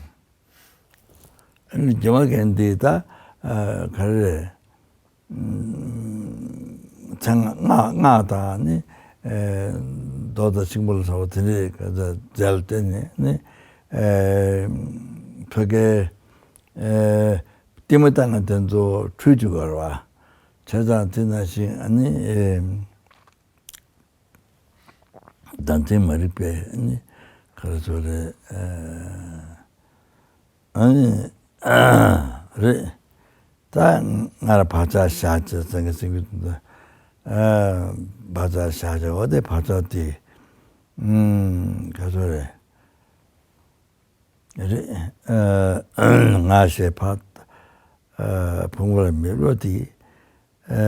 ཨ་ནི་སྒྱུ་མ་མཁན་འདི་ད་ཨ་ག་རེ་རེད། ཚེ་སྔ་སྔགས་དང་ནི་ཨེ་མདོ་དང་ཆེན་པོ་ལ་སོགས་པ་དེ་འདྲའི་ག་ཚོད་རྫས་ལ་བརྟེན་ནས་ནི་ཨེ་ ཕ་གའི་ཨེ་ལྟད་མོ་ལྟ་མཁན་དེ་ཚོ་འཁྲུལ་བཅུག་གི་རེད་བ། བྱས་ཙང་དེ་ནང་བཞིན་ཨ་ནི་ཨེ་བདག་འཛིན་མ་རིག་པས་ཨ་ནི་ག་རེ་ཟེར་རེད། ཨེ་ཨ་ནི་རེད། ད་སྔར་བག་ཆགས་བཞག་ཅེས་སེང་གེ་སེང་གེ་དུ་ཨ་བག་ཆགས་བཞག་ཅེས་འོ་དེ་བག་ཆགས་དེ་ཨུམ་ག་ཚོད་རེད། རེད། ཨ་ང་ཞེས་བག་ཨ་ཕུང་པོ་ལ་མི་སླུ་དེ་ཨ་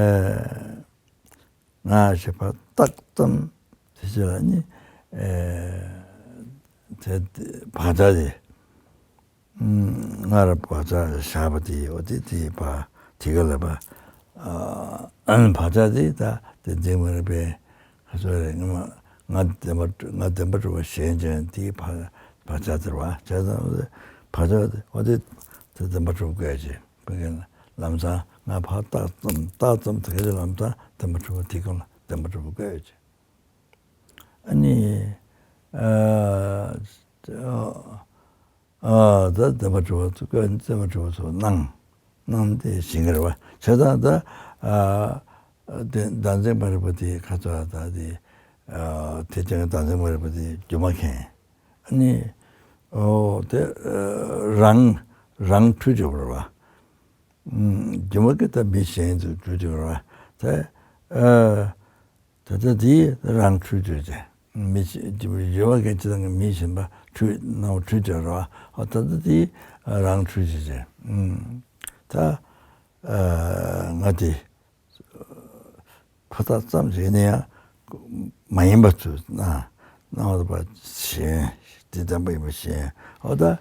ང་ཞེས་བག་བཏགས་ཙམ་དེ་ཕྱིར་ནི་ཨ་དེ་བག་ཆགས་དེ། སྔར་བག་ཆགས་བཞག་པ་དེ་འོ་དེ་དེ་བ་དེ་ག་ལ་བ་ཨ་བག་ཆགས་དེ་ད་དེ་འཛིན་མ་རེད་པས། ཁ་སོ་རེ་ང་ང་བདེན་པ་ང་བདེན་པ་གྲུབ་པ་ཞེན་ཅན་དེ་བག་བག་ཆགས་དེ་བ་བྱས་ཙང་བག་ཆགས་དེ་འོ་དེ་དེ་བདེན་པ་གྲུབ་དགོས་ཅེས་བོད་སྐད་ལ་ལམ་སང་ང་བག་བཏགས་ཙམ་བཏགས་ཙམ་དེ་ག་ལ་ལམ་སང་བདེན་པ་གྲུབ་པ་དེ་ག་ལ་བདེན་པ་གྲུབ་དགོས་ཅེས། ཨ་ནི་ཨ་ཨ་ད་བདེན་པ་གྲུབ་པ་ཚོ་བཀའ་བརྩེ་བ་གྲུབ་པ་ཚོ་གནང་གནང་སྟེ་ཞིང་གར་བ་བྱས་ཙང་ད་ཨ་དེ་བདག་འཛིན་མ་རིག་པ་དེ་ཁ་ཚ་ད་དེ་ཨ་དེ་ཅང་བདག་འཛིན་མ་རིག་པ་དེ་སྒྱུ་མ་མཁན་ཨ་ནི་ཨོ་དེ་རང་རང་འཁྲུལ་འཇུག་པ་རེད་བ། སྒྱུ་མ་གི་ད་མི་གཞན་དུ་འཁྲུལ་འཇུག་པ་རེད་བ། དེ་ཨ། ད་ལྟ་དེ་རང་འཁྲུལ་བྱས་ཏེ། མི་ཞིག་རེ་བ་མཁན་ཅི་ལྟར་མི་གཞན་པ་འཁྲུལ་སྣང་བ་འཁྲུལ་བྱས་རོ། ཨ་ད་ལྟ་དེ་རང་འཁྲུལ་བྱས་ཏེ། ད་ང་དེ་ཕ་ཐག་ཙམ་ཞིག་ནས་ཡང་མ་ཡིན་པ་ཚུལ་ན་སྣང་བ་པ་གཞན་དེ་བདེན་པ་ཡིན་པ་གཞན་ཨོ་ད་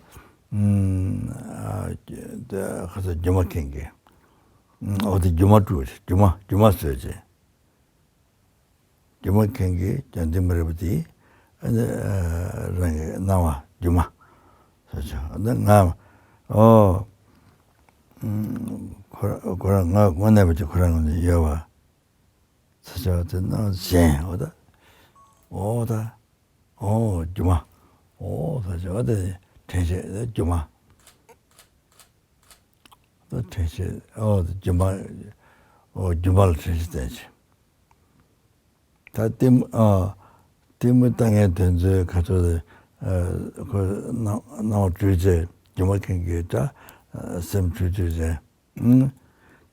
ཁ་ཚ་སྒྱུ་མ་མཁན་གྱི་ཨོ་དེ་སྒྱུ་མ་སྤྲུལ་སྒྱུ་མ་སྒྱུ་མ་བཟོས་ཏེ། སྒྱུ་མ་མཁན་གྱིས་ཀྱང་འདི་མ་རེད་པ་དེ། ཨ་ནི་རང་གི་སྣང་བ་སྒྱུ་མ་ཟེར་ཆོག་ཨ་ནི་ང་ཨོ་ཁོ་ཁོ་རང་ང་དངོས་གནས་པ་ཅིག་ཁོ་རང་ངོས་ནས་ཡོད་པ་ཟེར་ཆོག་དེ་སྣང་གཞན་འོ་ད་འོ་ད་འོ་སྒྱུ་མ་འོ་ཟེར་ཆོག་དེ་དྲན་ཤེས་སྒྱུ་མ། དྲན་ཤེས་ཨོ་སྒྱུ་མ་ཨོ་སྒྱུ་མ་ལ་དྲན་ཤེས་བསྟེན་ཅིང་། ད་ལྟད་མོ་ཨ་ལྟད་མོ་ལྟ་མཁན་དེ་ཚོའི་ཁ་ཐུག་ལ་ཨ་ཁོ་སྣང་སྣང་བ་སྤྲུལ་བྱས་སྒྱུ་མ་མཁན་གྱིས་ད་ཨ་སེམས་འཁྲུལ་འཁྲུལ་བྱས། ཨང་།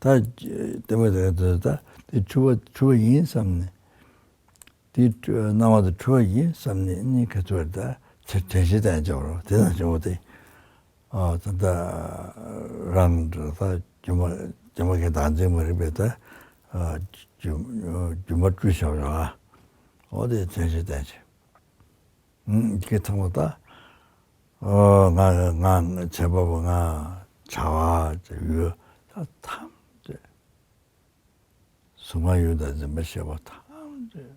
ད་ལྟད་མོ་ལྟ་མཁན་དེ་ཚོ་ད་དེ་འཁྲུལ་པ་འཁྲུལ་པ་ཡིན་བསམ་ནས། དེའི་སྣང་བ་དེ་འཁྲུལ་པ་ཡིན་བསམ་ནས་ནི་ཁ་ཚུར་ད་དྲན་ཤེས་བསྟེན་བྱ་བ་རོ། དེ་ན་བྱུང་བ་དེ། ཨ་ད་ལྟ་རང་འདྲ་ད་སྒྱུ་མ་སྒྱུ་མ་གི་བདག་འཛིན་མ་རིག་པའི་ད་ཨ་སྒྱུ་སྒྱུ་མ་སྤྲུལ་བྱ་བ་རོ། འོ་དེ་དྲན་ཤེས་བསྟེན་བྱ། ཨུམ་དེ་ཐོག་མ་ད་ཨོ་ང་ང་བྱེད་པ་པོ་ང་བྱ་བ་ཅེས་ཡོད་ད་ཐམས་ཅད། གཟུགས་ང་ཡུལ་དང་འཛིན་པ་ཤེས་པ་ཐམས་ཅད།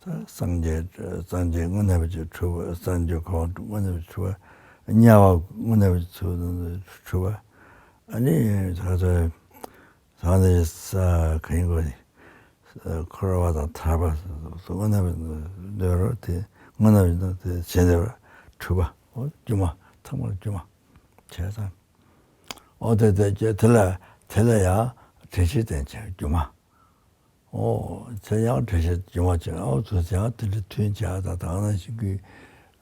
ད་སངས་རྒྱས་སངས་རྒྱས་དངོས་གནས་པ་ཅིག་འཁྲུལ་པ་སངས་རྒྱས་གོ་འཕང་དངོས་གནས་པ་འཁྲུལ་པ་དམྱལ་བ་དངོས་གནས་པ་ཅིག་འཁྲུལ་པ་ཨ་ནི་ད་ད་ད་ནི་ས་ག་ཡིན་གོ་ནི་འཁོར་བ་དང་ཐར་པ་དངོས་གནས་པ་འདོད་རོ་དེ་དངོས་གནས་པ་དེ་བྱེད་འདོད་རོ་འཁྲུལ་པ་ཨོ་སྒྱུ་མ་ཐམས་ཅད་སྒྱུ་མ་བྱས་ཙང་། ཨོ་དེ་དེ་དེ་ལ་དེ་ལ་ཡང་དྲན་ཤེས་བསྟེན་བྱས་སྒྱུ་མ། ཨོ་དེ་ཡང་དྲན་ཤེས་སྒྱུ་མ་བྱས་ཨོ་ཚོ་ཡང་དེ་འདྲ་མཐུན་བྱས་ད་དག་ན་ཞིག་གི་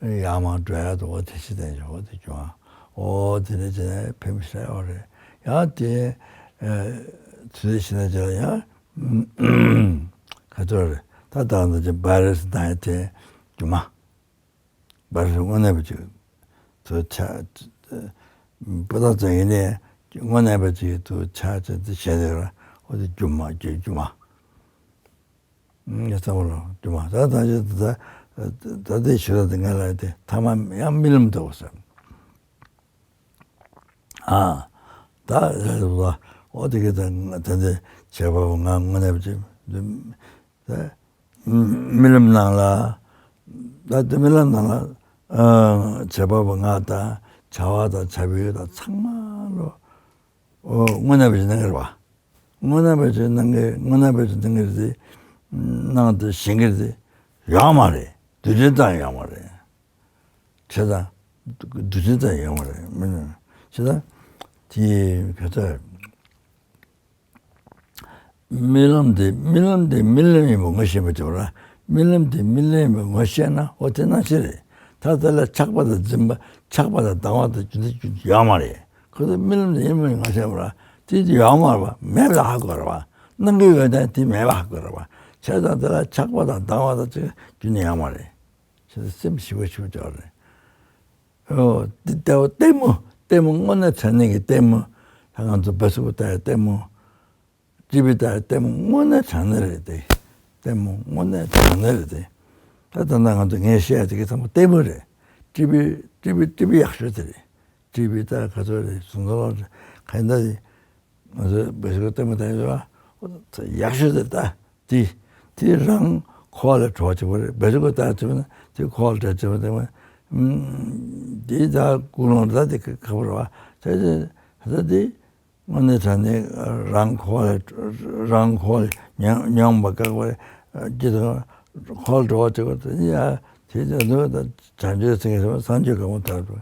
ཡང་མང་འགྲོ་ཡ་དོ་དྲན་ཤེས་བསྟེན་བྱས་ཨོ་དེ་སྒྱུ་མ། ཨོ་དེ་འདྲ་བྱས་ནས་ཕན་པ་ཤ་ཡོད་རེད། ཡང་དེ་ཚུལ་ཤེས་ན་བྱས་ཡང་ཁ་ཚོར་རེད། ད་དག་ན་ཅི་བྷའི་ར་སི་ན་ཡ་དེ་སྒྱུ་མ། བར་དུ་དངོས་གནས་པ་ཅིག་ཏུ་ཆགས། སྤུ་ན་ཚ་ཡིན་ནས་དངོས་གནས་པ་ཅིག་ཏུ་ཆགས་བྱས་ཏེ་བྱས་ཏེ་ར་འོ་དེ་སྒྱུ་མ་སྒྱུ་སྒྱུ་མ། ངས་བསམ་བློ་སྒྱུ་མ་ད་ད་ད་ད་ད་དེ་ཞུ་ད་དེ་ང་ལ་དེ་ཐ་མ་ཡང་རྨི་ལམ་འདུག་ཟེར། ཨ་ད་ལ་འོ་དེ་གི་ད་ད་དེ་བྱས་པ་ང་དངོས་གནས་པ་ཅིག་ད། རྨི་ལམ་ནང་ལ། ད་དེ་རྨི་ལམ་ནང་ལ་ཨ་བྱེད་པ་པོ་ང་དང་བྱ་བ་དང་བྱ་བའི་ཡུལ་དང་ཚང་མ་ལོ། ཨོ་དངོས་གནས་པ་ཞིག་སྣང་གི་རེད་བ། དངོས་གནས་པ་ཞིག་སྣང་གི་དངོས་གནས་པ་ཞིག་སྣང་གི་རེད། སྣང་དུ་ཞེན་གི་རེད། ཡོད་མ་རེད། དུས་རྒྱུན་དང་ཡོད་མ་རེད། བྱས་ཙང་ འདུ་བྱེད་ཙམ་ཡོད་མ་རེད། མི་ནི་ཅི་ད་དེ་ག་ཚོད། རྨི་ལམ་དེ་རྨི་ལམ་དེ་རྨི་ལམ་ཡིན་པ་ངོ་ཤེས་པ་བྱེད་པ་ར། རྨི་ལམ་དེ་རྨི་ལམ་ཡིན་པ་ངོ་ཤེས་ན་འོ་དེ་སྣང་ཤེས་རེད། ད་དེ་ལ་ཆགས་པ་དང་འཛིན་པ་ཆགས་པ་དང་སྡང་བ་དང་རྒྱུ་འདི་རྒྱུ་ཡོད་མ་རེད། ཁོ་ཚོ་རྨི་ལམ་དེ་ཡིན་པ་ངོ་ཤེས་པ་ར། དེ་དེ་ཡོད་མ་རེད་པ། མེད་པ་ཧ་གོ་རེད་པ། སྣང་གི་ཡོད་དང་དེ་མེད་པ་ཧ་གོ་རེད་པ། བྱས་ཙང་དེ་ལ་ཆགས་པ་དང་སྡང་བ་དང་ཅིག་རྒྱུ་ནི་ཡོད་མ་རེད། བྱས་ཙང་སེམས་ཞི་བ་ཞུ་བ་རེད། ཨོ། འདི་ལྟ་བུ་ལྟད་མོ། ལྟད་མོ་དངོས་གནས་དྲང་གནས་ཀྱི་ལྟད་མོ། ད་ང་ཚོ་བེ་སི་བུ་ལྟ་ཡ་ལྟད་མོ། ཊི་བི་ལྟ་ཡ་ལྟད་མོ་དངོས་གནས་དྲང་གནས་རེད་དེ། ལྟད་མོ་དངོས་གནས་དྲང་གནས་རེད་དེ། ད་ད་ལྟ་ང་ཚོ་ངས་བཤད་ཡ་དེ་གི་ཚང་མ་ལྟད་མོ་རེད། ཊི་བི་ཊི་བི་ཊི་བི་ཡག་ཤོས་དེ་རེད། ཊི་བི་ལྟ་ག་ཚོད་རེད། བཟུང་ཚོ་ལོ་ག་ཡིན་ད་རེད། ང་ཚོའི་བེ་སི་བུ་ལྟད་མོ་ལྟ་ཡ་ཡག་ཤོས་དེ་ད། དེ་དེ་རང་ཁོ་ལ་གྲོགས་བྱེད་པ་རེད། བེ་རི་ཀོ་ལྟར་བྱེད་པ་ན་དེ་ཁོ་ལ་གྲོགས་བྱེད་པ་དེ་མ། དེ་ད་ཀུན་སློང་ད་དེ་ཁ་པོ་རེད་བ། ད་དེ་ད་དེ་དངོས་གནས་དྲང་གནས་རང་ཁོ་ལ་རང་ཁོ་ལ་མྱོང་མྱོང་བ་དཀའ་བ་ཅི་དང་ཁོ་ལ་གྲོགས་བྱེད་པ་དེ་ཡ་དེ་ད་དུ་ད་བྱང་ཆུབ་སེམས་ཀྱི་སངས་རྒྱས་གང་བ་དར་བ་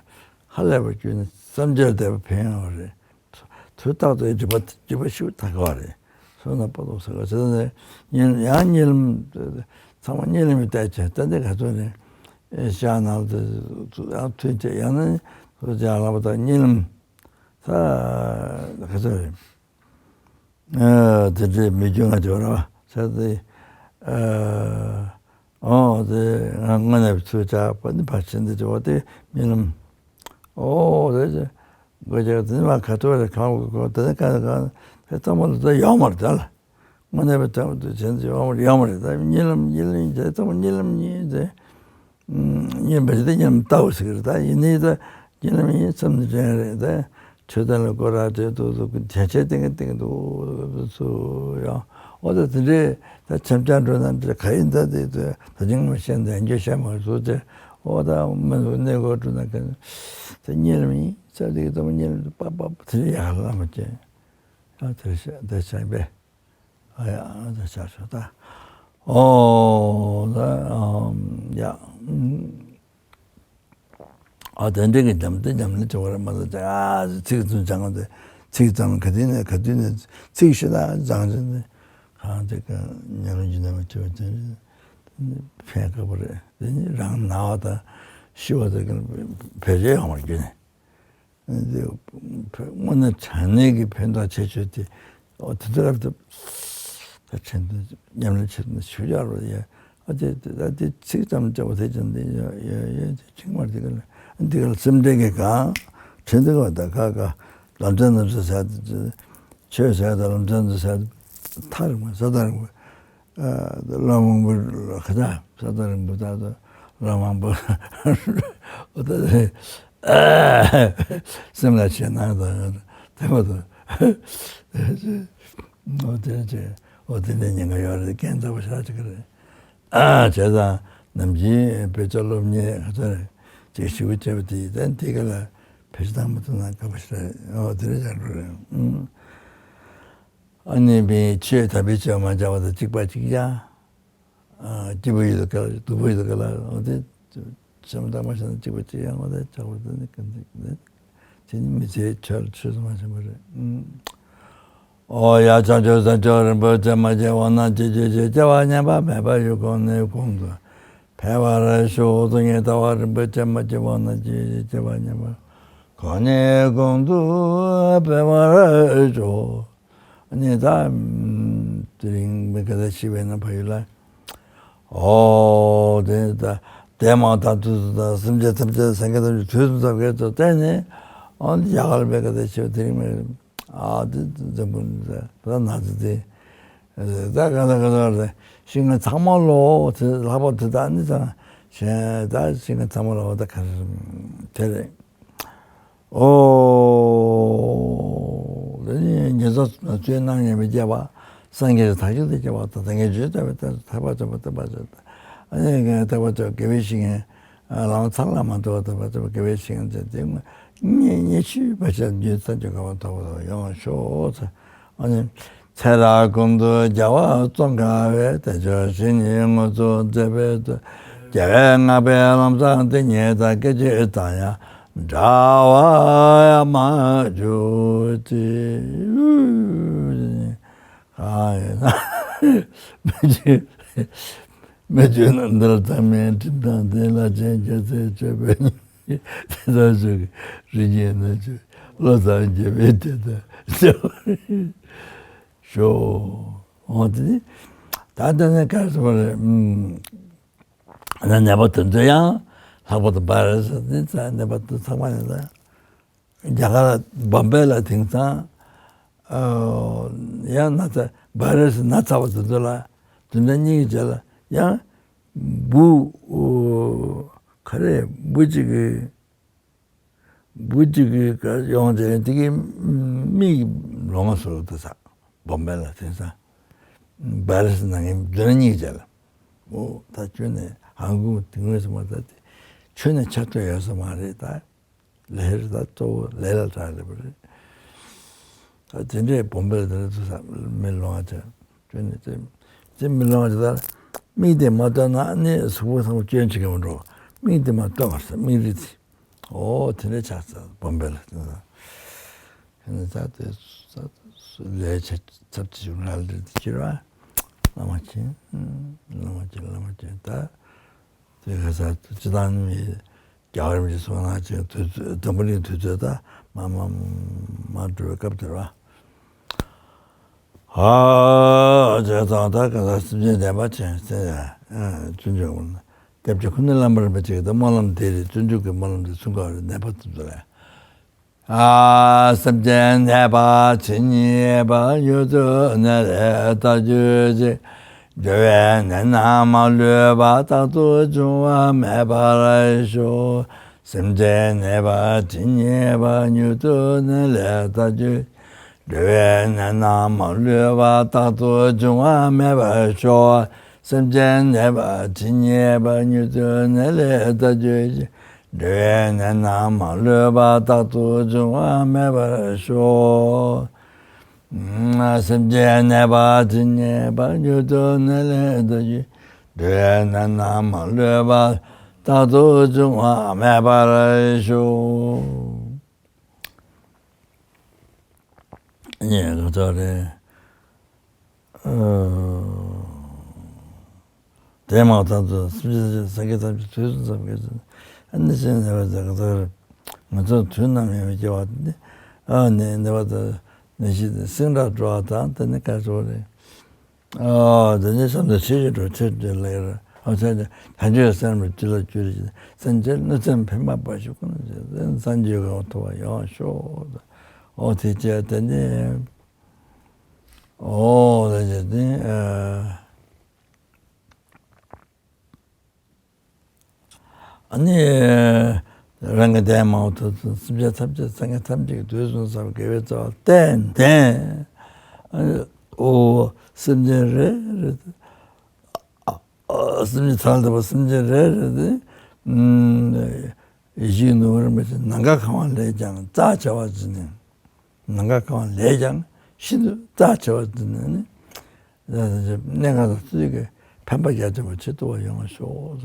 ཧ་ལས་པ་བརྒྱུད་ནས་བསམ་བྱར་དད་པ་ཕན་ཡོང་བ་རེད། དུས་རྟག་ཏུ་སྒྲིབ་པ་སྒྲིབ་པ་ཞིག་དག་པ་རེད། སོ་ན་པོ་ཏོ་ཟེར་བ་ཟེར་ནས་ཉིན་ཡང་གཉིད་ལམ། ཚང་མ་གཉིད་ལམ་གྱི་ལྟས་བྱས་ཏན་ཏན་ག་ཚོད་ནས་ཤ་ནང་དུ་ཡང་ཐུན་བྱས་ཡང་ན་སོ་ཅག་ལབ་པ་དང་གཉིད་ལམ་ས་ག་ཚོད་རེད། དེ་འདྲའི་མི་རྒྱུ་ང་འབྱོར་བ་ཟེར་ཏེ། ཨོ་དེ་ང་དངོས་གནས་ཚུལ་བྱ་བ་ནི་ཕར་ཕྱིན་དེ་བྱ་བ་དེ་རྨི་ལམ། ཨོ་དེ་དགོས་ཀྱི་དེ་ནི་མ་ཁ་ཐོག་རེ་གང་དགོས་དགོས་དེ་ནི་གང་གང་དེ་ཚང་མ་ལ་དེ་ཡོང་མ་རེད་ད་ལ། དངོས་གནས་པའི་ཐོག་ཏུ་བྱེད་འདི་ཡོང་མ་རེད་ཡོང་མ་རེད་ད་རྨི་ལམ་རྨི་ལམ་ཡིན་དེ་ཚང་མ་རྨི་ལམ་ཡིན་དེ། ཉིན་པ་ཞིག་ད་ཉིན་ལྟ་བུ་ཞིག་རེད་ད་ཡིན་ནའི་ད་ཉིན་ལ་མི་ཡིན་བསམ་ནས་དྲན་རེད་ད། ཆོས་དང་ལ་སྐོར་ར་དྲན་འདུག་འདུག་བྱས་བྱས་ཏིང་ཏིང་འདུག་འདུག་འདུག་སུ་ཡང་འོ་ད་དེ་འདྲས་ད་འཆམ་འཆམ་འགྲོ་ན་འདྲ་ག་ཡིན་ད་དེ་ད་ད་ཅིང་མ་ཤེས་འདས་འགྱོད་བཤད་མ་བཟོ་བྱས་འོ་ད་མི་འདུག་གནས་སྐོར་འགྲོ་ན་ག་ད་ཉིན་ལ་མི་ཡིན་ས་དེ་གི་ད་མ་ཉིན་ལ་པ་པ་དེ་འདྲས་ཡག་ལ་མ་བྱས་ཨ་དེ་ཤ་དེ་ཤ་བས། ཨ་ཡ་ཨ་ད་ཆ་ཆོ་ད། ཨོ་ད་ཨམ་ཡ། ཨ་དེ་འདྲ་གི་ཉམས་དེ་ཉམས་ལེན་བྱེད་པ་རེད་མ་གཏོགས་ཨ་ཚིག་ཙམ་སྦྱང་དེ་ཚིག་ཙམ་ག་དུས་ནས་ག་དུས་ནས་ཚིག་ཤེས་ན་སྦྱང་བྱས་ནས་གང་དེ་ག་ཉམས་ལེན་གྱི་ནམ་བྱེད་པ་དེ་ཕན་ཁག་པོ་རེད། དེ་ནི་རང་ན་བ་དང་ཤི་བ་དེ་ག་བེད་སྤྱོད་ཡོང་བར་གྱུར་ནས། དངོས་གནས་དྲང་གནས་ཀྱི་ཕན་ཐོགས་ཆེ་ཤོས་དེ་འོ་དེ་ཚོ་གར་དུ་ད་ཕྲན་དུ་ཉམས་ལེན་བྱེད་ན་ཞུ་ཡག་རོ་ཡ། ཨ་དེ་ད་དེ་ཚིག་ཙམ་བྱ་བ་དེ་ཀྱང་འདི་ཡ་ཡ་ཡ་དེ་ཅིག་མར་འདི་ག་ལ་འདི་ག་ལ་སེམས་ཁྲལ་གྱི་གང་ཕྲན་དུ་ག་ད་ག་ག་ལམ་སྟོན་རྣམས་སུ་ཟ་ཆོས་ཟ་དང་ལམ་སྟོན་དུ་ཟ་ཐག་རིང་བ་ས་ཐག་རིང་བ། བླ་མང་པོ་ལ་ཁ་ཐག་ས་ཐག་རིང་པོ་ད་ལྟ་བླ་མང་པོ་ཨོ་ད་སེམས་ལ་ཆེ་ན་ད་དེ་མ་ད་ཨོ་དེ་ཆེ་ཨོ་དེ་ནས་ཉེན་ཁ་ཡོད་རེད། རྐྱེན་ཚ་པོ་ཞེ་དྲག་ཅིག་རེད། བྱས་ཙང་ནམ་རྒྱུན་དཔེ་ཆ་སློབ་གཉེར་ཁ་ཐག་རེད་ཅིག་ཞིབ་པོ་བྱས་པ་དེ་ད་དེ་ག་ལ་བེད་སྤྱོད་བཏང་མ་ཐུབ་ན་དགའ་པོ་ཞེ་དྲག་རེད། ཨོ་དེ་རེད་ཅག་འགྲོ་རེད། ཨ་ནི་བའི་ཆོས་དམ་པའི་ཆོས་མ་བྱ་བ་དང་གཅིག་པ་གཅིག་རྐྱང་། སྐྱིད་པོ་ཡོད་དགའ་ལ་སྡུག་པོ་ཡོད་དགའ་ལ་འོ་དེ་བྱམས་དང་མ་བྱས་ན་གཅིག་པ་གཅིག་རྐྱང་འོ་དེ་ཆགས་པ་དེ་ནི་ཀུན་གཅིག་ནི་དེ་ནི་མི་ཚེའི་ཆོས་ལ་ཆོས་སུ་མ་བྱུང་བ་རེད། ཨོ་ཡ་བྱང་ཆུབ་སེམས་མཆོག་རིན་པོ་ཆེ་མ་སྐྱེས་པ་ན་སྐྱེ་སྐྱེ་སྐྱེ་སྐྱེ་བ་ཉམས་པ་མེད་པ་ཡུལ་གོང་ནས་གོང་དུ་འཕེལ་བར་ཤོག་ཏུ་ངེས་ལྟ་བ་རིན་པོ་ཆེ་མ་སྐྱེས་པ་ན་སྐྱེ་སྐྱེ་སྐྱེ་བ་ཉམས་པ་གོང་ནས་གོང་དུ་འཕེལ་བར་ཤོག་ཨ་ནི་ད་དེ་རིང་མི་ག་ད་ཤི་བའི་ན་ཕ་ཡུལ་ལ། ཨོ་དེ་ད་དེ་མ་ད་དུས་སུ་ད་སེམས་ཅན་ཐམས་ཅད་སེང་གེ་ཐམས་ཅད་དུས་གསུམ་ཙམ་གས་ཚོ་བསྟན་ནས་ཨོ་འདི་ཡག་ལ་མི་ག་ད་ཤི་བ་དེ་རིང་མི་ཨ་དེ་འཛམ་བུ་ད་ན་ཚ་དེ་ད་ག་ད་ག་ད་རེད། ཤི་ང་ཚང་མ་ལོ་དེ་ལྷག་པ་དེ་ད་ནི་ད་གཞན་ད་ཤི་ང་ཚང་མ་ལོ་ད་ག་དེ་རེད། ཨོ། དེ་ནི་ཉེས་ཚབས་བཅོས་གནང་ཡང་མི་སྐྱེ་བ། སངས་རྒྱས་ཀྱི་ཐག་གཅོད་དུ་སྐྱེ་བ་དང་། ད་ངས་བརྗོད་བྱ་བའི་ཐབས་པ་བྱ་བ་ཐབས་པ་བྱ་བ། ཨ་ནི་ཐབས་པ་བྱ་དགེ་བའི་བཤེས་གཉེན། ལམ་ཚང་ལ་མ་ཐོབ་པ་ཐབས་པ་བྱ་བ་དགེ་བའི་བཤེས་གཉེན་བྱས་ཏེ། ཉེ་ཉེ་ཤོས་བ་ཆ་རྒྱུད་ཚ་རྒྱུད་ཀ་བ་ཐོབ་པ་ཡོང་ཤོག་ཨ་ནི། ཚེ་རབས་ཀུན་ཏུ་རྒྱལ་བ་ཙོང་ཁ་པའི། དལ་འབྱོར་ཞིང་ནི་དངོས་སུ་མཛད་པའི་མཛོད། རྒྱལ་བས་བསྔགས་པའི་ལམ་བཟང་དེ་ཉིད་དང་། སྐད་ཅིག་ཙམ་ཡང་འབྲལ་བར་མ་གྱུར་ཅིག་གང་ཡིན་ན། མི་བསྐྱོད་མི་བསྐྱོད་རྣམ་ཐར་ཐོགས་མེད་སྤྲིན་དང་ལྡན། ལྷ་ཆེན་རྒྱལ་སྲས་སྤྱོད་པའི་སྙིང་པོ། དེ་དག་ཆོས་ཀྱི་རིགས་ཀྱི་རྣལ་འབྱོར། བློ་བཟང་རྒྱལ་བའི་སྲས་དང་འདྲ་བར་ཤོག་འོ་དེ་ནི་ད་ལྟ་ནས་ག་རེ་ཟེར་བ་རེད། ཨུམ། ནད་པ་དེ་ཚོ་ཡང་ལྷག་པར་དུ་བྷ་ར་སི་ནད་པ་དེ་ཚང་མ་ཡིན་ན། རྒྱ་གར་བོམ་བེ་ལ་དེང་སང་ཨ་ཡང་ན་ཚ་བྷ་ར་སི་ན་ཚ་བ་དེ་ཚོ་ལ་དུས་ཚོད་གཉིས་ཀྱི་རྗེས་ལ་ཡང་འབུ་ག་རེ་འབུ་གཅིག་གི་འབུ་གཅིག་གི་ཡོང་རྗེས་དེ་གི་མིག་ལོང་བ་སོགས་དུ་ཚ་བོམ་བེ་ལ་དེང་སང་བྷ་ར་སི་ན་ངའི་དུས་ཚོད་གཉིས་ཀྱི་རྗེས་ལ་འོ་ད་ཁྱོད་ནས་ཧང་གོང་དེ་ངོས་སུ་མ་ཚ་དེ་ཁྱོད་ནས་ཆ་མཐུན་ཡོད་ས་མ་རེད་ད། ལས་རེད་ད། གཙོ་བོ་ལས་ལ་དྲག་རེད་པ་རེད། ད་དེ་འདྲས་བོམ་བེ་ལ་དེ་འདྲ་ཚོ་ས་མི་ལོང་བ་བྱས། ཁྱོད་ནས་ཙེ་ཙེ་མི་ལོང་བ་བྱས། ད་མིག་དེ་མ་ལྟོས་ན་ནི་གཟུགས་པོ་ཚང་མ་སྐྱོན་ཆེ་གི་མི་འགྲོ། མིག་དེ་མ་ལྟོས་པར་ས་མིག་རིལ་དེ་འོ་དེ་འདྲས་ཆགས་ས་བོམ་བེ་ལ་དེ་ས། ཁྱོད་ནས་ད་དེ་ལས་བྱ་ཚབ་ཆེ་ཆུང་ལ་ལས་དེ་ཁྱེར་བ་བླ་མ་ཁྱེད་བླ་མ་ཁྱེད་བླ་མ་ཁྱེད་ད། དེ་ག་ས་སྤྱི་བཏང་མི་རྒྱལ་བ་རིན་པོ་ཆེ་གསུང་ན་ཅིག་དུས་ཚོད་འཛམ་བུ་གླིང་དུས་ཚོད་ད་མ་མ་མ་འགྲོ་བའི་སྐབས་དེར་བ། ཨ་ཅེ་ཙང་ད་ག་ས་སེམས་ཅན་ནད་པ་ཅན་སེ་ཡ་ཨ་བཙུན་ཆུང་སྐྱབས་རྗེ་ཁུ་ནུ་བླ་མ་རིན་པོ་ཆེ་གི་ད་སྨོན་ལམ་དེ་རེད། བཙུན་ཆུང་གི་སྨོན་ལམ་དེ་གསུང་ག་རེད། ནད་པ་ཚོ་ཚོ་ལ། ཨ། སེམས་ཅན་ནད་པ་ཇི་སྙེད་པ། མྱུར་དུ་ནད་ལས་ཐར་གྱུར་ཅིག་འགྲོ་བའི་ནད་རྣམས་མ་ལུས་པ། རྟག་ཏུ་འབྱུང་བ་མེད་པར་ཤོག་སེམས་ཅན་ནད་པ་ཇི་སྙེད་པ། མྱུར་དུ་ནད་ལས་ཐར་གྱུར། འགྲོ་བའི་ནད་རྣམས་མ་ལུས་པ། རྟག་ཏུ་འབྱུང་བ་མེད་པར་ཤོག་སེམས་ཅན་ནད་པ་ཇི་སྙེད་པ། མྱུར་དུ་ནད་ལས་ཐར་གྱུར་ཅིག་འགྲོ་བའི་ནད་རྣམས་མ་ལུས་པ། རྟག་ཏུ་འབྱུང་བ་མེད་པར་ཤོག་སེམས་ཅན་ནད་པ་ཇི་སྙེད་པ། མྱུར་དུ་ནད་ལས་ཐར་གྱུར། འགྲོ་བའི་ནད་རྣམས་མ་ལུས་པ། རྟག་ཏུ་འབྱུང་བ་མེད་པར་ཤོག་ཉེ་ག་ཚོད་རེད། ཨ། དེ་མ་ཐག་ཏུ་སེམས་ཅན་སངས་རྒྱས་ཐམས་ཅད་དུས་གསུམ་ཙམ་གྱི་ཨ་ནི་ཅན་ནས་བ་ཟེར་ག་ཚོད་རེད། ང་ཚོ་དུས་ནམ་ཡང་མི་སྐྱེ་བ་དེ་ཨ་ནི་ནི་བ་དང་ནི་ཤི་སེང་སྒྲ་སྒྲོག་པ་དང་དེ་ནི་ག་ཚོད་རེད། ཨ། དེ་ནས་བསམ་དུ་ཆོས་ཀྱི་འགྲོ་ཆོས་ཀྱི་ལས་ར། ཨ། ཆོས་ཀྱི་ལྷ་ཆོས་སེམས་རུ་ཅི་ལ་བཅོལ་ཅི། སེམས་ཅན་གནོད་འཚེ་ཕན་པ་འབའ་ཞིག་ཀུན་ལ་སངས་རྒྱས་ཀྱི་ཐོབ་པ་ཡོང་ཤོག་ཨོ་དེ་བཅས་དེ་ནས་ཨོ་དེ་བཅས་དེ་ཨ། ཨ་ནི་རང་གི་དེ་མ་འོ་ཐུབ་ཚུལ་སེམས་ཅན་ཐམས་ཅད་སངས་རྒྱས་ཐམས་ཅད་ཀྱི་དུས་གསུམ་ཟབ་དགེ་བའི་རྩ་བ་བརྟན་བརྟན། ཨ་ནི་ཨོ་སེམས་ཅན་རེ་རེ་ཨ་ཨ་སེམས་ཅན་ཚང་ལྟ་བུ་སེམས་ཅན་རེ་རེ་དེ་ཨུམ་ཡེ་ཤེས་ནོར་བུ་རིན་པོ་ཆེ་ནམ་མཁའ་གང་བ་ལས་ཀྱང་རྩ་ཆེ་བ་ཟིན་ནས། ནམ་མཁའ་གང་བ་ལས་ཀྱང་ཤིན་ཏུ་རྩ་ཆེ་བ་དེ་ནི་ནི་གནས་སྐབས་སུ་ཚུལ་གྱི་ཕན་པ་རྒྱ་ཆེ་བ་ཆེ་ཏུ་བ་ཡོང་བར་ཤོག་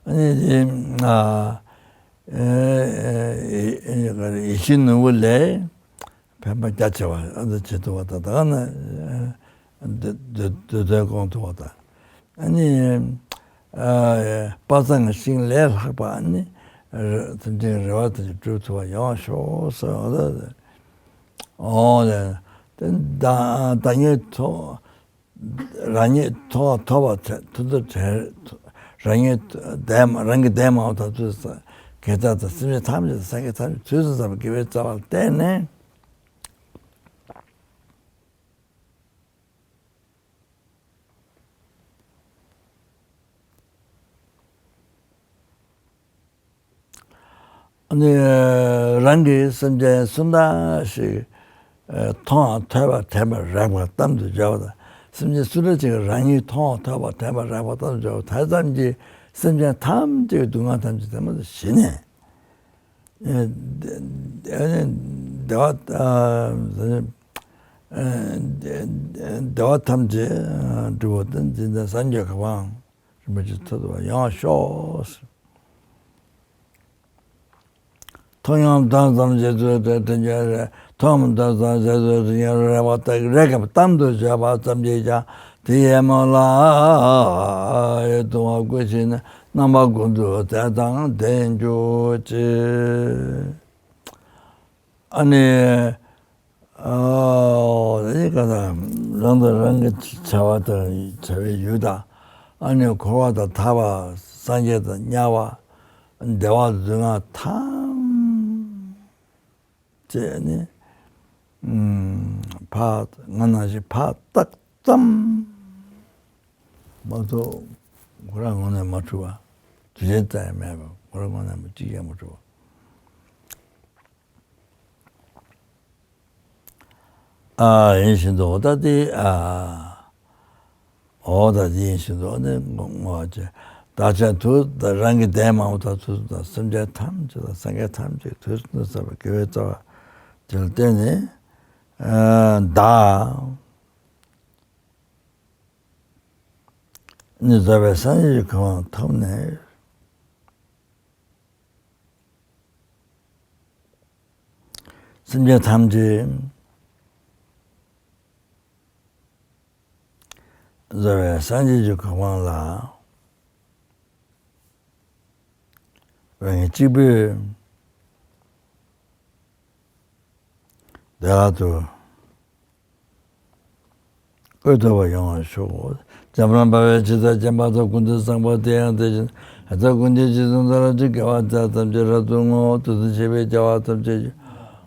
ཨ་ནི་དེ་ཨ་ཨེ་ཨེ་ཨེ་ག་རེ་ཡེ་ཤེས་ནོར་བུ་ལས་ཕན་པ་རྒྱ་ཆེ་བ་ཨ་ནི་ཆེ་ཏུ་བ་དང་ད་ག་ན་འདོད་འདོད་འདོད་དོན་སྐོང་ཐུབ་པ་དང་། ཨ་ནི་ཨ་དཔག་བསམ་གྱི་ཤིང་ལས་ལྷག་པ་ཨ་ནི་སེམས་ཅན་རེ་བ་དེ་འགྲུབ་ཐུབ་པ་ཡོང་ཤོག་ཟེར་བ་དང་། ཨོ་ལེ། དེ་ད་ད་ངས་ཐོག་རང་ཉིད་ཐོག་ཐོབ་པ་ཐུབ་ཐུབ་བྲལ། རང་ཉིད་འདས་མ་རང་གི་འདས་མ་འོངས་ད་ཚུལ་དགེ་རྩ་དང་སེམས་ཅན་ཐམས་ཅད་སངས་རྒྱས་ཐམས་ཅད་དུས་གསུམ་ཟབ་དགེ་བའི་རྩ་བ་ལ་བརྟེན་ནས། ནི་རང་གིས་སེམས་ཅན་སུ་འདྲ་ཞིག་མཐོང་བ་ཐོས་པ་དྲན་པ་རེག་པ་གཏམ་དུ་སྦྱར་བ་དང་། སེམས་ཅན་སུ་འདྲ་ཞིག་རང་ཉིད་མཐོང་བ་ཐོས་པ་དྲན་པ་རེག་པ་གཏམ་དུ་སྦྱར་བ་དེ་ཙམ་གྱིས་སེམས་ཅན་ཐམས་ཅད་ཀྱི་སྡུག་བསྔལ་ཐམས་ཅད་དེ་མ་ཐག་ཞི་ནས། ཨ་ནི་བདེ་བ་ཨ་བདེ་བ་ཐམས་ཅད་འགྲུབ་པ་དང་འཛིན་དང་སངས་རྒྱས་ག་བའང་ རིན་པོ་ཆེ་ཐུགས་སུ་ཡོང་ཤོག། ཐོབ་ཡང་བདག་ཙམ་ཞེས་ཚུལ་དེ་དྲན་རྒྱུ་རེད། ཐོབ་བདག་ཙམ་ཞེས་ཚུལ་དྲན་རྒྱུ་རེད་པ། ད་རེས་ཀྱི་གཏམ་དུ་བརྗོད་པ་ཙམ་གྱིས་ཀྱང་དེ་ཡི་མོད་ལ། ལྟུང་བ་ཀུན་ཞིག་ནི། རྣམ་པ་ཀུན་ཏུ་དེ་དང་ལྡན་གྱུར་ཅིག། ཨ་ནི། ཨོ། དེ་ག་ད་རང་དང་རང་གི་བྱ་བ་དང་བྱ་བའི་ཡུལ་དང་། ཨ་ནི་འཁོར་བ་དང་ཐར་པ། སངས་རྒྱས་དང་དམྱལ་བ། བདེ་བ་སྡུག་བསྔལ་ཐམས་ཅད་ནི། ཨུམ། ཕར་ང་ནང་བཞིན་ཕར་བཏགས་ཙམ་མ་གཏོགས་ཁོ་རང་ངོས་ནས་མ་གྲུབ་པ། དུས་ཆེན་ཙམ་ཡང་མེད་པ། ཁོ་རང་ངོས་ནས་མ་གཅིག་ཀྱང་མ་གྲུབ་པ། ཨ། ཡིན་བཞིན་དུ་འོ་ད་དེ། ཨ། འོ་ད་དེ་ཡིན་བཞིན་དུ་འོ་ནི་བསྔོ་བ་བྱས། བདག་ཅག་དུས་དང་རང་གི་འདས་མ་འོངས་དང་དུས་གསུམ་དང་སེམས་ཅན་ཐམས་ཅད་དང་སངས་རྒྱས་ཐམས་ཅད་དུས་གསུམ་དུ་བསགས་པའི་དགེ་བའི་རྩ་བ་དེ་ལ་བརྟེན་ནས། ཨ། བདག་ནི་རྫོགས་པའི་སངས་རྒྱས་ཀྱི་གོ་འཕང་ཐོབ་ནས། སེམས་ཅན་ཐམས་ཅད་རྫོགས་པའི་སངས་རྒྱས་ཀྱི་གོ་འཕང་ལ་འོས་ངེས་གཅིག་པུས་བདེ་བླག་ཏུ་བཀོད་ཐུབ་པ་ཡོང་བར་ཤོག། འཇམ་དབྱངས་དཔའ་བོས་ཇི་ལྟར་མཁྱེན་པ་དང་། ཀུན་ཏུ་བཟང་པོ་དེ་ཡང་དེ་བཞིན། ཧེ་མ་ཀུན་གྱི་རྗེས་སུ་འགྲོ་བ་ཅིག། དགེ་བ་བྱ་ཐམས་ཅད་རབ་ཏུ་བསྔོ། དུས་གསུམ་གཤེགས་པའི་རྒྱལ་བ་ཐམས་ཅད་ཀྱིས།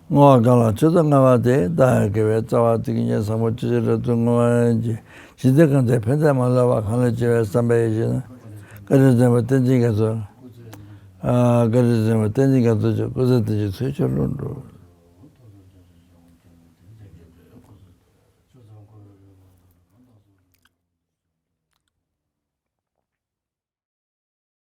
བསྔོ་བ་གང་ལ་མཆོག་ཏུ་བསྔགས་པ་དེས། བདག་གི་དགེ་བའི་རྩ་བ་དེ་ཉིད་ཀྱང་། བཟང་པོ་ཇི་བཞིན་རབ་ཏུ་བསྔོ་བར་བགྱི། ཇི་སྲིད་གང་དུ་ཕན་མཚན་མ་ལུས་པ། གང་ལ་སྐྱེ་བའི་བསམ་པ་ཡིད་བཞིན་ནོར། བཀའ་དྲིན་ཆེན་པོ་བསྟན་འཛིན་རྒྱ་མཚོ། ཨ། བཀའ་དྲིན་ཆེན་པོ་བསྟན་འཛིན་རྒྱ་མཚོ་མཆོག་སྐུ་ཚེ་བརྟན་ཅིང་ཚུལ་འཆོས་ལྷུན་གྲུབ།